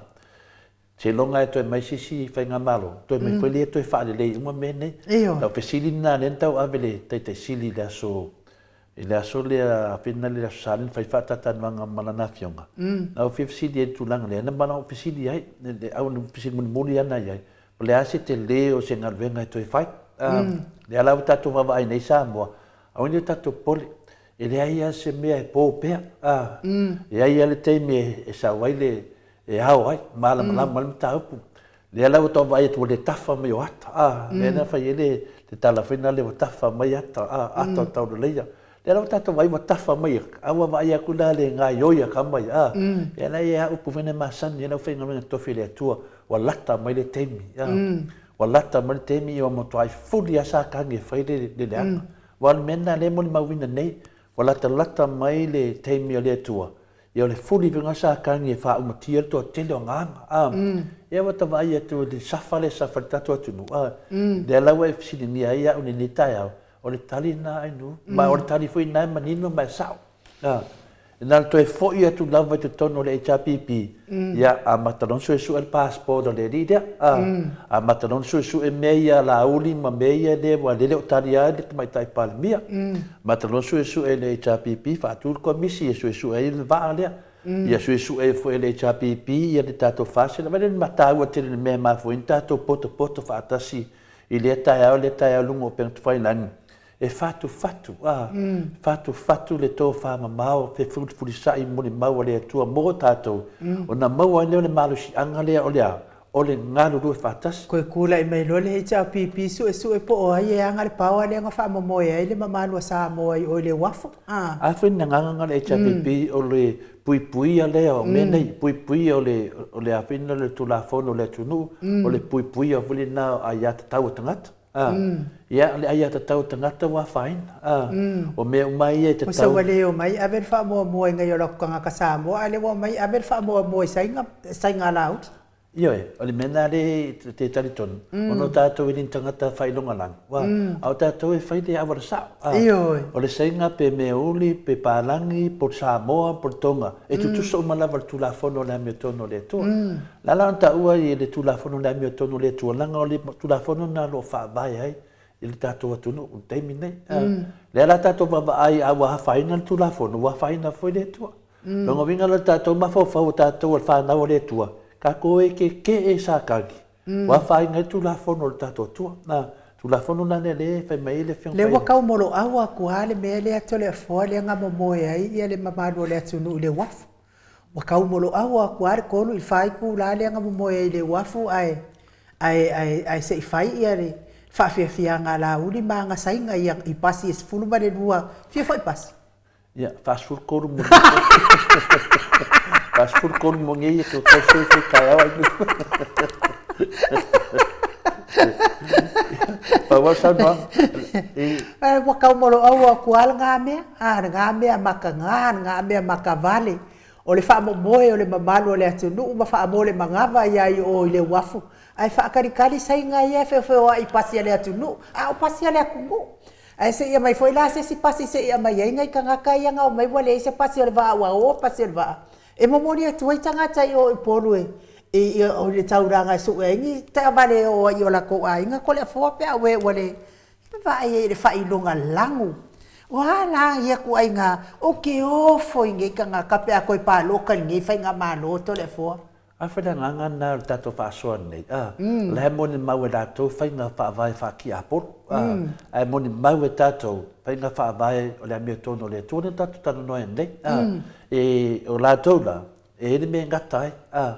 Seiloga e toe mai se isi faigamalo, toe mai foi lea toe faalelei uma mea nei. Ioe. Lau fesili lena lea na tau ave i le Taitai Sili i le aso i le aso lea afena le Aso Sa lea na fai faatatanuaga ma lana afioga. Na ou fia fesili ai i le tulaga lea, na manao fesili ai, au na fesili mulimuli lava na i ai, po o le a se tele o se galuega e toe fai. Lea la ua tatou vaavaai nei Samoa, aua ne i o tatou popole, e leai lava se mea e po pea. E i ai lava le taimi e sau ai le e ao ai, malamalama ai le mataupu. Lea la ua tau vaai atu ua le tafa mai o ata, a, lea na fai ai le, le tala foi lena ua tafa mai ata, a, ata o tauleleia. Lea la ua tatou vaai ua tafa mai, a ua vaai atu la le gaioi a ka mai, a, ia la e a upu foi na masani ai le aufaigaluega totofi a le Atua, ua lata mai le taimi, a, ua lata mai le taimi ua matuai fuli lava Satani e fai le, le leaga. Aua o le mea lena lea e molimauina nei, ua latalata mai le taimi o le Atua, Ia o le fuli foi lena sa tagi e faaumatia le toatele o agaga, a. Ia ua ta vaai atu i le safa lea e safa i le tatou atunuu, a. Lea la ua e fesiligia ai au i lenei taeao, o le tali lena Ainuu, ma o le tali foi lena e manino ma e sao, a. Na ona toe foi atu lava i totonu o le HRPP, ia amata loa ona suesue le passport a le alii lea, a. Amata loa ona suesue mea ia a Laauli ma mea ia lea aua o lea e le o tali lava le Tamaitai Palemia. Amata loa suesue e le HRPP, faatu le komisi e suesue ai le vaa lea. Ia suesue ai foi e le HRPP ia le tatou FAST. Vaai le mataua tele i le mea e mafua ai ona tatou potopoto faatasi i lea taeao lea taeao i luga o upega tafailagi, e fatufatu, a, fatufatu le tofamamao fefulifulisai molimau a le Atua mo tatou, ona maua ai lea o le malosiaga lea o le a? O le galulue faatasi. Toe tulai mai loa le HRPP suesue po o ai e ana le power lea na faamomoe ai le mamalu a Samoa i o i le uafu. A. A foi ni agaga na o le HRPP o le puipuia lea o mea nei, puipuia o le o le a foi lena o le Tulafono o le atunuu, o le puipuia foi lena o aiatatau a tagata. A. Ia, o le aiatatau a tagata ua afaina. A. O mea uma ia e tatau. Ua sau ua le omai ave le faamuamua i nai o latou tagata Samoa, a lea ua omai ave le faamuamua i Saina, Saina Alauli. Ioe, o le mea lena lea e te talitonu, ona o tatou e le ni tagata faailogalanu, a o tatou e fai le auala sao. Ioe. O le Saina pe Meauli, pe Palagi, po o le Samoa, po o le Tonga, e tutusa uma lava i le Tulafono o le Amiotonu a le Atua. O le a la ona taua i le Tulafono o le Amiotonu a le Atua, leaga o le Tulafono lena o lo o faavae ai i le tatou atunuu i le taimi lenei. Lea la tatou vaavaai a ua afaina le Tulafono, ua afaina foi le Atua. Lona uiga la o le tatou mafaufau o tatou o le fanau a le Atua, tatou e tetee Satani, ua afaina ai le Tulafono a le tatou Atua. A, Tulafono la lea lea e fai mai ai le Afioga Lea ua tau moloau atu lava le mea lea Toleafoa lea na momoe ai le mamalu o le atunuu i le uafu. Ua tau moloau atu lava le 3 i le 4 itula lea na momoe ai i le uafu ae ae ae ae se i fai ia le faafiafiaga a Laauli ma ana saina ia i pasi e 12, fia foi pasi? Ia, 43 mo 43 mo nei e tau sui sui taeao ai. Pau lava saunoaga. Ua tau moloau atu lava lena mea, a, lena mea mataga, lena mea matavale. O le faamomoe o le mamalu o le atunuu ma faamoe le manava ia i o i le uafu, ae faatalitali saina ia e feofeoai i pasi a le atunuu, a o pasi a le atunuu. Ae se i aumai foi la se isi pasi se i aumai ai nai tagata ia na omai ua leai se pasi o le vaa ua o pasi o le vaa, e momoli atu ai tagata i o i Upolu e i le taulaga e sue ai ni taavale e o ai i o latou aiga Toleafoa pe a uē ua le vaai ai i le faailoga lagu. O a la ia ituaiga, ou te ofo i nei tagata pe a toe palota i lenei faigamalo Toleafoa. A fai le agaga lena o le tatou faasoa nei, a, o la e molimau e latou faiga faavae faa-tiapolo, a, ae molimau e tatou faiga faavae o le amiotonu o le Atua lea na tatou talanoa ai nei, a, e, o latou la, e i ai le mea e gata ai, a,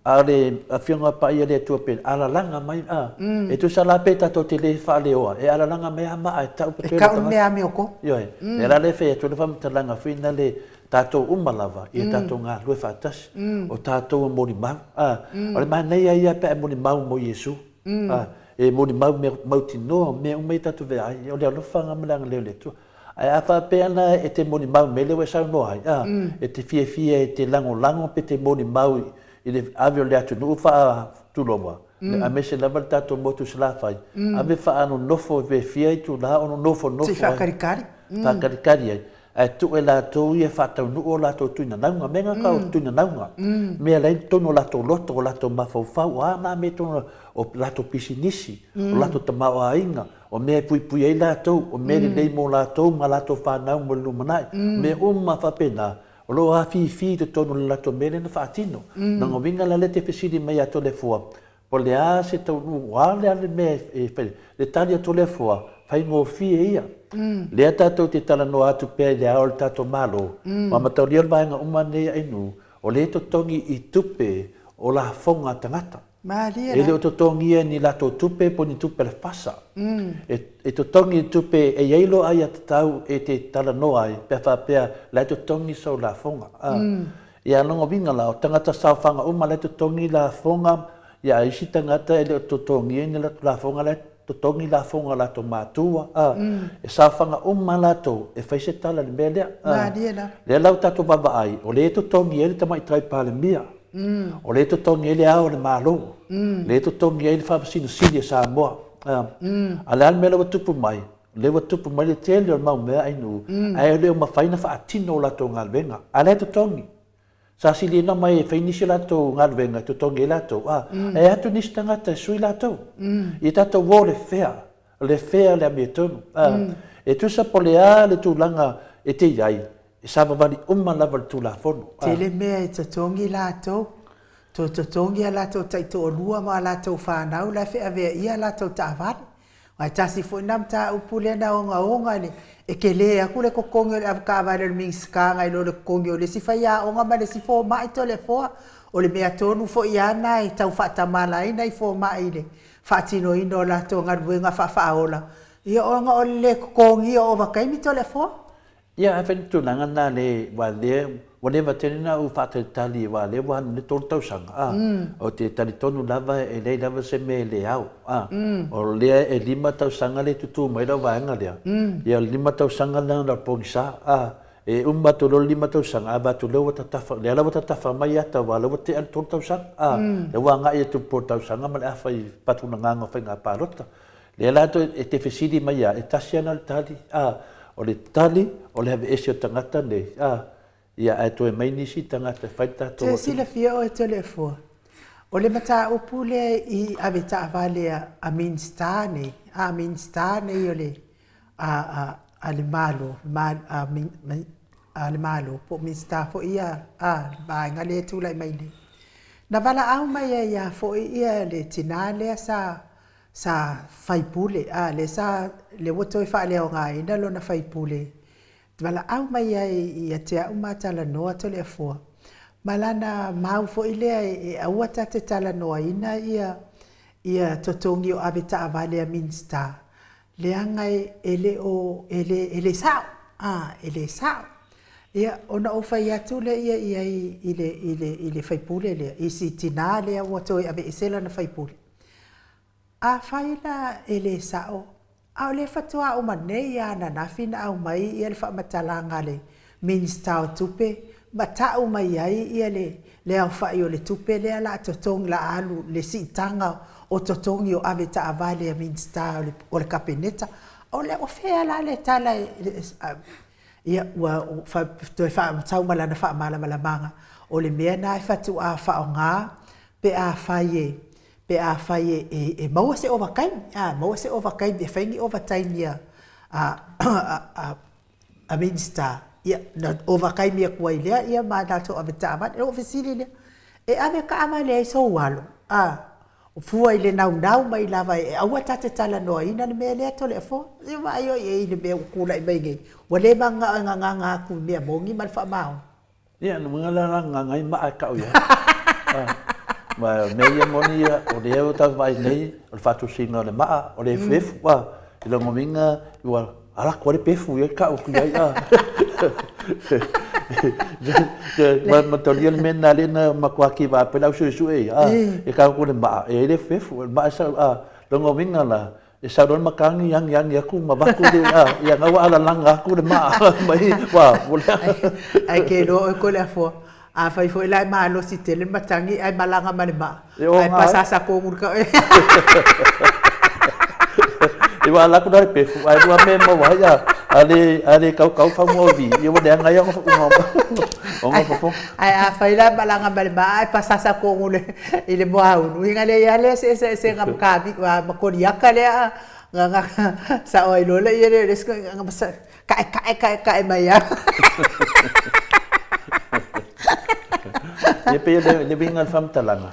a o le Afioga Paia a le Atua pei alalaga mai, a, e tusa la pe tatou te le faaleoa, e alalaga mai lava maa e tau E tau le mea amiotonu. Ioe, lea la lea e fai atu ai le faamatalaga foi lea tatou uma lava ia tatou galulue faatasi, o tatou e molimau. A, o le manaia ia pe a e molimau mo Iesu. A, e molimau mea mautinoa, mea uma ia tatou veai, o le alofaga ma le agalelei o le Atua. Ae a faapea la e te molimau mea lea ua e saunoa ai, a, e te fiafia e te lagolago pe te molimau i le ave o le atunuu faa-tulowa, aemaise lava le tatou motu i Salafai, ave faanonofo pe fia itula o nofonofo ai. Se i faakalikali. Faakalikali ai. Ae tuu e latou ia e faataunuu o latou tuinanauga, mea na o tuinanauga, mea la e i totonu o latou loto, o latou mafaufau, o a na mea i totonu o latou pisinisi, o latou tamaoaiga, o mea e puipui ai latou, o mea lelei mo latou ma latou fanau mo le lumanai, o mea uma faapena, o lo o afifi i totonu o le latou mea lea na faatino. Lona uiga la lea e te fesili mai ia Toleafoa, po o le a se taunuu, o a le a le mea e fai, le tali a Toleafoa, faigofie ia. Lea tatou te talanoa atu pea i le ao o le tatou Malo, ma mataulia o le vaega uma nei a Inu, o lea e totogi i tupe o lafoga a tagata. Malie E le o totogia ni latou tupe po o ni tupe a le fasa. E totogi i tupe e i ai lou aiatatau e te talanoa ai pe a faapea la e totogi sau lafoga. Ia lona uiga la, o tagata saofaga uma la e totogi lafoga, ia a isi tagata e le o totogia ni latou lafoga la e totogi lafoga a latou matua. E saofaga uma latou e fai se tala i le mea lea. Malie lava. Lea la ua tatou vaavaai, o lea e totogi ai le Tamaitai Palemia. O lea e totogi ai le Ao o le Malo, lea e totogi ai le Faamasino Sili a Samoa. A o le a le mea lea ua tupu mai? O lea ua tupu mai le tele o le mau mea ainu, ae le o mafai ona faatino latou galuega. A o la e totogi. Sa siliina mai e fai nisi o latou galuega e totogi ai latou, ae atu nisi tagata e sui latou. Ia tatou o le fea, le fea le amiotonu. E tusa po o le a le tulaga e te i ai, E savavali uma lava le Tulafono. Tele mea e totogi latou. Toe totogi a latou taitoalua ma a latou fanau la e feavea ia a latou taavale. Aua e tasi foi lena mataupu lea na ogaoga i le e tele atu le totogi o le avetaavale a le Minisita nai lo le totogi o le isi faiaoga ma le isi fomai Toleafoa. O le mea tonu foi lava lena e tau faatamala ai nai fomai i le faatinoina o latou galuega faafaaola, ia ona o le le totogia o ovataimi Toleafoa. Ia, ae fai le tulaga lena le, aua lea, ua leva tele ona ou faatalitali aua lea ua alu nei le 3 tausaga, a, ou te talitonu lava e leai lava se mea e le ao, a. O lea e 5 tausaga lea e tutu mai lau vaega lea, ia o le 5 tausaga lena o le pogisa, a. E uma atu loa le 5 tausaga, a vaai atu lea ua tatafa, lea la ua tatafa mai ata aua o lea ua tea le 3 tausaga, a. Lea ua agai atu i le po tausaga ma le afa i faatulagaga o faiga palota. Lea la e te fesili mai ia, e tasi lava le tali, a, o le tali o le aveese o tagata nei, a, ia ae toe mai nisi tagata e fai le tatou atunuu. Te silafia oe Toleafoa, o le mataupu lea i ave taavale a Minisita nei, a Minisita nei o le a a a le Malo, a a le Malo po o Minisita foi ia a le vaega lea e tulai mai nei. Na valaau mai ai lava foi ia le tina lea sa sa faipule, a lea sa, lea ua toe faaleaogaina lona faipule, valaau mai ai ia te au ma talanoa Toleafoa, ma lana mau foi lea e aua ta te talanoaina ia ia totogi o avetaavale a Minisita, leaga e le o, e le, e le sao, a, e le sao. Ia, ona ou fai atu lea i ai i le, i le, i le faipule lea, i si tinā lea ua toe aveese lana faipule. Afai la e le sao, a o lea faatoa uma nei lava ananafi na aumai ia le faamatalaga a le Minisita o Tupe ma tau mai ai ia le le aofai o le tupe lea la a totogi, la a alu le siitaga o totogi o avetaavale a Minisita o le Kapeneta. O le, o fea la le tala e, ia ua toe sau ma lana faamalamalamaga, o le mea lena e faatoa faaaoga pe afai e pe afai e, e, e maua se ovataimi, a, maua se ovataimi, e fai ni ovataimi a, a, a, a, a Minisita, ia, na ovataimi atu ai lea, ia ma latou avetaavale. Ona ou fesili lea, e ave taavale ai sou alo, a, fua i le naunau mai lava e aua ta te talanoaina le mea lea Toleafoa. Se vaai oi i le mea ua tulai mai nei, ua le mananao e gagana atu i mea moni ma le faamaoni. Ia, na uiga la gagaga ai maa e kau ia. Ma o mea ia moni ia, o lea ua tatou vaai nei, o le faatusiga o le maa, o le efuefu, a, i lona uiga, ua ala atu ai le pefu ia kau atu i ai, a. Ma mataulia le mea lena lea na matua kiva ai pea le au suesue ia, a, e kau atu le maa, e i ai le efuefu, o le maa e sau, a, lona uiga la, E sau loa le matagi agiagi atu ma avatu le, a, ia na ua alalaga atu le maa mai, ua, ua leaga. Ae ke iloa oe Toleafoa, afai foi la e malosi tele le matagi ae malaga ma le maa, E oga ae ai. pasasa kogu le ka E ua ala atu la le pefu, ae lua mea e maua ai, a, a le, a le kaukau fagoa o vi, ia ua leaga ai ona, ona, ona fofoga. Ae afai la e malaga ma le maa ae pasasa kogu le i le muaulu, uiga lea ia lea se eseesega ma kavi ma koliaka lea na na sao ai loa lea le isi kae kae kae kae mai lava. Ia pei o le uiga o le faamatalaga,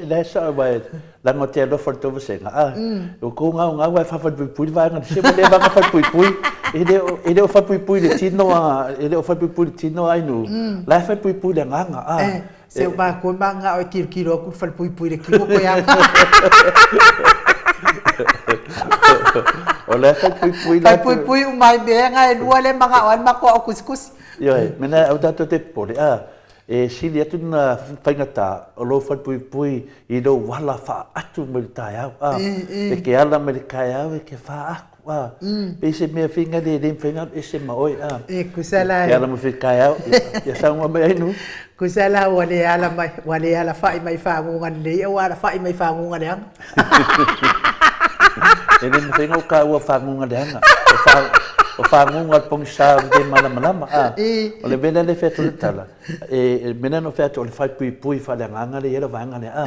la e sao aua leaga ou te alofa i le tou vasega, a, ua tou gaugau lava e faafalepuipui le vaega se ua leva ona falepuipui, e le o falepuipui i le tino a, e le o falepuipui i le tino a Ainuu, la e falepuipui i le agaga, a. Se o matou e mananao e tilotilo atu i le falepuipui i le tino toe aga. O la e falepuipui la. Falepuipui uma ai mea na e lua lea e mananao ai le matou aao tusitusi. Ioe, mea na aua tatou te popole, a, e sili atu lena faigata o lou falepuipui i lou ala faaatu mai le taeao, a, e te ala mai le taeao e te faatu. A, pei se mea fina lea e le mafai ona alu ese ma oe, a. E tusa la. E ala mai foi taeao, ia saunoa mai Ainuu. Tusa la ua le ala mai, ua le alafai mai faguga lelei a ua alafai mai faguga leaga. E le mafai ona ou taua faguga leaga. O faguga o le pogisa o le le malamalama, a. O le mea lea e fai atu ai le tala, e, le mea lea na ou fai atu o le falepuipui faaleagaga lea e i ai le vaega lea, a.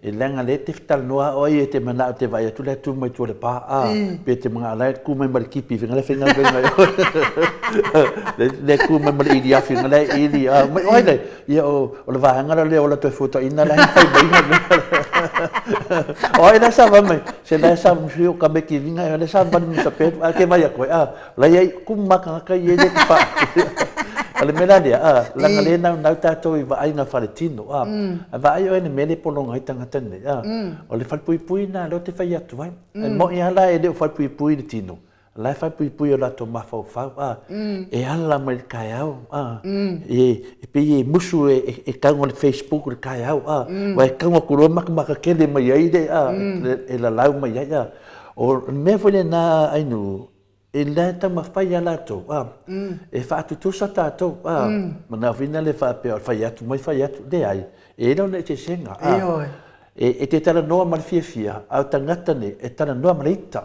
E leaga lea e te talanoa oe ia e te manao e te vaai atu la e tu mai tua o le pa a pe te manao la e tu mai ma le kipi faiga la e faigaluega ai oe lea e tu mai ma le ili afi faiga la e ili a mai oe le ia o le vaega la lea o la toe fuataina la e fai mai o ai la sa mai se la sa musui o ka meki vinga la sa vali musa pe a ke vai atu a la iai kuma tagata ia le fa o le mea la lea a leaga le naunau tatou i vaaiga faletino a a vaai oe i le mea lea e pologa ai tagata nei a o le falepuipui lena lea ou te fai atu ai e moni lava la e le o falepuipui i le tino a la e falepuipui i o latou mafaufau a e ala mai le taeao a e pei e musu e tago i le facebook i le taeao a aua e tago atu loa matamata tele mai ai le a e lalau mai ai a o le mea foi lena Ainuu E le taumafai a latou, a, e faatutusa tatou, a, manao foi na le faapea o le fai atu mai fai atu, leai, e i ai lona eseesega, a, e te talanoa ma le fiafia, a o tagata nei, e talanoa ma le ita,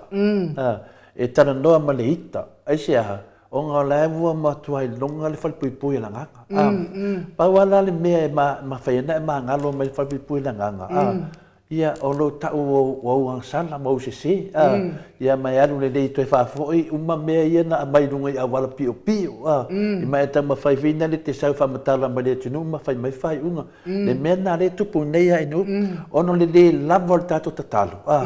a, e talanoa ma le ita, aisea? Ona o la e ua matua iloga le falepuipui o le agaga, a, pau lava la le mea e mafai ai ona e magalo mai le falepuipui o le agaga, a, Ia, o lou tau o ou agasala ma ou sese, a, ia ma e alu lelei toe faafoi uma mea ia na aumai i luga i auala piopio, a, i ma e taumafai foi na le te sau faamatala mai le atunuu ma fai mai faaiuga. Le mea lena lea e tupu nei a i ona o le le lava o le tatou tatalo, a,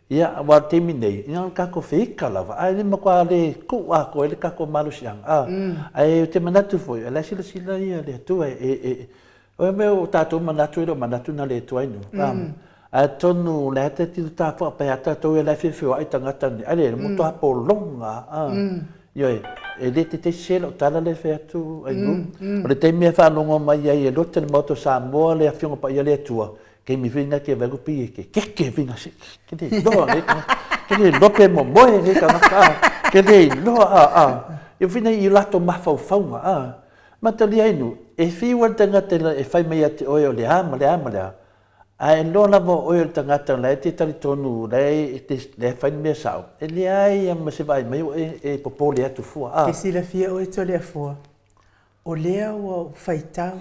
ia, aua o le taimi nei, ia o le tatou feika lava, ae le matua le tuu atoa ai le tatou malosiaga, a, ae ou te manatu foi, o la e silasila ia le Atua e O le mea o tatou manatu e le o manatu na le Atua inu. Atonu o le a te tino tafoa pe a tatou e la e feofeoai tagata nei. Ai le mo toa pologa. Ioe, e le te te se lo tala le fai atu ai nu. O le taimi e faalogo mai ai e lote le Maota o Samoa le Afioga Paia le Atua, taimi foi na ke vai ku pi e ke keke vinga se ke le loa le ke le lope mo moe le tagata ke le loa a a. E fina i lato mafaufauga a. Mataliainu, e whiua le tangata e whai mai ia te oe o le a ma le a ma le a, a e loa lava o oe o le tangata la e te talitonu la e te la e whai mea sao, e leai a ma se vaai mai o e e popole atu fua, a. Ke silafia oe Toleafoa, o lea ua ou faitau,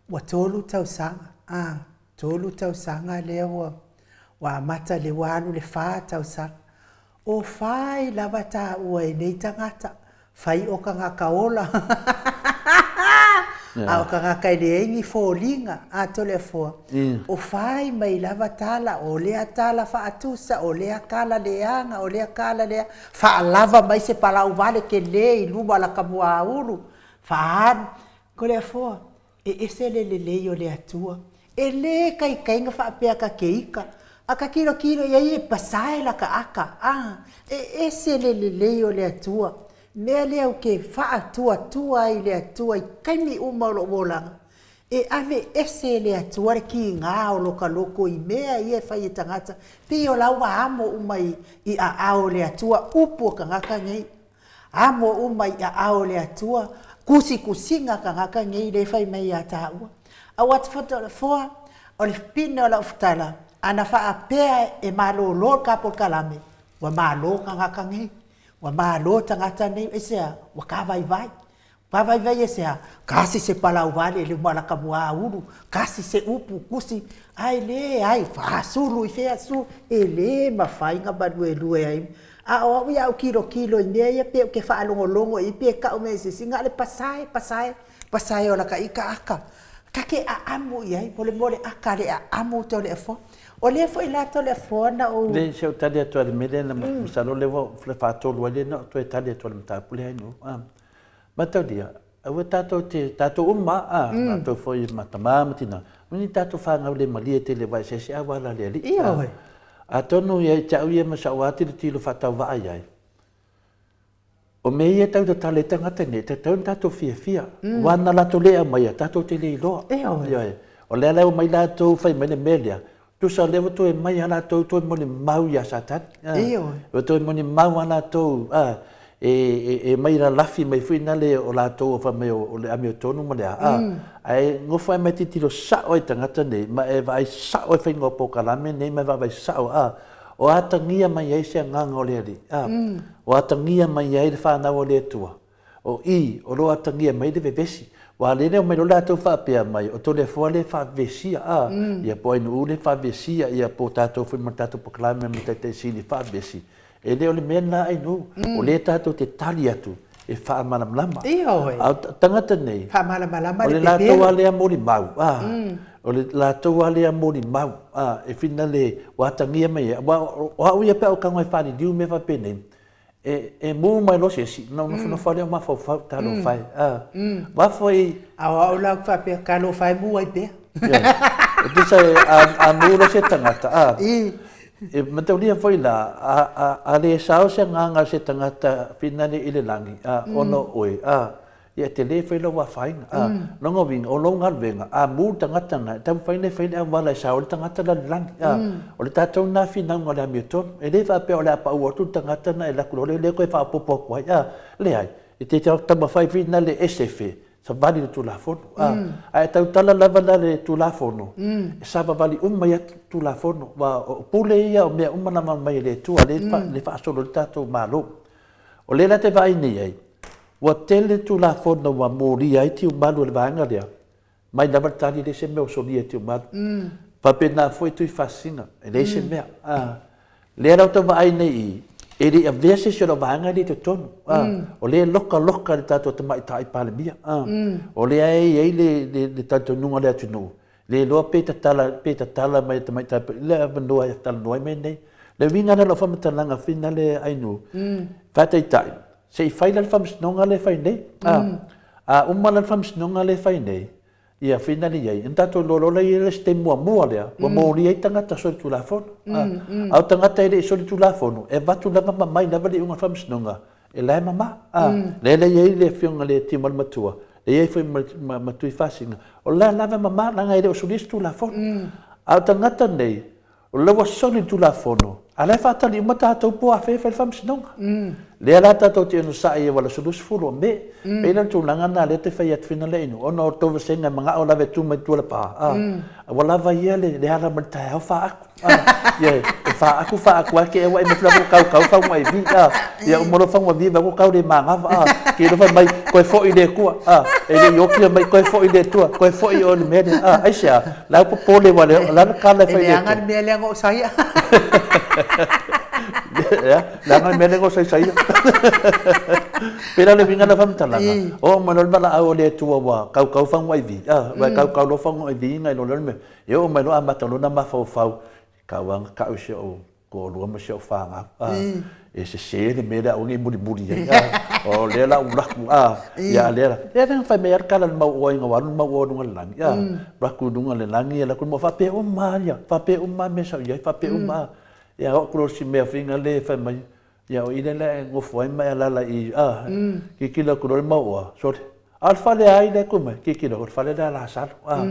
ua tolu tausaga, a, tolu tausaga lea ua, ua amata lea ua alu le fa tausaga. O whai lava tāua e nei tangata, whai o kangaka ola, a o kangaka e leai ni foliga, a Toleafoa, o whai mai lava tala, o lea tala whaatusa, o lea kala leaga, o lea kala lea, whaalava mai se palau vale ke le i luma la ka mua ulu, whaalu, Toleafoa, E ese le lelei o le Atua. E lē kaikaiga faapea ka ke ika, a ka kilokilo i ai e pasae la ka aka, a e ese le lelei o le Atua. Mea lea ou ke faatuatua ai i le Atua i taimi uma o loʻu olaga. E ave ese e le Atua le kīgā o loka loko i mea ia e fai e tagata, pei o la ua amo uma i, i aao o le Atua upu o kagaka nei. Amo uma i aao o le Atua kusikusiga a kagaka nei lea e fai mai iā tāua. Aua te foa, o le pine o lau tala, ana faapea e malōlō le ka polokalame, ua malo kagaka nei, ua malo tagata nei, aisea? Ua kāvaivai. Pavaivai e sea, kasi se palau vale le uma laka mua ulu, kasi se upu kusi, ae leai, fasulu i fea su, e le mafai na maluelue ai. A o au ia au kilokilo i mea ia pe ou ke faalogologo i pe kau mea i se isi, na o le pasae, pasae, pasae o laka ika aka. Ka ke aamu i ai, mo le aka le aamu Toleafoa. O lea foi la Toleafoa na ou. Le, se ou tali atu a le mea lea na masalo lea ua faatolu ai lea na ou toe tali atu a le mataupu lea ai no. Mataulia, aua tatou te, tatou uma, a, tatou foi ma tamā ma tinā, aua ne i tatou fanau le malie tele aua e eseese auala a le Alii. Ioe. Atonu ia i te au ia ma sau lava tilotilo faatauvaa i ai, o mea ia e tau tatala i tagata nei, e tatau ona tatou fiafia, aua na latou le aumaia, tatou te le iloa. Ioe. Ioe. O lea la e omai latou fai mai le mea lea, Tusa o lea ua toe mai a latou toe molimau iā Satani. Ioe. Ua toe molimau a latou a, e, e, e mai lalafi mai foi nale o latou o fai mai o, o le amiotonu ma le a, a. Ae nofo ae mai tilotilo sao ai tagata nei, ma e vaai sao ai faiga o polokalame nei ma e vaavaai sao, a, o atagia mai ai se agaga o le Alii, a, o atagia mai ai le fanau a le Atua. O i, o lo o atagia mai le vevesi. Ua lele o mai loa latou faapea mai, o Toleafoa lea e faavevesia, a, ia po o Ainuu lea e faavevesia, ia po o tatou foi ma le tatou polokalame ma Taitai Sili e faavevesi. E le o le mea lena Ainuu, o lea tatou te tali atu e faamalamalama. Ioe. A o tagata nei, Faamalamalama o le le latou pepelo. lava lea molimau, a, o le latou lava lea molimau, a, e finale ua atagia mai ai. Aua o au ia pe a ou tago e faaliliu mea faapenei, E, e mū mai loa se isi, ona ou nofonofo lava lea o mafaufau, talofa e, a. Aua foi... A o au la ou te faapea, talofa e mū ai pea. E tusa e, a, a mū loa se tagata, a, e mataulia foi la, a, a, a le sao se agaga o se tagata finale i le lagi, a, ona o oe, a, Ia e tele foi lou afaina. A, lona uiga, o lou galuega, a mu le tagata lena, e taumafai ona e fai le auala e sao ai le tagata la i le lagi. A, o le tatou lena finauga o le amiotonu. E le faapea o le a pau atu le tagata lena e alu atu loa lea toe faaopoopo atu ai. A, leai, e te taumafai foi lena le esefe, savali i le Tulafono. A, ae tautala lava la le Tulafono, e savavali uma ai lava Tulafono. Aua o pule ia o mea uma na aumai e le Atua, lea e faasolo ai le tatou Malo. O lea la te vaai nei ai, ua tele Tulafono ua molia ai Tiumalu e le vaega lea, mai lava le tali e leai se mea o solia e Tiumalu. Faapena foi Tuifaasisina, e leai se mea. Lea la ua tau vaai nei i i, e le i avea se isi o lau vaega e le i totonu. O lea e lokaloka le tatou Tamaitai Palemia. O lea e i ai le talitonuga o le atunuu, Le iloa pe tatala, pe tatala mai e tamaitai i le avanoa e talanoa ai mea nei. Le uiga lea o lau faamatalaga finale Ainuu, faataitai, se i fai la le faamasinoga lea e fai nei. A uma la le faamasinoga lea e fai nei, ia finale i ai, ona tatou iloa loa lea i le isi taimi muamua lea, ua molia ai tagata solitulafono. A o tagata e le i solitulafono, e avatu lava ma aumai lava le iuga o le faamasinoga, E la e mama, a, lea la e i ai le afioga i le Tiumalu Matua, lea e i ai foi ma, ma Tuifaasina, o la e lava e mama, leaga e le o solia se Tulafono. A o tagata nei, o la ua soli le Tulafono, a o la e faatali uma tatou po o afea e fai le faamasinoga. Lea la tatou te onosai aua le aso 20 o Me. E pei la o le tulaga lena lea ou te fai atu foi na inu, ona o le tou vasega e manao lava e tu mai tua le pa, a, ua lava ia le ala mai le taeao faaaku. Ia, e faaaku faaaku lava ke ua e mafila ko kau kau fau mai vi a. Ia uma loa fau vi va ko kau le mangava a. Ke loa fai mai koe foi le Atua a. E le i oki mai koe foi le Atua, koe foi oe i le mea lea a. Aisea? La e popole ua le la le kala e fai le Atua. E leaga le mea lea na ou saia. Ea, leaga le mea lea na ou saisaia. Pēlā le uiga o lau faamatalaga, oo mai loa le valaau a le Atua ua kaukau faguai vi a, ua e kaukau loa faguai vi nai lo le mea. E oo mai loa amata lona mafaufau, Kau a kau i si ou toalua ma si ou fanau, a, e sese le mea lea aua ne i mulimuli ai, a, o lea la ua alu atu, a, ia a lea la, lea la na fai mai ai le tala i le mau oa ina ua alu le mau oa i luga o le lagi, a, alu atu i luga o le lagi, alu atu le mau faapea uma lava ia, faapea uma lava mea sa ou i ai, faapea uma lava. Ia oo atu loa i si mea foi lea fai mai, ia o i lea la e nofo ai ma e alaala i i, a, tilotilo atu loa le mau oa, sole. A o le fale a ai lea e tu mai, tilotilo, o le fale lea a Lasalo, a.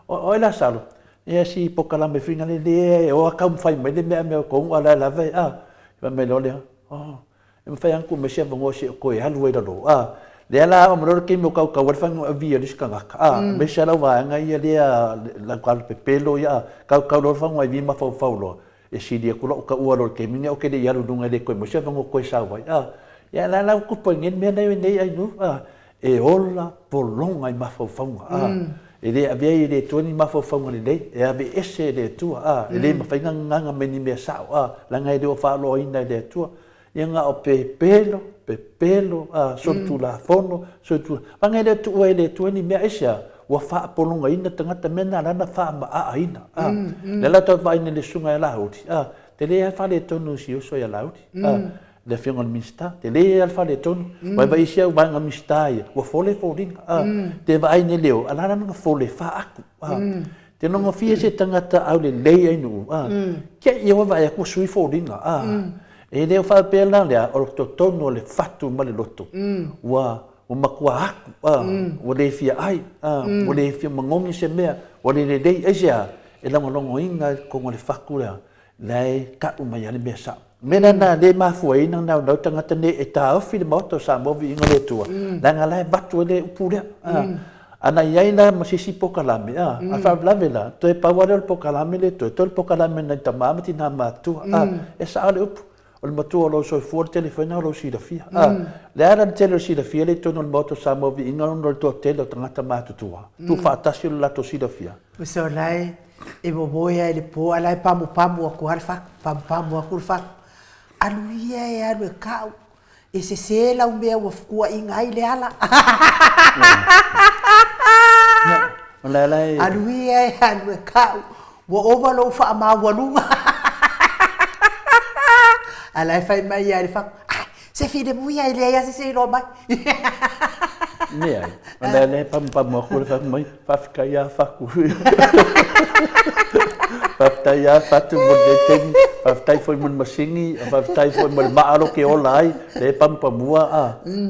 O ai Lasalo? Ia si polokalame foi lea lea e o lava taumafai mai le mea a mea o tonu a o la e lava e, a. Fai mai loa lea, oh, e mafai lava ona tuu mai se avanoa se i ou toe alu ai i lalo, a. Lea la oo mai loa le taimi o tautau ai le fagu e via i le isi tagata, a, aemaise lava lau vaega ia lea, lau tala pepelo ia, a, tautau loa le fagu e mafaufau loa, e sili atu lou taua loa i le taimi lenei ae ou te le i alu i luga e le toe maua se avanoa e toe sau ai, a. Ia o la e la ua tupu ai nei le mea lea e i ai nei Ainuu, a, e ola pologa i mafaufauga, a. E le avea ai e le Atua ni mafaufauga lelei, e aveese e le Atua, a. E le mafai ona gagana mai ni mea sao, a, leaga e le o faaaloaina e le Atua. Ia na o pepelo, pepelo, a, solitulafono, solitulafono. Leaga e le o tuua e le Atua ni mea, aisea? Ua faapologaina tagata, mea na ala ai ona faamaaaina, a. Lea la tatou te vaai nei i le susuga ia Laauli, a, tele lava le faaletonu o si uso ia Laauli, a, le Afioga i le Minisita, tele lava le faaletonu. Aua e vaai isi au vaega Minisita ia, ua fole foliga, a. Te vaai nei i le o, a o le a la lona fole faatu, a. Te nogofie se tagata aulelei ai nuu, a. Te i ua vaai atu ua sui foliga, a. E le o faapea la lea, o totonu o le fatu ma le loto, ua ua matua aku, a, ua le fia ai, a, ua le fia magogi se mea, ua le lelei, aisea? E lagolagoina ai totonu o le fatu lea, la e tau mai lava le mea sao. O le mea lena lea e mafua ai ona naunau tagata nei e taofi le Maota o Samoa viiga o le Atua, leaga la e avatu ai le upu lea. A na i ai la ma se isi polokalame, a faalavelave la, toe pau lava lea o le polokalame lea toe, toe le polokalame nai tama ma tina matutua, a, e sao le upu, o le matua o lou soifua, o le tele foi lena o lou silafia. A, le a la le tele o le silafia lea i totonu o le Maota o Samoa viiga ona o le toatele o tagata matutua, tuufaatasi o le latou silafia. Uso la e E momoe lava i le po, a o la e pamupamu atu lava le fatu, pamupamu atu le fatu. Alu ia e alu e kau, e sese lau mea ua fetuaina ai le ala. Alu ia e alu e kau, ua ova lou faamaualuga. A o la e fai mai lava le fatu, ai, se filemu ia e leai lava se isi e iloa mai. Leai, o lea lea e pamupamu atu le fai mai, faafetai lava Fatu. Faafetai lava Fatu mo lenei taimi, faafetai foi mo le masini, faafetai foi mo le maa lea ou te ola ai, lea e pamupamua a.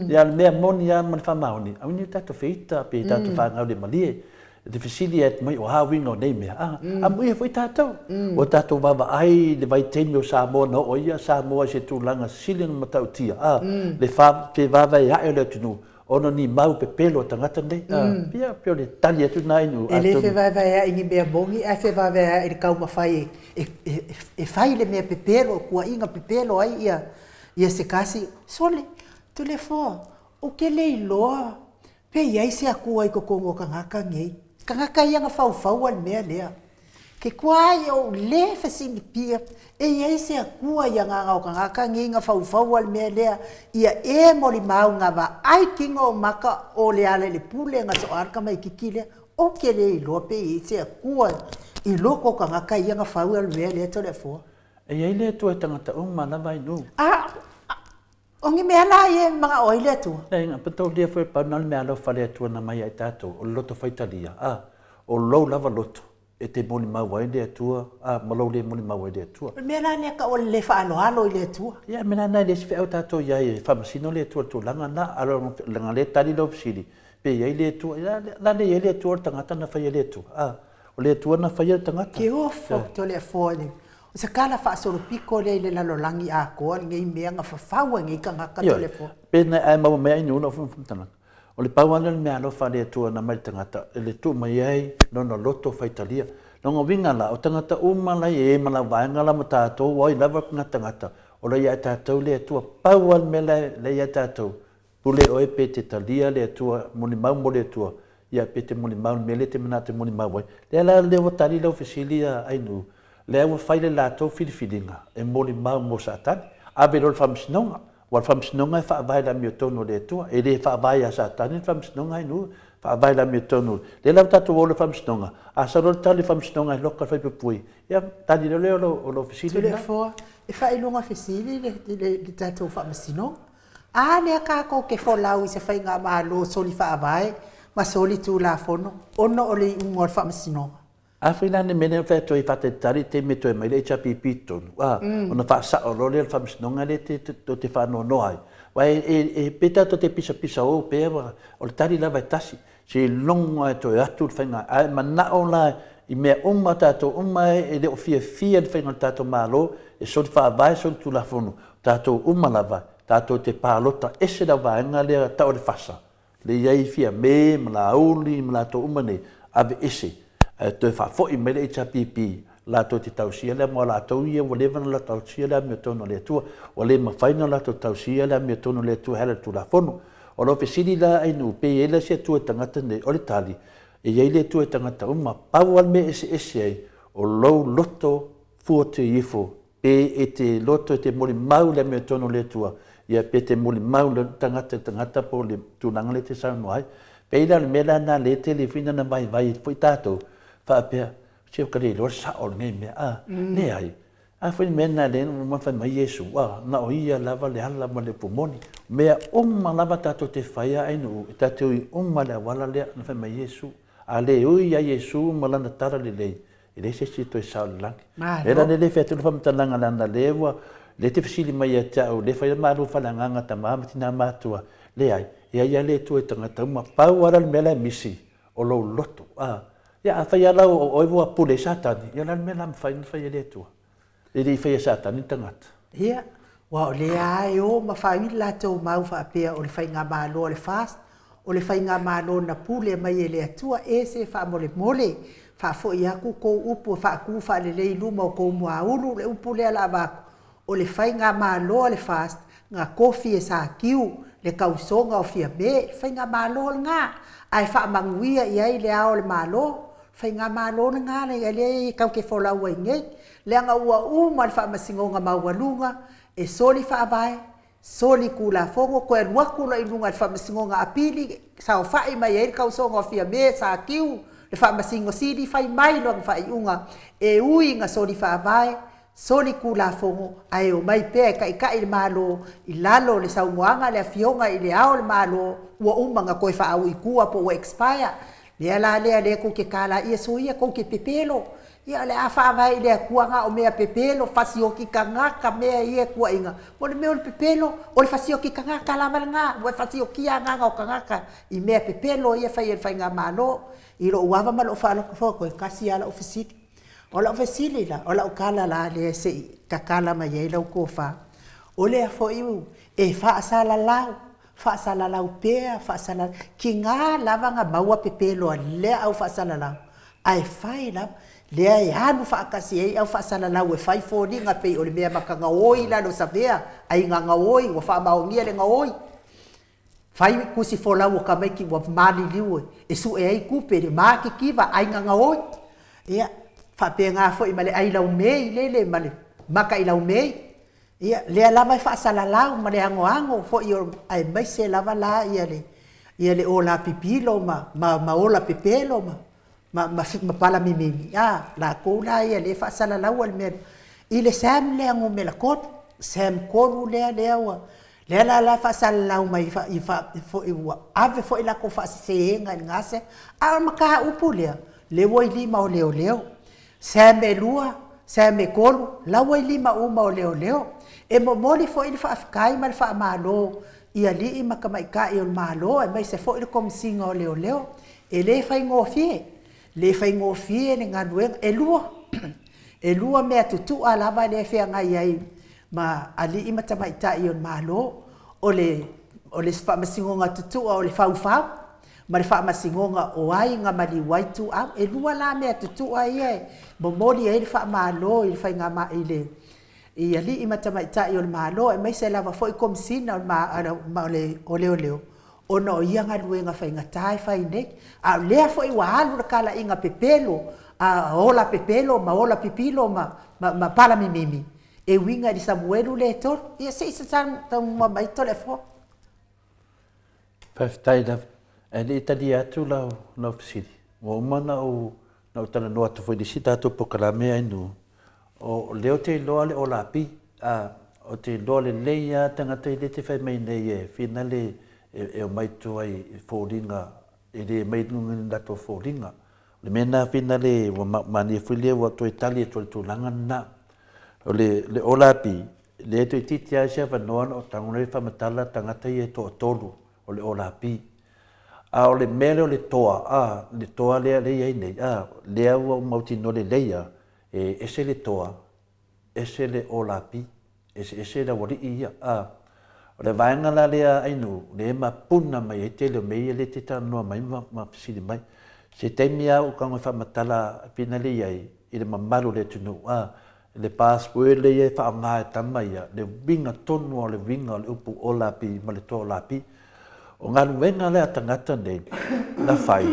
Ia o le mea moni lava ma le faamaoni, aua ne i tatou feita pe tatou faagaulemalie. E te fesili atu mai o a uiga o nei mea, a, amuia foi tatou. Ua tatou vaavaai i le vaitaimi o Samoa na oo ai Samoa i se tulaga sili ona matautia, a, le fevaevaea'i o le atunuu ona o ni mau pepelo a tagata nei. A, ia, pei o le tali atu lena i nuu. E le fevaevaea'i i ni mea moni ae fevaevaea'i i le taumafai e fai le mea pepelo, tuuaiga pepelo ai ia se tasi. Sole, Toleafoa, ou te le iloa Pe i ai se Atua i totonu o tagata nei, tagata ia na faufaua le mea lea. Ke kuai ou le fesilipia e i ai se Atua i agaga o tagata nei na faufaua le mea lea, ia e molimau na vaai kino o maka o Lealailepule na soa le tamaititi lea. Ou te le iloa pe i ai se Atua i loko o tagata ia na faua le mea lea Toleafoa. E i ai le Atua i tagata uma lava i nuu. A, O ni mea la ia e manao ai le Atua? Leai, na patolia foi pau na o le mea alofa a le Atua na mai ia i tatou, o le loto faitalia, a, o lou lava loto e te molimau ai le Atua, a, ma lou le molimau ai le Atua. O le mea la lea tau o le le faaaloalo i le Atua. Ia, mea la na e le isi feau tatou i ai e faamasino le Atua i le tulaga na, a o leaga lea e tali lau fesili, pe i ai le Atua, ia, la le i ai le Atua o le tagata na faia e le Atua, a, o le Atua na faia le tagata. Ke ofo, Toleafoa, O se tala faasolopito lea i le lalolagi atoa lenei mea na fafau ai nei tagata Ioe, telefoni. Pe na ae maua mai ai ni ulu faamatalaga. O le pau lava lea o le mea alofa a le Atua na aumai i le tagata e le tuu mai ai lona loto faitalia. Lona uiga la, o tagata uma la e i ai ma lau vaega la ma tatou, o ai lava na tagata, o la ia tatou le Atua. Pau lava le mea la e ia tatou, Pule oe pe te talia le Atua, molimau mo le Atua, ia pe te molimau i le mea lea e te manao e te molimau ai. Lea la lea ua tali lau fesili a Ainuu, lea ua fai le latou filifiliga e molimau mo Satani. Ave loa i le faamasinoga, aua o le faamasinoga e faavae i le amiotonu a le Atua, e le faavae ia Satani le faamasinoga Ainuu, e faavae i le amiotonu. Lea la ua tatou o i le faamasinoga, a sau loa le tali o le faamasinoga e loka le faipuipui, ia tali loa lea o lou fesili lena. Toleafoa, e faailoga fesili le tatou faamasinoga. A lea tatou te folau i se faigamalo soli faavae ma soli tulafono ona o le iuga o le faamasinoga. Afai la le mea lea na fai atu ai faatalitali i le taimi e toe mai le HRPP i totonu, a, ona faasao loa lea o le faamasinoga lea tou te faanoanoa ai. Aua e pei tatou te pisapisao pea, o le tali lava e tasi, seiloga lava e toe atu le faiga. A e manao la i mea uma, tatou uma e le o fiafia i le faiga o le tatou Malo, e soli faavae, soli tulafono, tatou uma lava, tatou te palota ese le vaega lea e tau o le FASA, lea e i ai Fiame ma Laauli ma latou uma nei, aveese ae toe faafoi mai le HRPP latou te tausia le amoa latou ia ua leva ona tausia le amiotonu a le Atua. Ua le mafai ona latou tausia le amiotonu a le Atua e ala i le Tulafono. O lau fesili la Ainuu, pe i ai la se Atua i tagata nei? O le tali, e i ai le Atua i tagata uma. Pau lava le mea e eseese ai, o lou loto fuateifo Pe e te loto e te molimau i le amiotonu o le Atua, ia pe te molimau le tagata i le tagata po o le tulaga lea e te saunoa ai. Pei la o le mea la lena lea e tele foi ina vaivai ai foi tatou, faapea, se ua ta le iloa le sao o lenei mea, a, leai. A foi le mea lena lea na fai mai Iesu, a, na o Ia lava le ala ma le upu moni. O mea uma lava tatou te faia ainuu, e ta te ui uma i le auala lea na fai mai Iesu. A le ui ia Iesu ma Lana tala lelei, E leai se isi e toe sao i le lagi. Malo. Lea la le fai atu le faamatalaga leaga lea ua lea te fesili mai ia te au, lea fai malo faaleagaga tama ma tina matua. Leai, e i ai lava le Atua i tagata uma. Pau lava la le mea la e misi, o lou loto. A, ia afai lava la o oe ua pule i Satani, ia o le a le mea la mafai ona fai e le Atua? E le i faia e Satani le tagata. Ia, aua o lea lava e o ma faaili latou mau faapea o le faigamalo a le FAST, o le faigamalo na pule mai e le Atua, ese faamolemole, faafoi atu kou upu e faatu faalelei i luma o kou muaulu le upu lea la avatu, o le faigamalo a le FAST na tofi e Satiu le tausoga o Fiame, le faigamalo lena, ae faamanuia i ai le Ao o le Malo, Faigamalo lena lea e tatou te folau ai nei, leaga ua uma le Faamasinoga Maualuga e soli faavae, soli Tulafono, toe alu atu loa i luga i le Faamasinoga Apili, saofai mai ai le tausoga o Fiame, Satiu, le Faamasino Sili, fai mai lona faaiuga, e ui ina soli faavae, soli Tulafono, ae omai pea e taitai le Malo i lalo o le saunoaga a le Afioga i Le Ao o le Malo, ua uma ona toe faaui i tua po ua expire. Lea la lea lea tou te tala ia soia tou te pepelo, ia o le a faavae i le Atua na o mea pepelo, fasioti tagata mea ia tuuaiga, o le mea o le pepelo, o le fasioti tagata lava lena, ua e fasiotia agaga o tagata i mea pepelo ia e fai e le faigamalo. I lou ava ma lou faaaloalo, toe tasi lava lau fesili. O lau fesili la, o lau tala la lea se i tatala mai ai lau tofa, o lea foi e faasalalau, faasalalau pea, faasalalau, tiga lava na maua pepelo a lea au faasalalau, ae fai lava, lea e alu faatasi ai au faasalalau e fai foliga pei o le mea matagaoi i lalo o Savea, aiga gaoi, ua faamaonia le gaoi. Fai tusi folau o tamaiti ua maliliu e sue ai tupe i le matitiva aiga gaoi. Ia, faapena foi ma le ai laumei lele ma le maka i laumei. Ia, lea lava e faasalalau ma le anoano foi o, aemaise lava la ia le, ia le ola pipilo ma, ma, ma ola pepelo ma, ma, ma, ma palamimimi, a, latou la ia lea e faasalalaua le mea i le Sam lea numera 3, Sam 3 lea, lea ua, lea la la e faasalalau mai i fa, foi ua ave foi latou faasesega i lena Sam, a o le mataupu lea, lea ua i lima o leoleo. Sam e lua, Sam e tolu, la ua i lima uma o leoleo. E momoli foi le faafetai ma le faamalo i alii ma tamaitai o le Malo aemaise foi le Komesina o Leoleo. E le faigofie, le faigofie le galuega. E lua, e lua mea tutua lava lea e feagai ai ma alii ma tamaitai o le Malo, o le, o le faamasinoga tutua o le faufau ma le faamasinoga o ai na maliu ai ituau. E lua la mea tutua ia e momoli ai le faamalo i le faiga i le i alii ma tamaitai o le Malo aemaise lava foi Komesina o Leoleo ona o ia galuega faigata e fai nei. A o lea foi ua alu le talaiga pepelo, a ola pepelo ma ola pipilo ma, ma, ma palamimimi, e uiga i le Samuelu lea e tolu. Ia se i saunoa mai Toleafoa. Faafetai lava. Ae le i talia atu lau, lau fesili, ua uma ona ou, na ou talanoa atu foi i le isi tatou polokalame Ainuu, o lea ou te iloa le olapi, a, ou te iloa lelei lava tagata ia te fai mai nei e finale e, e omai tua i foliga, e le mai luga i ni latou foliga. le mea lena finale ua mania foi lea ua toe tali atu i le tulaga lena. O le le olapi, lea toeitiiti lava se avanoa na ou tago lea faamatala tagata ia e toatolu o le olapi. A o le mea lea o le toa, a, le toa lea lea e i ai nei, a, lea ua ou mautinoa lelei lava, e ese le toa, ese le olapi, eseese le aualii ia, a. O le vaega la lea Ainuu, lea e mapuna mai ai tele o mea ia lea e te talanoa mai ma fesili mai. Se taimi lava ou tago e faamatala pina lea i ai i le mamalu o le atunuu, a, le password lea e faaaoga e tama ia, le uiga tonu lava o le uiga o le upu olapi ma le toa olapi. O galuega lea a tagata nei na fai,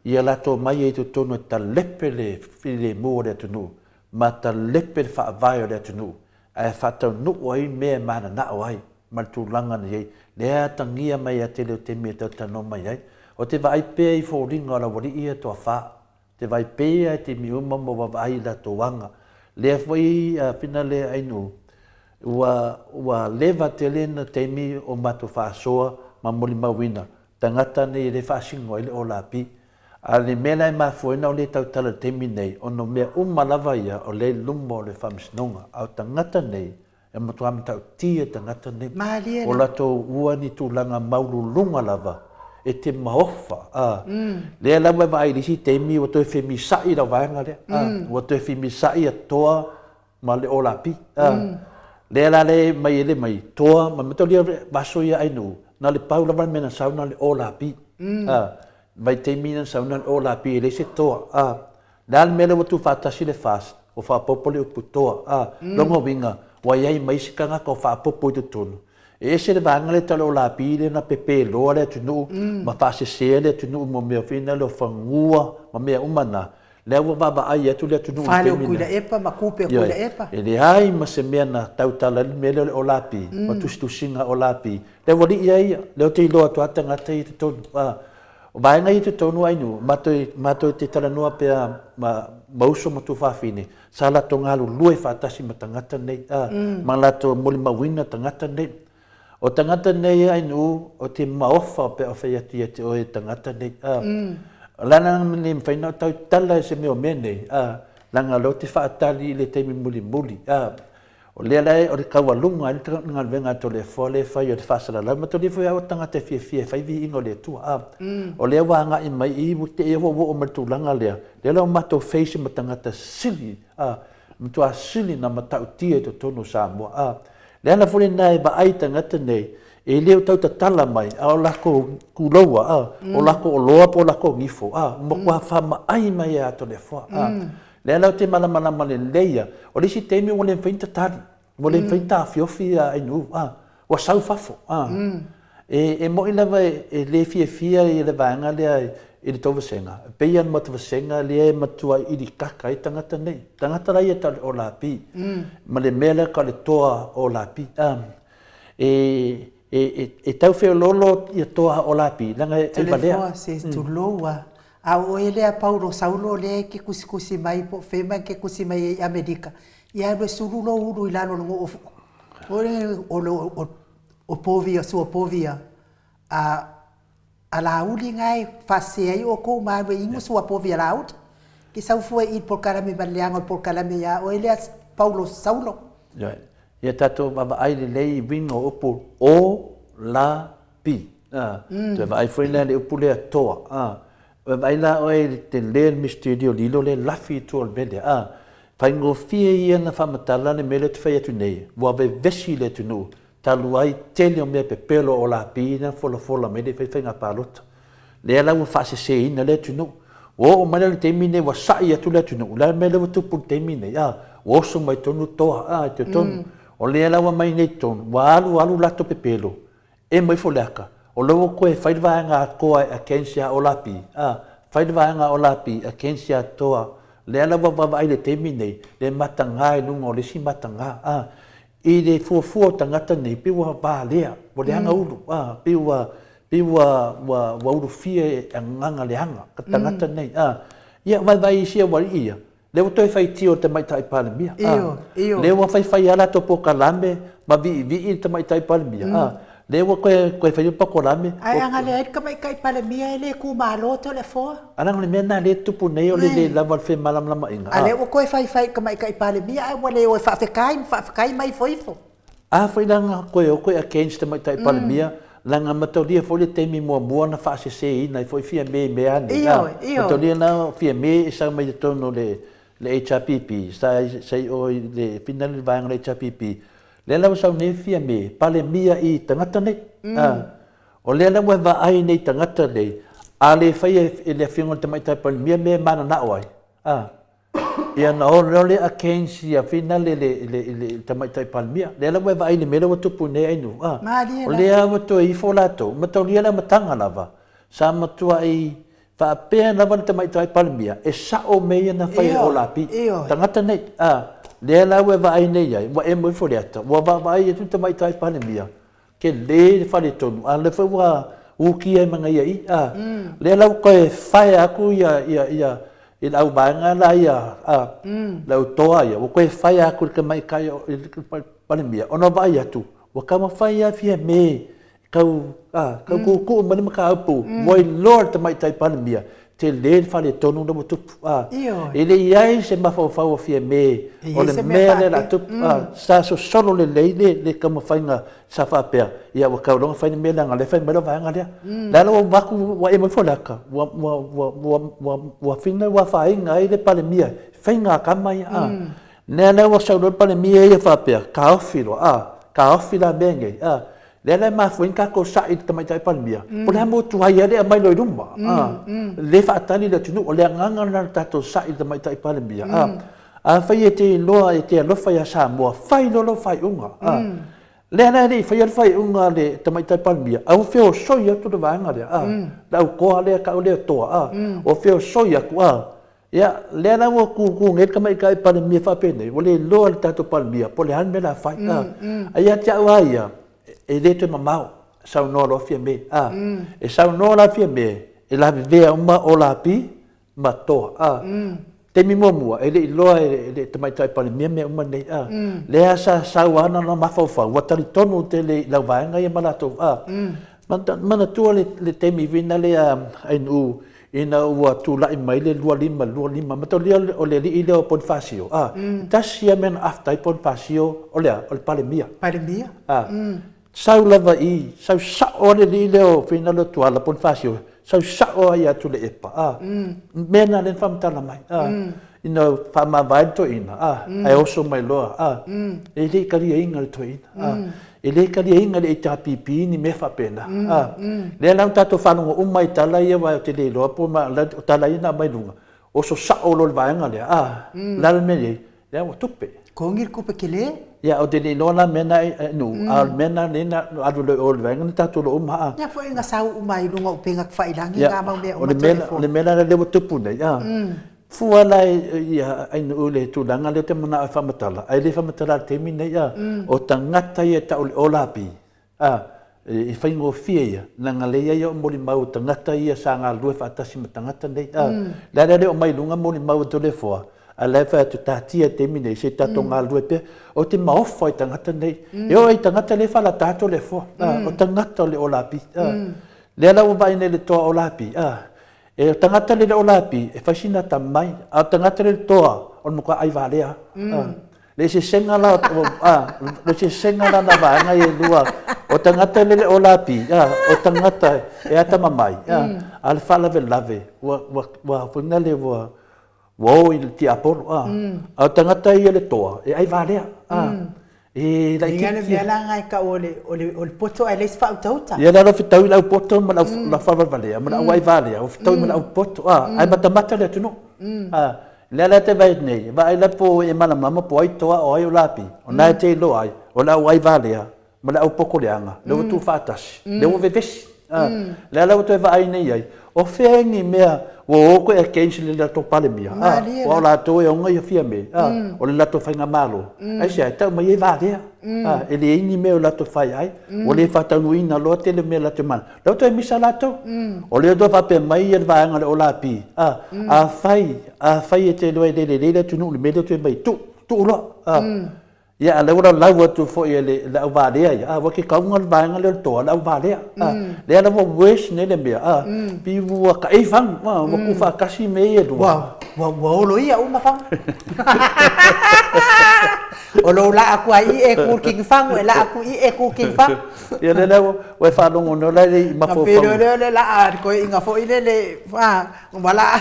ia latou omai ai i totonu e talepe le filemu o le atunuu ma talepe le faavae o le atunuu ae faataunuu ai mea e mananao ai ma le tulaga na i ai, lea e atagia mai ia tele o taimi e talatalanoa mai ai. Ou te vaai pea i foliga o le aualii ia toafa, ou te vaai pea i taimi uma ma vaavaai i latou aga. Lea foi a finale Ainuu, ua, ua leva tele na taimi o matou faasoa ma molimauina tagata nei e le faasino ai le olapi. A o le mea la e mafua ai ona ou le tautala i le taimi nei, ona o mea uma lava ia o lea i luma o le Faamasinoga. A o tagata nei, e matua matautia tagata nei. Malie O latou ua ni tulaga maululuga lava e te maofa, a. Lea lava e vaai i le isi taimi ua toe femisa'i lau vaega lea, a. Ua toe femisa'i a toa ma le olapi, a. Lea la le mai e le mai toa ma mataulia vaso ia Ainuu, na o le pau lava le mea na sau na o le olapi, a. Vaitaimi na sau na o le olapi e leai se toa, a. Le a le mea lea ua tuufaatasi le FAST, ua faaopoopo le upu toa, a. Lona uiga, ua i ai ma isi tagata o faaopoopo i totonu. E ese le vaega lea tau le olapi lea na pepe loa le atunuu ma faasese le atunuu mo mea foi na lea o fanua ma mea uma na, lea ua vaavaai atu le atunuu i le taimi lea. Fale o Tuilaepa ma tupe o Tuilaepa. E leai ma se mea na tautala ai le mea lea o le olapi ma tusitusiga olapi. Le aualii lava ia, lea ou te iloa atu lava tagata ia i totonu, a. O vaega ia i totonu Ainuu, matou, matou te talanoa pea ma, ma uso ma tuafafine, sa latou galulue faatasi ma tagata nei, a, ma latou molimauina tagata nei. O tagata nei Ainuu, o te maofa pe a ou fai atu ia te oe tagata nei, a. O le ala lenei e mafai ona ou tautala i se mea o mea nei, a, leaga o lea ou te faatali i le taimi mulimuli, a. O lea la o le taualuga ai le galuega a Toleafoa lea e fai o le faasalalau, mataulia foi au o le tagata e fiafia e fai viiga o le Atua. A, o lea ua agai mai i, ua te i ua oo mai i le tulaga lea, lea la ua matou face ma tagata sili, a, matua sili ona matautia i totonu o Samoa. A, le ala foi lena e vaai i tagata nei, e le o tau tatala mai, a o latou tuloua, a, o latou oloa po o latou nifo, a, ua matua faamaai mai e Toleafoa. A, Lea la ou te malamalama lelei a, o le isi taimi ua le mafai ona tatali, ua le mafai ona taofiofi a Ainuu, a, ua sau i fafo, a. E, e moni lava e le fiafia ia le vaega lea i le tou vasega, e pei lava o le matou vasega lea e matua ilikaka ai tagata nei. Tagata la ia tau le olapi, ma le mea lea tau le toa olapi, a. E, e, e, e tau feoloolo ia toa olapi, leaga e valea. Toleafoa, se tulou a. A o oe lea Paulo Saulo lea e te tusitusi mai po o fea mai e te tusi mai ai i Amerika, ia alu e sulu lou ulu i lalo o le nuu o o povi o sua povi a a Laauli na e faasese ai outou ma alu e inu sua povi a Laauli. Ke sau fua i i le polokalame ma le leaga o le polokalame ia oe lea Paulo Saulo. Ioe. Ia tatou vaavaai lelei i uiga o upu o, la, pi. A, toe vaai foi la i le upu lea toa. A, vaai la oe i le tele o le misitelio lilo lea e lafi i tua o le mea lea. A, faigofie ia ona faamatala le mea lea ou te fai atu nei, ua vevesi le atunuu talu ai tele o mea pepelo o lapi na folafola mai le fai faiga palota. Lea la ua faaseseina le atunuu. Ua oo mai la i le taimi lenei ua sa'i atu le atunuu, o le a le mea lea ua tupu i le taimi lenei? A, ua oso mai totonu toa, a, i totonu. O lea la ua aumai nei i totonu, ua alu alu latou pepelo, emo ifo le aka, o lea ua toe fai le vaega atoa e against ia Olapi, a, fai le vaega a Olapi against ia Toa. Lea la ua vaavaai i le taimi lenei, le mataga i luga o le isi mataga, a. I le fuafua o tagata nei, pei ua valea, ua leaga ulu, a, pei ua, pei ua, ua, ua ulufia e agaga leaga ka tagata nei, a. Ia, vaivai isi aualii ia, lea ua toe faitio i le Tamaitai Palemia, a. Io, io. Lea ua faifai lava latou polokalame ma viivii le Tamaitai Palemia, a. Lea ua toe toe fai le pakolame. Ae a na leai le tamaitai Palemia e le tumalo Toleafoa. A leaga o le mea lena lea e tupu nei o le le lava o le femalamalamaaiga. A lea ua toe faifai i le tamaitai Palemia ae ua le o e faafetai ma faafetai ma ifo ifo. A foi la na toe o toe against tamaitai Palemia, leaga mataulia foi le taimi muamua na faaseseina ai foi Fiame i mea nei, a. Mataulia la o Fiame e sau mai totonu o le HRPP, sa sa i o i le fina le vaega o le HRPP, lea la ua sau nei Fiame, Palemia i tagata nei, a. O lea la ua vaai nei tagata nei, a le faia e le Afioga i le Tamaitai Palemia mea e mananao ai, a. Ia na o loa lea a Keynes ia finale i le, i le Tamaitai Palemia. Lea la ua e vaai i le mea lea ua tupu nei Ainuu, a. Malie O lea ua toe ifo latou, mataulia le amataga lava, sa matuai faapea lava le Tamaitai Palemia, e sao mea ia na fai e Olapi, tagata nei, a. Lea la ua e vaai nei i ai, ua emo ifo le ata, ua vaavaai atu le Tamaitai Palemia, tele le faletonu, a o lea foi ua ukia ai ma ia i, a. Lea la ua toe fire atu ia, ia, ia, i le auvaega la ia, a, le au toa ia, ua toe fire atu i le tamaitai i le Palemia, ona vaai atu, ua taumafai lava Fiame tau, a, tau tuutuu mai le mataupu, ua iloa e le tamaitai Palemia, tele le faletonu lea ua tupu, a. E le i i ai se mafaufau o Fiame o le mea lea o le a tupu, a. Sa sosolo lelei le taumafaiga sa faapea, ia ua tatau loa ona fai le mea leaga o lea e fai mai le vaega lea. O lea la ua avatu ua emo ifo le ata, ua, ua, ua, ua, ua, ua fina ua afaina ai le Palemia i faiga a tama ia, a. Lea la ua sau loa le Palemia ia faapea, taofi loa, a, taofi la mea nei, a. Lea la e mafua ai ona tatou sa'i i le Tamaitai Palemia, po o le a mea ua tuai ai le aumai loa i luma, a, le faatali le atunuu. O le agaga lena o le tatou sa'i i le Tamaitai Palemia, a. Afai e te iloa e te alofa ia Samoa, fai loa lau faaiuga, a. Lea la e le i faia le faaiuga a le Tamaitai Palemia, a ua feosoi atu le vaega lea, a, le au toa lea e tau lea toa, a, ua feosoi atu, a. Ia, lea la ua tutu nei le Tamaitai Palemia faapenei, ua le iloa e le tatou Palemia po o le a le mea o le a fai, a. Ae ia te au lava ia, e le toe mamao, saunoa loa Fiame, a. E saunoa la Fiame, e lavevea uma Olapi ma Toa, a. Taimi muamua, e le i iloa e le Tamaitai Palemia mea uma nei, a. Lea sa sau lava lona mafaufau, ua talitonu tele i lau vaega ia ma latou, a. Manatua le taimi vina lea Ainuu ina ua tulai mai le 2525, mataulia o le alii lea o Ponifasio, a, tasi lava mea na aafia ai Ponifasio, o le a? O le Palemia. Palemia. A. Sau lava i, sau sao lava le alii lea o Finalo Tuala, Ponifasio, sau sao lava ia Tuilaepa, a. Mea na lea na faamatala mai, a. Ina faamavae le toeaina, a, ae oso mai loa, a. E le i taliaina le toeaina, a. E le taliaina e le HRPP ni mea faapena, a. Lea la ua tatou faalogo uma i tala ia aua ou te le iloa po o tala ia na aumai luga, oso sao loa i le vaega lea, a. O le a le mea e i ai? Lea ua tupe. Togi le tupe tele. Ia, ou te le iloa la mea na Nuu, a o le mea na lea na alu loa i o i le vaega na tatou iloa uma, a. Lea foi na sau uma ai i luga o upega tafailagi na mau mea uma Toleafoa. O le mea la lea ua tupu nei, a. Fua la ia Ainuu i le tulaga lea ou te manao e faamatala, ae le faamatala i le taimi lenei, a. O tagata ia e tau o le Olapi, a, e faigofie ia, leaga lea e i ai au molimau o tagata ia sa galulue faatasi ma tagata nei, a. Le a le omai i luga molimau a Toleafoa, a o la e fai atu, taatia i le taimi nei se i tatou galulue pea. Ou te maofa i tagata nei. E oo i tagata lea e faalata Toleafoa, a, o tagata o le Olapi, a. Lea la ua vaai nei i le toa Olapi, a. E o tagata le o lapi e fai sina atamamai, a o tagata le toa o le matua ai valea. Le eseesega la o a le eseesega la na vaega ia e lua, o tagata le o lapi, a o tagata e atamamai, a a le faalavelave ua ua ua foi na le ua ua o i le tiapolo, a a o tagata ia le toa e ai valea, a E laitiiti. Inga le mea la nga e tau o le, o le, o le poto ae leai se faautauta. Ia la fetau i le au poto ma le au faavalevalea ma le au aivalea, ua fetau ma le au poto, a, ae matamata le atunuu. A, lea la te vaai atu nei, vaai la po e malamalama po o ai toa o ai o lapi, o na e te iloa ai, o le au aivalea ma le au poto leaga, lea ua tuufaatasi, lea ua vevesi. A, lea la ua toe vaai nei ai, o fea ni mea ua o koe against le latou Palemia, a, aua o latou e ona ia Fiame, a, o le latou faigamalo, aisea, e tau mai ai valea, a, e leai ni mea o latou fai ai, ua le faataunuuina loa tele mea latou mana. Lea ua toe misa latou. O lea ua toe faapea mai le vaega o le OLAP, a, afai, afai e te iloa e le lelei le atunuu i le mea lea ua toe mai, tuu, tuu loa, a. Ia, a o lea ua laulau atu foi e le au valea ia, a, ua ke kauga le vaega lea o le toa, le au valea. A, lea la ua worse nei le mea, a, pei ua taei fagu, a, ua tuufaatasi mea ia e lua. Ua, ua oloia uma fagu. O lou laa atu ai i e kukini fagu, e laa atu i e kukini fagu. Ia lea la ua e faalogo nei la e le i mafaufau. Na pei lea le laa a le toeaina foi lele, a, ua laa.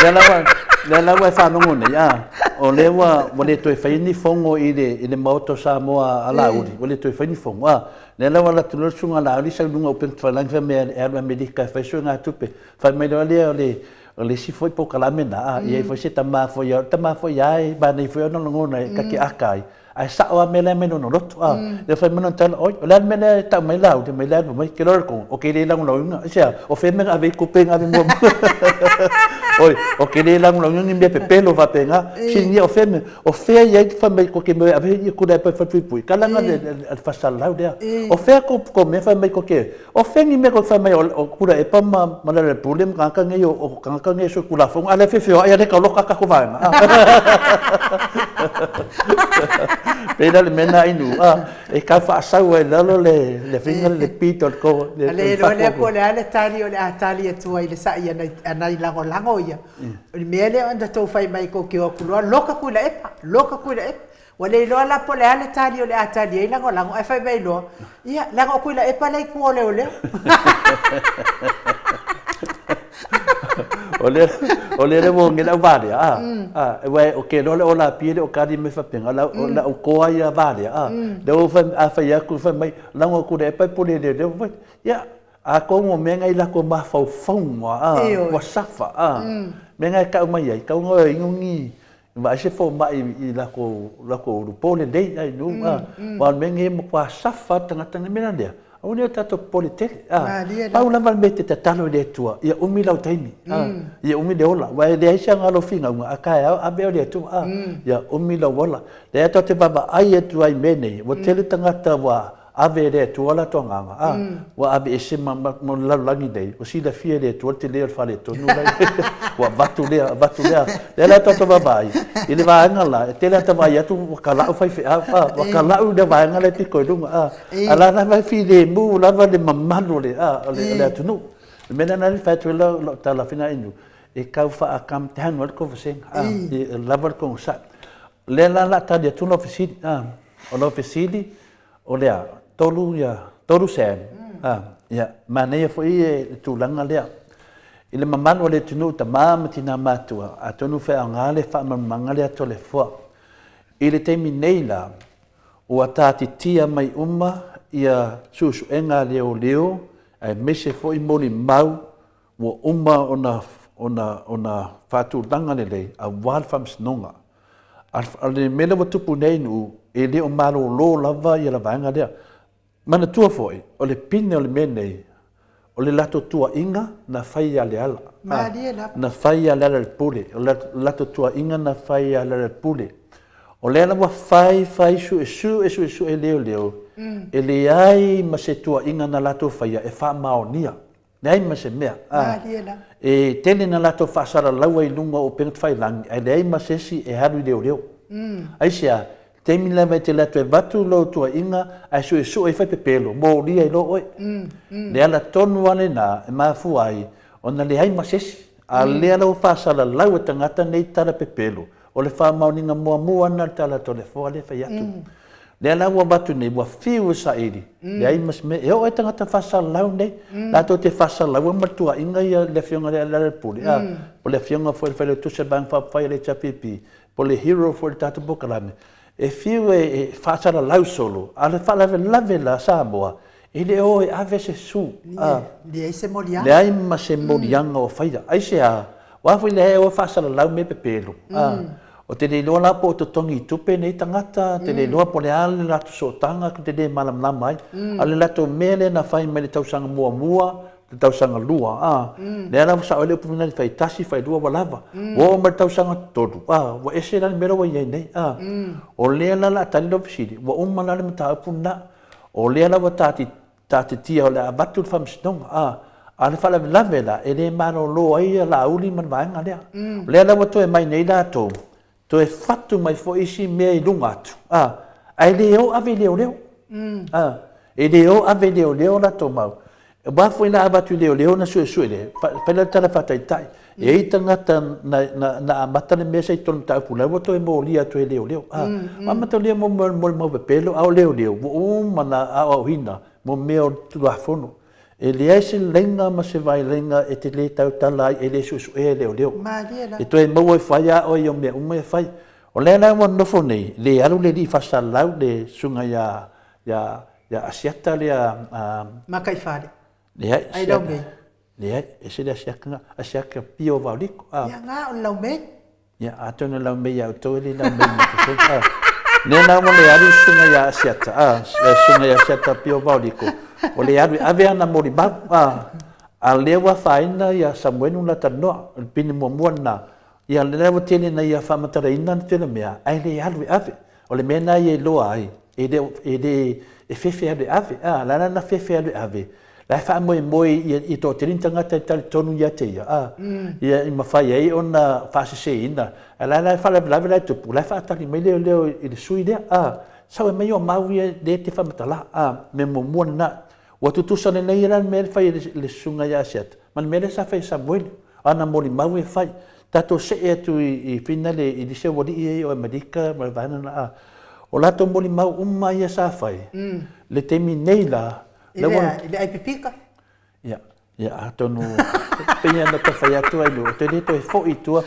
Lea la ua, lea la ua e faalogo nei, a, o lea ua, ua le toe faia ni fono i le, i le Maota o Samoa a Laauli, ua le toe faia ni fono, a. Lea la ua alu atu loa le susuga a Laauli sau i luga o upega tafailagi fai mai e alu i Amerika e fai suegatupe. Fai mai loa lea o le, o le isi foi polokalame lena, a i ai foi se tama foi, o le tama foi lava e manaia foi ona lagona e ta te aka ai, ae sao lava mea la e aumai lona loto, a. Lea fai mai lana tala, oi, o le a le mea lea e tau mai Laauli, mai le alu mai, ke loa le toga, ou te le lagolagoina, aisea, o fea le mea na ave ai tupe na ave muamua? Oi, ou te le lagolagoina ni mea pepelo faapena. Fesiligia o fea le mea, O fea i ai fai mai ko ke mea ave i kula e pai falepuipui ka langa le le fasalalau lea. O fea ko ko mea fai mai ko ke o fea ni mea ko fai mai o kula e pa ma ma le pule ma kanaka nei o kanaka nei so kula fonga ale fe fe ai ale ka loka ka ko vaenga. Pei la le mea na inu a e ka faasau ai lalo le le finga le pito ko le le le le po le ale tali o le a tali atu ai le sai ana ana i lagolago ia. O le mea lea ona tou fai mai kou te o atu loa, loka Tuilaepa, loka Tuilaepa. Ua le iloa la po o le a le tali o le a tali ai lagolago, ae fai mai loa, ia, leaga o Tuilaepa la e i tua o leoleo. O lea, o lea le ua lau valea, a, a, aua o ke loa le ola pia le o kali mai faapena, o lau, lau koa ia valea, a, lea ua fai, a fai atu, fai mai, lago Tuilaepa e pule i leoleo, fai, ia, Atonu o mea na i latou mafaufauga, a, ua safa, a, mea na e tau mai ai, tau na inu ni, vaai se fomai i latou, latou ulu po lelei ai nu, a, aua o le mea lenei e matua safa lava le tagata nei. O le mea la lea, aua ne i o tatou popole tele, a, pau lava le mea e te tatalo i le Atua, ia umi lau taimi, a, ia umi le ola, aua e leai se aga o lou finauga, a taeao ave oe i le Atua, a, ia umi lou ola. Lea tatou te vaavaai atu ai i mea nei, ua tele tagata ua Ave e le Atua latou agaga, a, ua aveese ma, ma, ma le lalolagi nei, ua silafia e le Atua le tele o le faaletonu la i ua avatu lea, avatu lea. Lea la tatou vaavaai, i le vaega la, e tele ata vaai atu ua tala'u faifeau, a, ua tala'u le vaega lea e pito i luga, a, a la lava e filemu lava le mamalu o le, a, o le, o le atunuu. O le mea lena e fai atu ai lau, lau tala finainu, e tau faa-calm down ai le tou vasega, a, ia lava le konesai. O lea la o le a tali atu lau fesili, a, o lau fesili, O le a? 3 ia, 3 Sam, a, ia, manaia foi le tulaga lea. I le mamalu o le atunuu, tama ma tina matua, atonu faaaoga le faamalamalamaga lea a Toleafoa. I le taimi nei la, ua tatitia mai uma ia suesuega a leoleo aemaise foi molimau ua uma ona, ona, ona faatulaga lelei aua le faamasinoga. A o le mea lea ua tupu nei i Nu'u, e le o malolo lava ia le vaega lea. Manatua foi, o le pine o le mea nei, o le latou tuuaiga na fai ia Leala. Malie lava. Na fai ia Lealailepule. O le latou tuuaiga na fai ia Lealailepule. O lea la ua fai fai suesue suesue leoleo, e leai ma se tuuaiga na latou faia e faamaonia. Leai ma se mea. Malie lava. E tele na latou faasalalaua i luga o upega tafailagi, ae leai ma se isi e alu i leoleo. Aisea? Taimi lava e te alu atu e avatu lou tuuaiga ae suesue ai faipepelo, molia ai loa oe. Le ala tonu lava lena e mafua ai ona leai ma se isi. A lea la ua faasalalau e tagata nei tala pepelo, o le faamaoniga muamua lena o le tala a Toleafoa lea e fai atu. Lea la ua avatu nei, ua fiu e saili, leai ma se mea. E oo ai tagata faasalalau nei, latou te faasalaua ma le tuuaiga ia le Afioga ia Lealailepule, a, po o le Afioga foi i le Failautusi o le Vaega Faaupufai a le HRPP, po o le hero foi i le tatou polokalame, e fiu e faasalalau solo, a o le faalavelave la Samoa, e le o e ave se su, a. Leai se moliaga. Leai ma se moliaga o faia. Aisea? Aua foi lea e o e faasalalau mea pepelo, a. Ou te le iloa la po o totogi tupe nei tagata, ou te le iloa po o le a le latou sootaga ou te le malamalama ai. A o le latou mea lea na fai mai le tausaga muamua, le tausaga lua, a, lea la ua sao ai le upu foi lea, fai tasi, fai lua ua lava. Ua oo mai le tausaga tolu, a, ua ese la le mea la ua i ai nei, a. O lea la o le a tali lau fesili, ua uma la le mataupu lena. O lea la ua taatitia o le a avatu le faamasinoga, a, a o le faalavelave la, e le malolo ai Laauli ma le vaega lea. O lea la ua toe mai nei latou, Toe fatu mai foi isi mea i luga atu, a, ae le o ave i leoleo. A, e le o ave i leoleo latou mau. Aua foi la avatu i leoleo ona suesue lea, fai la le tala faataitai. E i ai tagata na, na, na amata le mea sa i totonu o mataupu la ua toe molia atu e leoleo. A, amatalia mo, mo, mo le mau pepelo, a o leoleo, ua uma ona aoaoina mo mea o le Tulafono. E leai se laina ma se vailaiga e te le tautala ai e le suesuea e leoleo. Malie la. E toe maua ifo ai a oe i au mea uma e fai. O lea la ua nofo nei, le alu le alii faasalalau le susuga ia, ia, ia Asiata lea, a. Makaifale. Leai, Ai Laumei. Leai, ese le Asiata na, Asiata Pio Vaoliko, a. Ia nga o le Laumei. Ia, atonu e laumei ia outou e le laumei ma te ah. Lea la ua le alu le susuga ia Asiata, ah, le susuga ia Asiata Pio Vaoliko, ua le alu e ave ana molimau, ah. A lea ua afaina ia Samuelu la talanoa, o le pine muamua lena. Ia, lea ua tele ina ia faamatalaina le tele o mea, ae le alu e ave. O le mea lena ia iloa ai, e le, e le, e fefe alu e ave, a, la la na fefe alu e ave, la e faamoemoe ia, ia toatele ni tagata e talitonu ia te ia, a, ia i mafai ai ona faaseseina, ae la la e faalavelave la e tupu, la e faatali mai leoleo i le sui lea, a, sau e mai o mau ia lea e te faamatala, a, mea muamua lena. Ua tutusa lelei la le mea le fai e le susuga ia Asiata, ma le mea lea sa fai e Samuelu, o ana molimau e fai. Tatou see atu i finale i nisi aualii ia o Amerika ma le vaega lena, a o latou molimau uma ia sa fai, le taimi nei la, I le ai pipika. Ia, ia atonu pei ona tau fai atu ai ou te le toe foi i tua,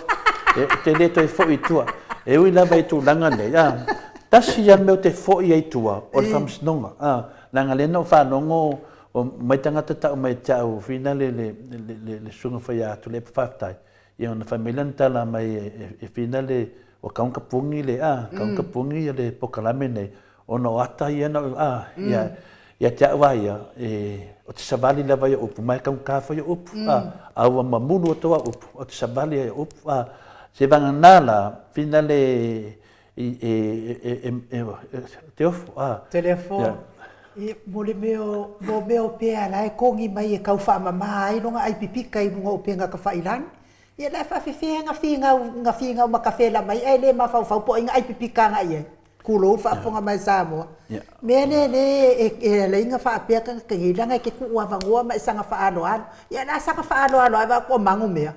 ou te le toe foi i tua. E ui lava i tulaga nei, a, tasi lava le mea ou te foi ai i tua, o le faamasinoga, a, leaga lea na ou faalogo o mai tagata tau mai ia te au finale le, le, le, le susuga foi ia Tuilaepa faafetai, ia ona fai mai lea na tala mai e finale ua tatau ona tapuni le, a, tatau ona tapuni le polokalame nei, ona o ata ia na, a, ia, ia te au lava ia, e, ou te savali lava i au upu, ma e taugata foi au upu, a, a ua mamulu atu au upu, ou te savali ai au upu, a, se vagana la, finale i, e, e, e, e, te ofo, a. Telefo, e, mo le mea o, mo mea o pea la e kogi mai e kau faamama ai loga ai pipika i luga o upega tafailagi. Ia la e faafefea nga finau, nga finau ma kafela mai ae le mafaufau po o ai nga ai pipika agai i ai. Tulou le faafofoga mai a Samoa. Mea lea lea e, e alai na faapea tagata nei, leaga e te tuu avanoa ma e saga faaaloalo. Ia la saga faaaloalo ai vaa ua mago mea.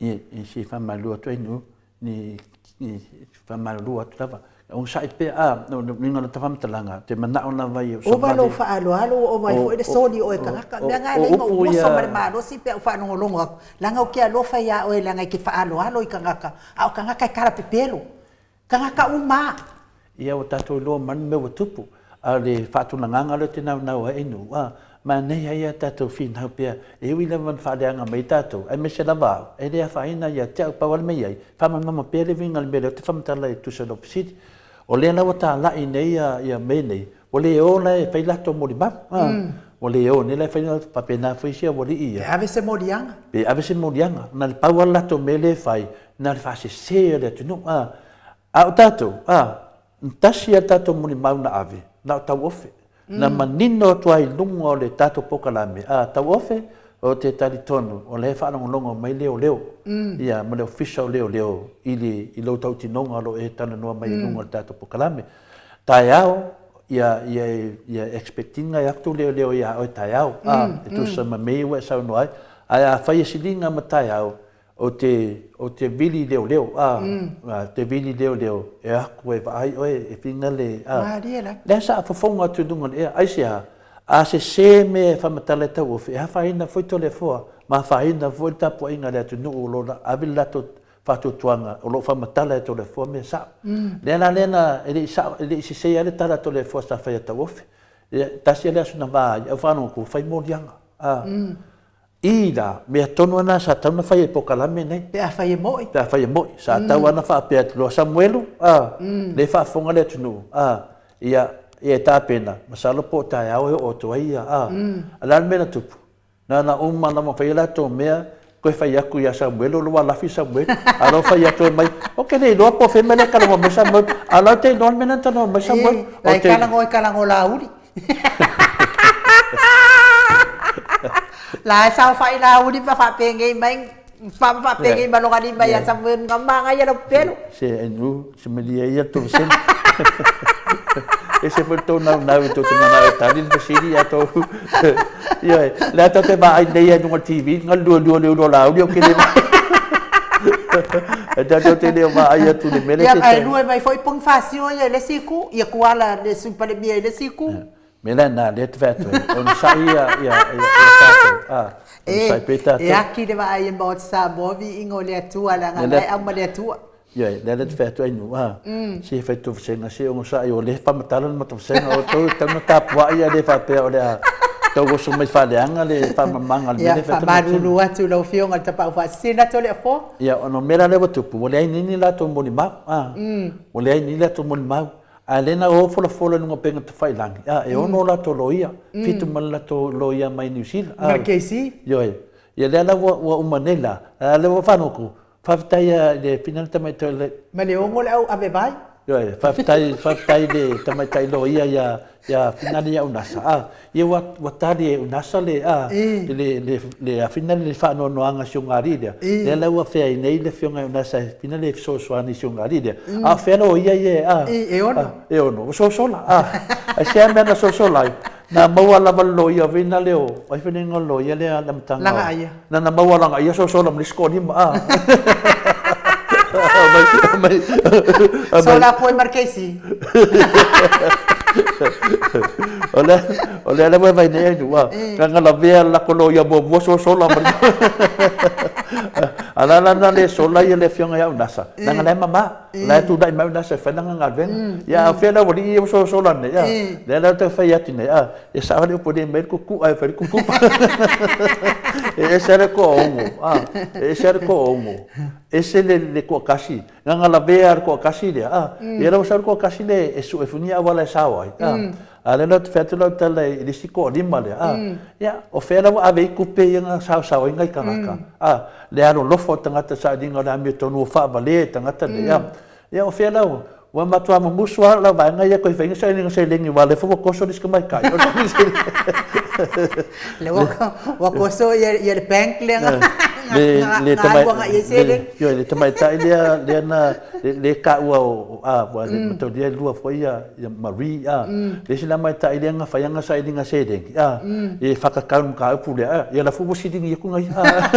Ia, e se faamalulu atu ai nuu, ni, ni faamalulu atu lava. Onosai pea, a, no, no, uiga o lata faamatalaga, te manao lava ia Ova lou faaaloalo ua ova ai foi le soli o oe tagata. O mea na e alai na ou oso ma le malosi pe a ou faalogologo atu, leaga ou te alofa ia oe leaga e te faaaloalo i tagata, a o tagata e talapepelo. Tagata uma a. Ia ua tatou iloa mai le mea ua tupu, a o le faatulagaga lea ou te naunau ai nuu, a, manaia ai a tatou finau pea, e ui lava ina faaleaga mai tatou, aemaise lava au, e le afaina ia te au, pau lava le mea i ai, faamalamalama pea le uiga o le mea lea ou te faamatala e tusa i lau fesili. O lea la ua talai nei ia mea nei, ua le o la e fai latou molimau, a, ua le o nei la e fai, faapena foi isi aualii ia. Pe ave se moliaga. Pe ave se moliaga, na o le pau lava le latou mea lea e fai, na o le faasese o le atunuu, a, a o tatou, a, tasi lava le tatou molimau na ave, na o Tauofe. Na manino atu ai i luga o le tatou polokalame, a, Tauofe, ou te talitonu o la e faalogologo mai leoleo, ia, ma le Ofisa o Leoleo i le, i lou tautinoga o lo o e talanoa mai i luga o le tatou polokalame. Taeao, ia, ia, ia expect ina e atu leoleo ia oe taeao, a, e tusa ma mea ia ua e saunoa ai. Ae afai e siliga ma taeao, Ou te, ou te vili leoleo, a, a, te vili leoleo, e aku e vaai oe, e whina le, a. Malie la. Lea sa fofoga atu i luga o le ea, aisea, a sesē mea e faamatala e tauofe, e afaina foi Toleafoa, ma afaina foi le tapuaiga a le atunuu o lo o ave le latou faatuatuaga o lo o faamatala e Toleafoa mea sao. Lea la lea na, e le i sao, e le i sesē ai le tala a Toleafoa sa fai a Tauofe. Ia, tasi lava le aso na va ai, au faalogo atu ua fai moliaga, a. I la mea tonu lena sa tatau ona fai e polokalame nei. Pe afai e mo'i. Pe afai e mo'i. Sa tatau lava ona faapea atu loa, Samuelu, a, lea e faafofoga le atunuu, a, ia, ia e tapena, masalo po o taeao e oo atu ai ia, a. A o le a le mea na tupu? Na ona uma lava fai a latou mea, toe fai atu ia Samuelu, ua lafi Samuelu. A o la ua fai atu mai, ou te le iloa po o fea le mea lea e talanoa mai Samuelu, a o la ou te iloa le mea lea na talanoa mai Samuelu. E, la e talanoa i talago lauli. La e saofai lauli ma faapenei mai Faapegei ma lona lima ia Samuelu na manaia lau pepelo. Se ainu, se malie ia le tou vasega. Ese foi le tou naunau i tou te manao e tali le fesili ia tou. Ioe, le a tou te vaai nei i luga o le TV, na lualua le ulu o Laauli ou te le E tatou te le o vaai atu i le mea lea. Ia, ae lue mai foi Ponifasio ia i le isi itu, ia Tuala le Sui Palemia i le isi itu. Mea la na lea te fai atu ai, onosai ia, ia, ia, ia tatou, a, onosai pea tatou. E aki le vaai e Maota Samoa viiga o le Atua, leaga la e auma le Atua. Ioe, lea la te fai atu ai nu, a, se fai tou vasega, se onosai, o lea e faamatala le matou vasega, o outou e tatau ona tapuai ae le faapea o le a tau oso mai faaleaga le faamalamalamaga o le mea lea e fai atu. Ia, faamalulu atu i lau Afioga i le Tapaau Faasisina atu o le afoa. Ia, ona o le mea la lea ua tupu, ua leai nei ni latou molimau, a, ua leai nei latou molimau. A lea na o folafola i luga o upega tafailagi, a, e ono o latou loia, fitu ma le latou loia mai Niu Sila. Ma le KC. Ioe. Ia lea la ua, ua uma nei la, a lea ua faalogo, faafetai a i le Finale Tamaitai le. Ma le ono le au ave vai. Ioe, faafetai, faafetai i le Tamaitai Loia ia, ia Finale ia Unasa, a, ia ua, ua tali e Unasa le, a, le, le, le, a Finale le faanoanoaga a si ona alii lea, lea la ua feai nei le Afioga ia Unasa e Finale e fesoasoani i si ona alii lea. A o fea loia ia e, a? E ono. E ono, ua sosola, a. Aisea mea na sosola ai? Na maua lava le loia foi lea o, ai foi le igoa o le loia lea i le amataga. Lagaia. Na na maua lagaia sosola ma le isi toalima, a. Aumai, aumai. Sola atu ai ma le KC. O lea, o lea lava e vai nei ai ua, na lavea le latou loia muamua sosola ma le A la la na le sola ia le afioga ia Unasa, leaga la e mama, la e tulai mai Unasa e fai lana galuega. Ia a o fea le aualii ia ua sosola nei, a? Lea la ou te fai atu nei, a, e sao le upu e le aumai le kuku'a e fai le kukupa. E ese lava le toaono, a, e ese lava le toaono, ese le toatasi, na lavea le toatasi lea, a, ia la ua sau le toatasi lea e sue foi ni auala e sao ai, a. A o lea la ou te fai atu lau tala i le isi toalima lea, a, ia, o fea la ua ave ai tupe ia na saosao ai nai tagata, a, le alolofa o tagata i sailiga o le amiotonu ua faavalea e tagata nei, a, ia, o fea la ua, ua matua mumusu lava lau vaega ia toe fai ai ni sailiga seleni aua o lea foi ua toso le isi tamaitai. Lea ua toso ia le bank lea na alu agai i ai seleni. Ioe, le tamaitai lea, lea na, lea e taua o, a, ua le mataulia e lua foi ia, ia Marie, a, le isi la tamaitai lea na fai ana sailiga seleni, a, e whakatau le mataupu lea, a, ia la foi ua siligi atu nai, a,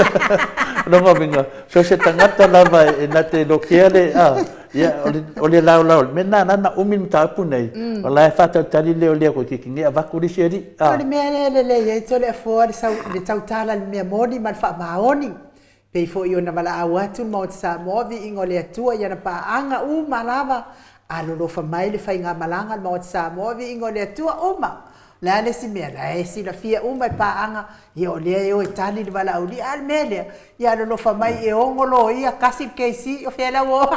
lona uiga, so se tagata lava e na te lokea le, a, ia, o le laolao, le mea lena na na umi le mataupu nei, o la e whātautali leo lea koe kiki nei avatu le isi alii, a. O le mea lea e lelei ai Toleafoa le tautala i le mea moni ma le faamaoni. Pei foi ona valaau atu le Maota Samoa, viiga o le Atua i ana paaga uma lava, alolofa mai le faigamalaga a le Maota Samoa, viiga o le Atua uma. O le a le isi mea, la e silafia uma e paaga, ia o lea e o e tali le valaaulia, a o le mea lea, ia alolofa mai e ono loia, kasi le KC, o fea la ua o?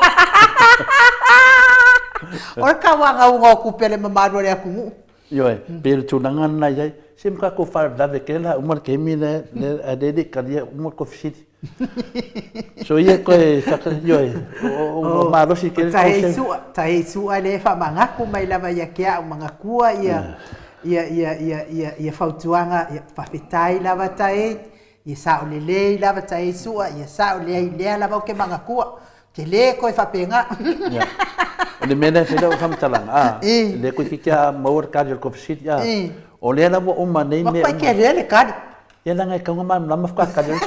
O le tauagauga o tupe a le mamalu o le atunuu. Ioe, pei o le tulaga lena e i ai. Se ma tatou faalavelave tele la uma le taimi lea ae lea e le i talia uma le tou fesili. So ia toe ioe, ua malosi tele le tou sela. Tae sua lea e faamanatu mai lava ia te au manatua ia ia ia ia ia fautuaga, ia faafetai lava Tae, ia sao lelei lava Tae sua, ia sao lelei lea lava ou te manatua. Te le koe faapena. Ia. O le mea lea e fai lau faamatalaga, a, lea toeitiiti a maua le tali o le kovesili, a, o lea la ua uma nei mea uma. Matua tele le tali. Ia leaga e tatau ona malamalama faatoa tali atu.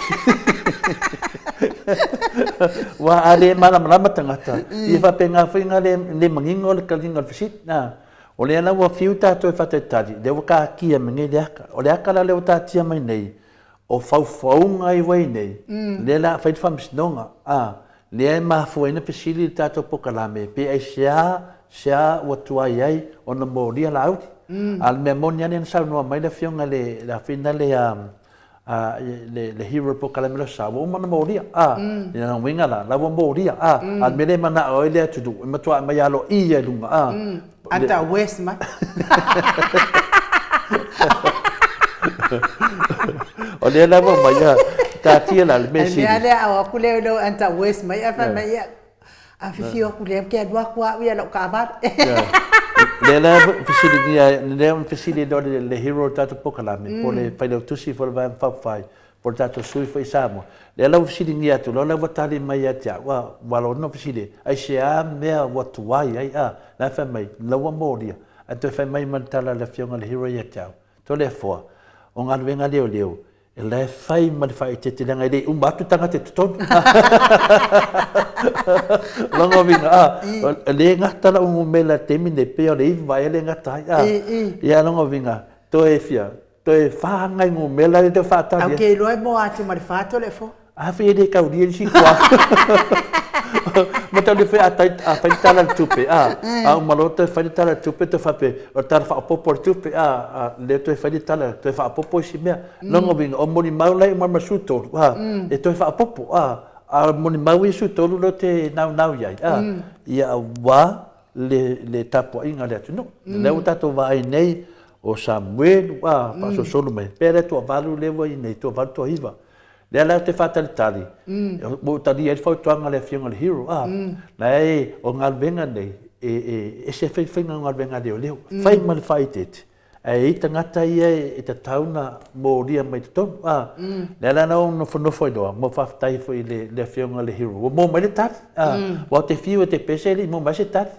Aua a le malamalama tagata, ia faapena foi ona le manino le taliga o le fesili, a. O lea la ua fiu tatou e faatalitali, lea ua taatia mai nei le ata. O le ata la lea ua taatia mai nei, O faufauga i wai nei, lea la a fai le faamasinoga, a, lea e mafua ai ona fesili le tatou polokalame pe aisea sea ua tuai ai ona molia Laauli. A o le mea moni lava lea na saunoa mai le afioga i le, le afina lea, a, le, le hero polokalame lea o Sa, ua uma ona molia, a. I lona uiga la, la ua molia, a. A o le mea lea e manao ai le atunuu, e matua aumai aloaia i luga, a. Ata west mai. O lea lava mai a taatia la le mea sili. Ai mea lea au aku lea lo anta west mai a fai mai ia. A whiwhi aku lea ke alu aku au ia lau kaavale. Lea la fesiligia lea fesili loa le hero o le tatou polokalame po o le failautusi foi o le Vaega Faaupufai. Po o le tatou sui foi i Samoa. Lea la ua fesiligia atu loa la ua tali mai ia te au, a, ua lona fesili, aisea mea ua tuai ai, a? La e fai mai, la ua molia. Ae toe fai mai ma le tala a le Afioga i le Hero ia te au, Toleafoa, o galuega leoleo, e la e fai ma le faaeteete leaga e le i uma atu tagata i totonu. Lona uiga, a, e le gata lau numera i le taimi lenei, pei o le 9 ea le gata ai, a. Ia, lona uiga, toe fia, toe fa nai numera lea toe faatali ai. Au ke iloa e moa atu ma le fa Toleafoa. A fai e le taulia le isi toa. Mataulia foi a tai a fai le tala o le tupe a a uma loa toe fai le tala o le tupe toe faapea o le tala faaopoopo o le tupe a a lea toe fai le tala toe faaopoopo isi mea. Lona uiga o molimau la e uma ma le 13 a e toe faaopoopo a a o molimau ia 13 lea ou te naunau i ai a ia aua le le tapuaiga a le atunuu. Lea ua tatou vaai nei o Samuelu a faasolosolo mai pea lea toavalu lea ua i nei toavalu toaiva. Lea la ou te faatalitali, ua ou talia ai le fautuaga a le Afioga i le Hero, a, la e, o galuega nei, e, e ese foi le faiga o galuega a leoleo, fai ma le faaeteete, ae i ai tagata ia e tatau ona molia mai totonu, a. Lea la na ou nofonofo ai loa, ma faafetai foi i le, le Afioga i le Hero, ua maua mai le tali, a. Aua ou te fiu e te pese e le i maua mai se tali.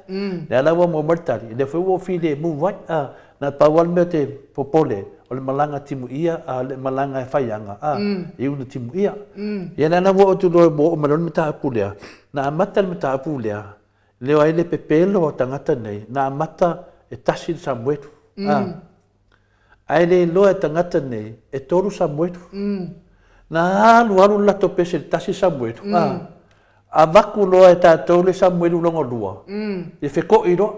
Lea la ua maua mai le tali, lea foi ua ou filemu ai, a. Na pau lava le mea ou te popole, o le malaga timuia, a o le malaga e faiaga, a, i una timuia. Ia lea la ua oo atu loa ua oo mai loa le mataupu lea, na amata le mataupu lea, leo ai le pepelo a tagata nei, na amata e tasi le Samuelu, a, ae le iloa e tagata nei, e tolu Samuelu. Na alu alu le latou pese i le tasi Samuelu, a, Avatu loa e tatou le Samuelu lona lua, ia feto'i loa.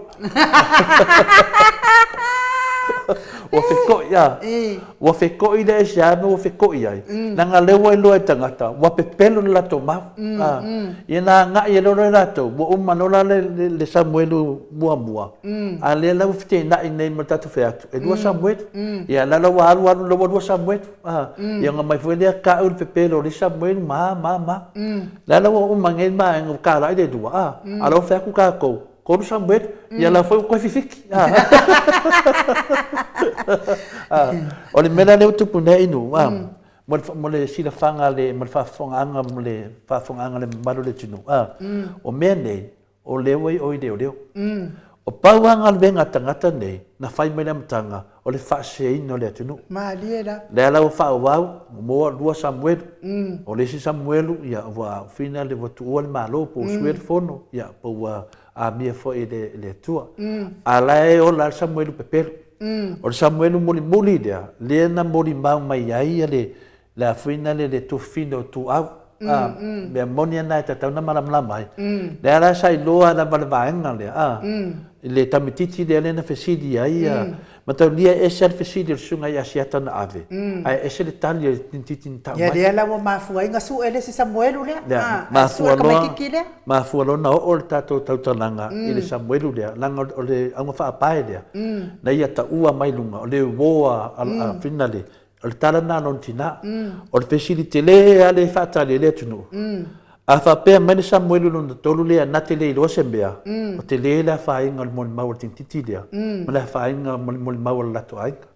Ua feto'i, a. Ua feto'i lea aisea mea ua feto'i ai, leaga lea ua iloa e tagata, ua pepelo le latou mau. A. Ia na agai ai loa latou, ua uma loa la le Samuelu muamua, a lea la ua feteenai nei ma le tatou fai atu, e lua Samuelu. Ia la la ua alu alu loa ua lua Samuelu. A, ia ona mai foi lea tau le pepelo o le isi Samuelu ma, ma, ma. Le la ua uma nei le vaega ua talai le lua, a, a la ua fai atu tatou, tolu Samuelu, ia la foi ua toe fifiki. A, a, o le mea la lea ua tupu nei Inu, a, mo le, mo le silafaga a le, mo le faafofogaaga, mo le faafofogaaga a le mamalu o le atunuu, a, o mea nei, O lea ua i o i leoleo. O pau lava galuega a tagata nei na fai mai le amataga o le faaseseina o le atunuu. Malie la. Lea la ua faaauau, ua lua Samuelu. O le isi Samuelu, ia ua fina le ua tuua le Malo po ua suia le fono, ia po ua amia foi e le Atua. A la e ola lava le Samuelu pepelo. O le Samuelu mulimuli lea, lea na molimau mai ai le Le afuina le le tufina o tuau. A, mea moni ana e tatau na malamalama ai. Lea la sa iloa lava le vaega lea, a, i le tamititi lea lea na fesili ai a, mataulia e ese a le fesili o le susuga ia Asiata na ave, ae ese le tali a le tintiti na tau mai. Ia lea la ua mafua ai na sue le isi Samuelu lea, a, ae sue le tamaititi lea. Mafua loa na oo le tatou tautalaga i le Samuelu lea, leaga o le auga faapae lea, na ia taua mai luga, o le uo a finale, O le tala lena a lona tina. O le fesili tele lava lea e faatali ai le atunuu, a faapea mai le Samuelu lona tolu lea na te le iloa se mea, o tele le afaina o le molimau a le tintiti lea ma le afaina ma le molimau a le latou aiga.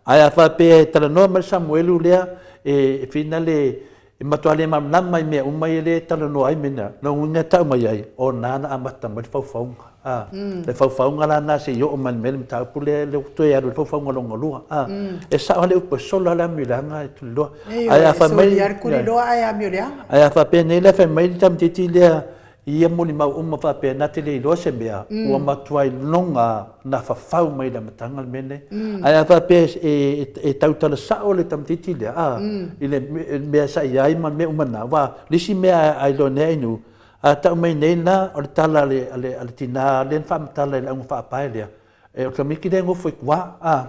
Ae a faapea e talanoa mai le Samuelu lea e finale E matua le malamalama i mea uma ia lea e talanoa ai mea, lona uiga e tau mai ai, o na na amata mai le faufauga. A, le faufauga la na se i oo mai le mea le mataupu lea lea ua toe alu i le faufauga lona lua. A, e sao lava le upu e sola lava le amioleaga e tuliloa. Ae a fai mai, e soli lava le tuliloa ae amioleaga. Ae a faapea nei la fai mai le tamaitiiti lea I ia molimau uma faapea, na te le iloa se mea, ua matua iloga na fafau mai i le amataga le mea lenei. Ae a faapea e tautala sao le tamaitiiti lea, a, i le mea sa i ai ma mea uma na, aua o le isi mea a iloa nei Ainuu, a tau mai nei la, o le tala a le tina lea na faamatala i le auga faapae lea, o le tamaitiiti lea e nofo i tua, a,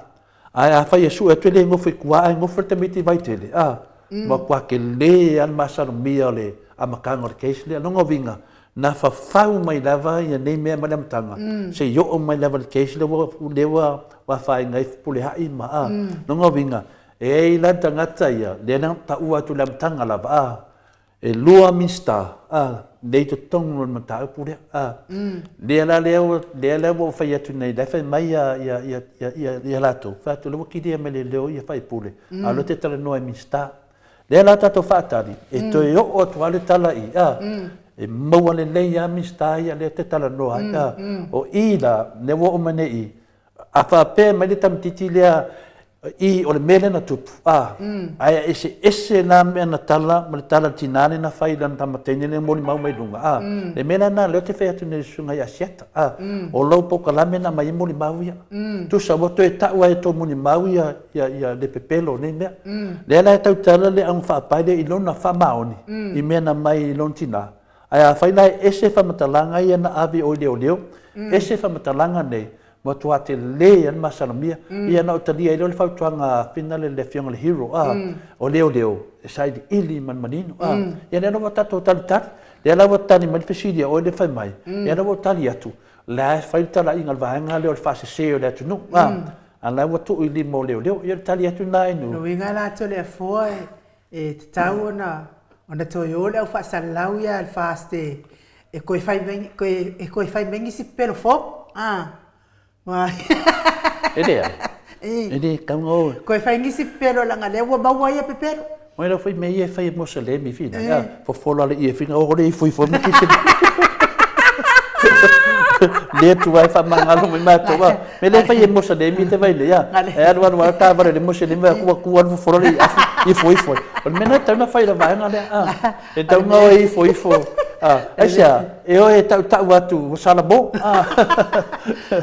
Ae afai e sue atu e le nofo i tua ae nofo le tamaiti i Vaitele, a, matua tele lava le masalomia o le amataga o le case lea. Lona uiga, na fafau mai lava ia nei mea mai le amataga, seia oo mai lava i le case lea ua, lea ua afaina ai Fepuleai ma, a. Lona uiga, e i ai la le tagata ia, lea na taua atu i le amataga lava, a, E lua Minisita, a, lea i totonu o le mataupu lea, a. Lea la lea ua, lea la ua ou fai atu nei, la e fai mai ia, ia, ia, ia, ia, ia latou, fai atu, lea ua kilia mai le leo ia faipule, a o lea ou te talanoa i Minisita. Lea la tatou faatali e toe oo atu lava le tala i a, e maua lelei lava Minisita ia lea e te talanoa ai a. O i la, lea ua oo mai nei i, a faapea mai le tamaitiiti lea i o le mea lea na tupu, a, ae eseese la mea na tala ma le tala a le tina lea na fai i lana tama teine lea na molimau mai luga, a. Le mea la lena lea ou te fai atu nei i le susuga ia Asiata, a, o lau polokalame na aumai ai molimau ia. Tusa ua toe tau lava e tou molimau ia ia, ia le pepelo o nei mea. Lea la e tautala le augafaapae lea i lona faamaoni i mea na aumai i lona tina. Ae afai la e ese faamatalaga ia na ave i o i leoleo, ese faamatalaga nei, matua tele lava le masalomia. Ia na ou talia ai loa le fautuaga a Fina le le afioga i le Hero, a, o leoleo e sailiili ma le manino, a. Ia lea la ua tatou talitali, lea la ua tali mai le fesili a oe lea e fai mai, lea la ua ou tali atu, o la e fai le talaiga a le vaega lea o le faasese o le atunuu, a. A la ua tuu i lima o leoleo, ia o le tali atu lena e nu. Lona uiga la Toleafoa e tatau ona ona toe o le au faasalalau ia a le FAST e toe fai mai e toe fai mai nisi pepelo fou a. E leai. E le tatau ona o. Toe fai nisi pepelo leaga lea ua maua ia pepelo. Oi lau foi mea ia e fai e Moselemi fina ia fofolo ale ia fina o le ifo ifo ma kisi. Le tu ai fa mangalo mai matou a. Me le fai e Moselemi te vai le ia. E alu alu a ta vale le Moselemi a kua kua alu fofolo le afu ifo ifo. O le mea na tau na fai la vaega lea a. E tau na o ifo ifo. A, aisea, e o e tautau atu ua salamo. A.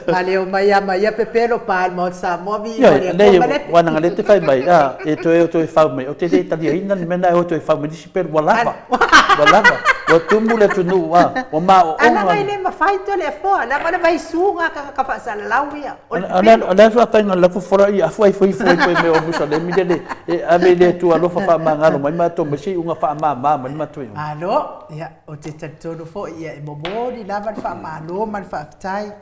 A le o mai a mai ia pepelo pa le Maota Samoa vi i le Atua ma Lepe. Ua na le te fai mai, a, e toe o toe fau mai. O te le taliaina le mea na e o toe fau mai nisi pelu ua lava. Ua lava. Ua tumu le atunuu, a, ua maoona. A leaga e le mafai to le afoa, leaga o le vaisu ga tagata faasalalau ia. O le pepelo. O le a faiga la fofola i afu ai foi foi foi me o Musalemi le le e ave le Atua alofa faamagalo mai matou ma se iuga faamama mai matou iuga. Malo, ia, ou te talitonu foi, ia, e momoli lava le faamalo ma le faafetai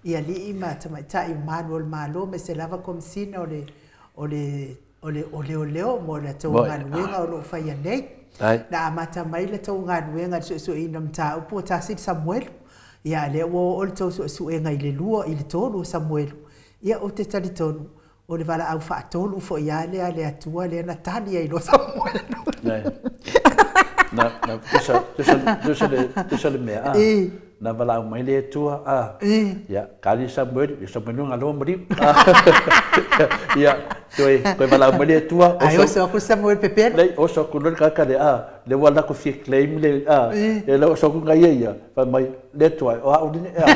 i alii ma tamaitai o malu o le Malo aemaise lava Komesina o le o le o le o leoleo mo le tou galuega o lo o faia nei. Na amata mai le tou galuega i le suesueina o mataupu o tasi le Samuelu, ia a lea ua oo le tou suesuega i le lua i le tolu o Samuelu, ia ou te talitonu o le valaau faatolu foi lava lea a le Atua lea na tali ai loa Samuelu. Na, na, tusa, tusa, tusa le, tusa le mea, a, na valaau mai le Atua, a, ia, kali Samuelu, ia Samuelu ngaloa maliu, ia, toe, toe valaau mai le Atua, oso. Ai oso aku Samuelu pepelo. Lei, oso aku loa le tagata lea, a, le ua latou fia claim le, a, ia le oso aku ngai ia ia, fai mai, le Atua, o au lenei, a.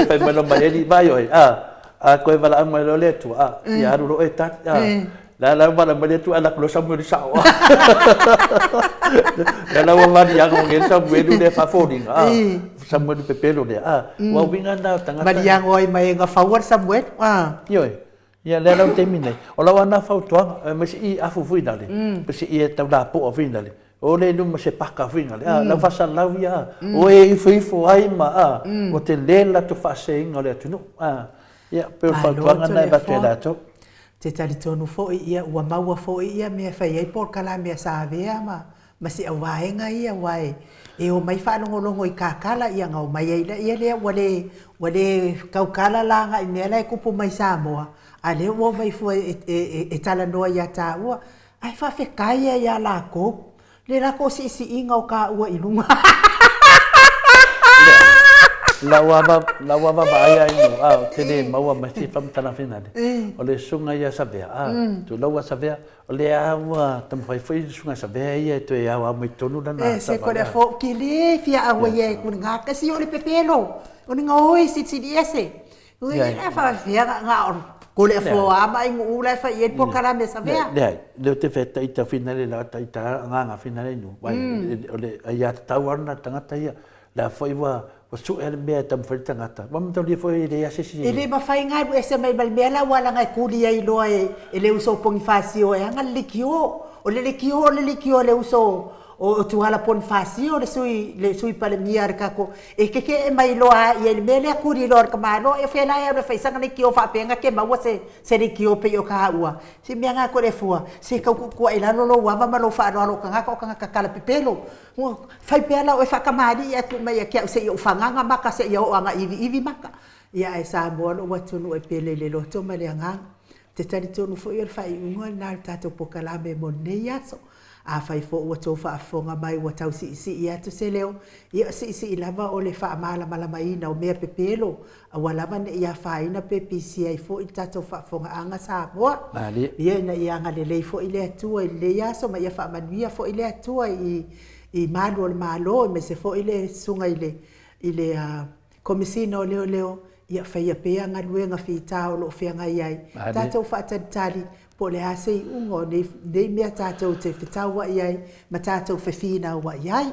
Fai mai loa ma Eli, vaai oe, a, a koe valaau mai loa le Atua, a, ia alu loa oe e tali, a. La la vala mai le Atua, alu atu loa Samuelu sao, a. La la ua maliaga o ngei Samuelu lea faafoliga, a. Samuelu pepelo lea, a. Ua uiga na o tagata. Maliaga ai ma e gafaua le Samuelu, a. Ioe. Ia lea la o le taimi nei, o lau ana fautuaga, aemaise i afu foi lale, pe se i e tau lapoa foi lale, o le luma se paka foi lale, a, lau faasalau ia, a, o e ifo ifo ai ma, a, ua tele le latou faaseseina o le atunuu, a, ia, pei o le fautuaga lena e avatu e latou. Ou te talitonu foi, ia, ua maua foi ia mea e fai ai polokalame a Savea ma ma si au vaega ia aua e e omai faalogologo i kakala ia ona omai ai laia lea ua le ua le tautala la agai mea la e tupu mai Samoa a lea ua omai fua e e e talanoa ia taua ae faafetai ai ia latou le latou siisiiga o taua i luga. Lau lava lau lava vaai a inu a ou te le maua mai se faamatalaga finale o le susuga ia Savea a tulou a Savea O lea ua taumafai foi le Susuga Savea ia e toe aoao mai totonu lana E se ko le fo ki le fia aua ia e kuni ngā kasi o le pepelo o ni ngā oi sitsili ese. Ui e fa fia ngā ngā o ko le fo a mai ngu ula e fa i e po kala me Savea. Leai, lea ou te fai ita finale la ita ngā finale nu. Wai o le ai a tatau ana tangata ia. La foi ua ua sue le mea e taumafai le tagata. Ua mataulia foi e leai lava se isi. E le mafai galu ese mai ma le mea la ua laga e kuli ai loa e e le uso o Ponifasio e aga le lekiō. O le lekiō o le lekiō a le uso o Tuala Ponifasio le sui le sui Palemia a le tatou e kekeʻe mai loa a ia i le mea lea kuli loa e le tamaloa e fea la e alu e fai sana lekiō faapea ke maua se se lekiō pei o taua. Se mea na koe le fua, se tau tuutuuaʻe i lalo lou ava ma lou faaaloalo o tagata o tagata tala pepelo. Ua fai pea la oe faatamalii ae tuu mai ia te au seia ou fagaga maka seia oo ana iviivi maka. Ia ae Samoa lou atunuu e pele i le loto ma le agaga. Ou te talitonu foi o le faaiuga lena o le tatou polokalame mo lenei aso. Afai foi ua tou faafofoga mai ua tau siisii atu se leo, ia siisii lava o le faamalamalamaina o mea pepelo, aua lava ne i afaina pe pisia ai foi le tatou faafofogaaga Samoa. Ia ina ia agalelei foi le Atua i lenei aso ma ia faamanuia foi le Atua i i malu o le Malo aemaise foi le susuga i le i le Komesina o Leoleo, ia faia pea galuega fita o lo o feagai ai. Tatou faatalitali po o le a se iuga o nei, nei mea tatou te fetauai ai ma tatou fefinauai ai.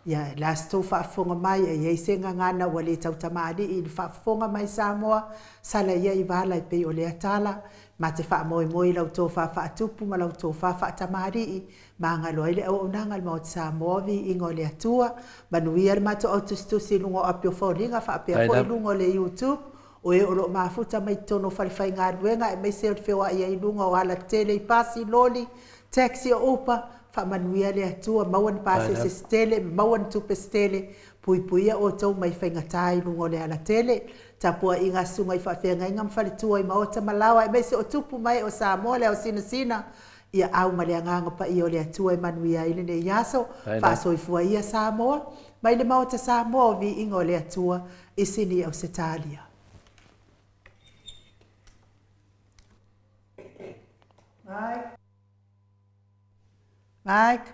Ia, o le a se tou faafofoga mai, a i ai se gagana ua le tautamalii i le faafofoga mai Samoa, sala ia i vala e pei o lea tala, ma te faamoemoe i lau tofa faatupu ma lau tofa faatamalii, Magalo ai le auaunaga a le Maota Samoa, viiga o le Atua. Manuia le matou au tusitusi i luga o api o foliga faapea foi i luga o le YouTube, o e o lo o mafuta mai totonu o falefaigaluega aemaise o le feoai ai i luga o alatele i pasi, loli, taxi o Uber, faamanuia le Atua, maua ni pasese se tele, maua ni tupe se tele, puipuia outou mai faigata i luga o le alatele. Tapuaiga a susuga i faafeagaiga ma faletua i maota ma laoa aemaise o tupu ma ee o Samoa le ao sinasina, Ia au ma le Agaga Paia o le Atua e manuia ai lenei aso. Faasoifua ia Samoa, mai le Maota Samoa o Viiga o le Atua i Sini Ausetalia. Mike. Mike.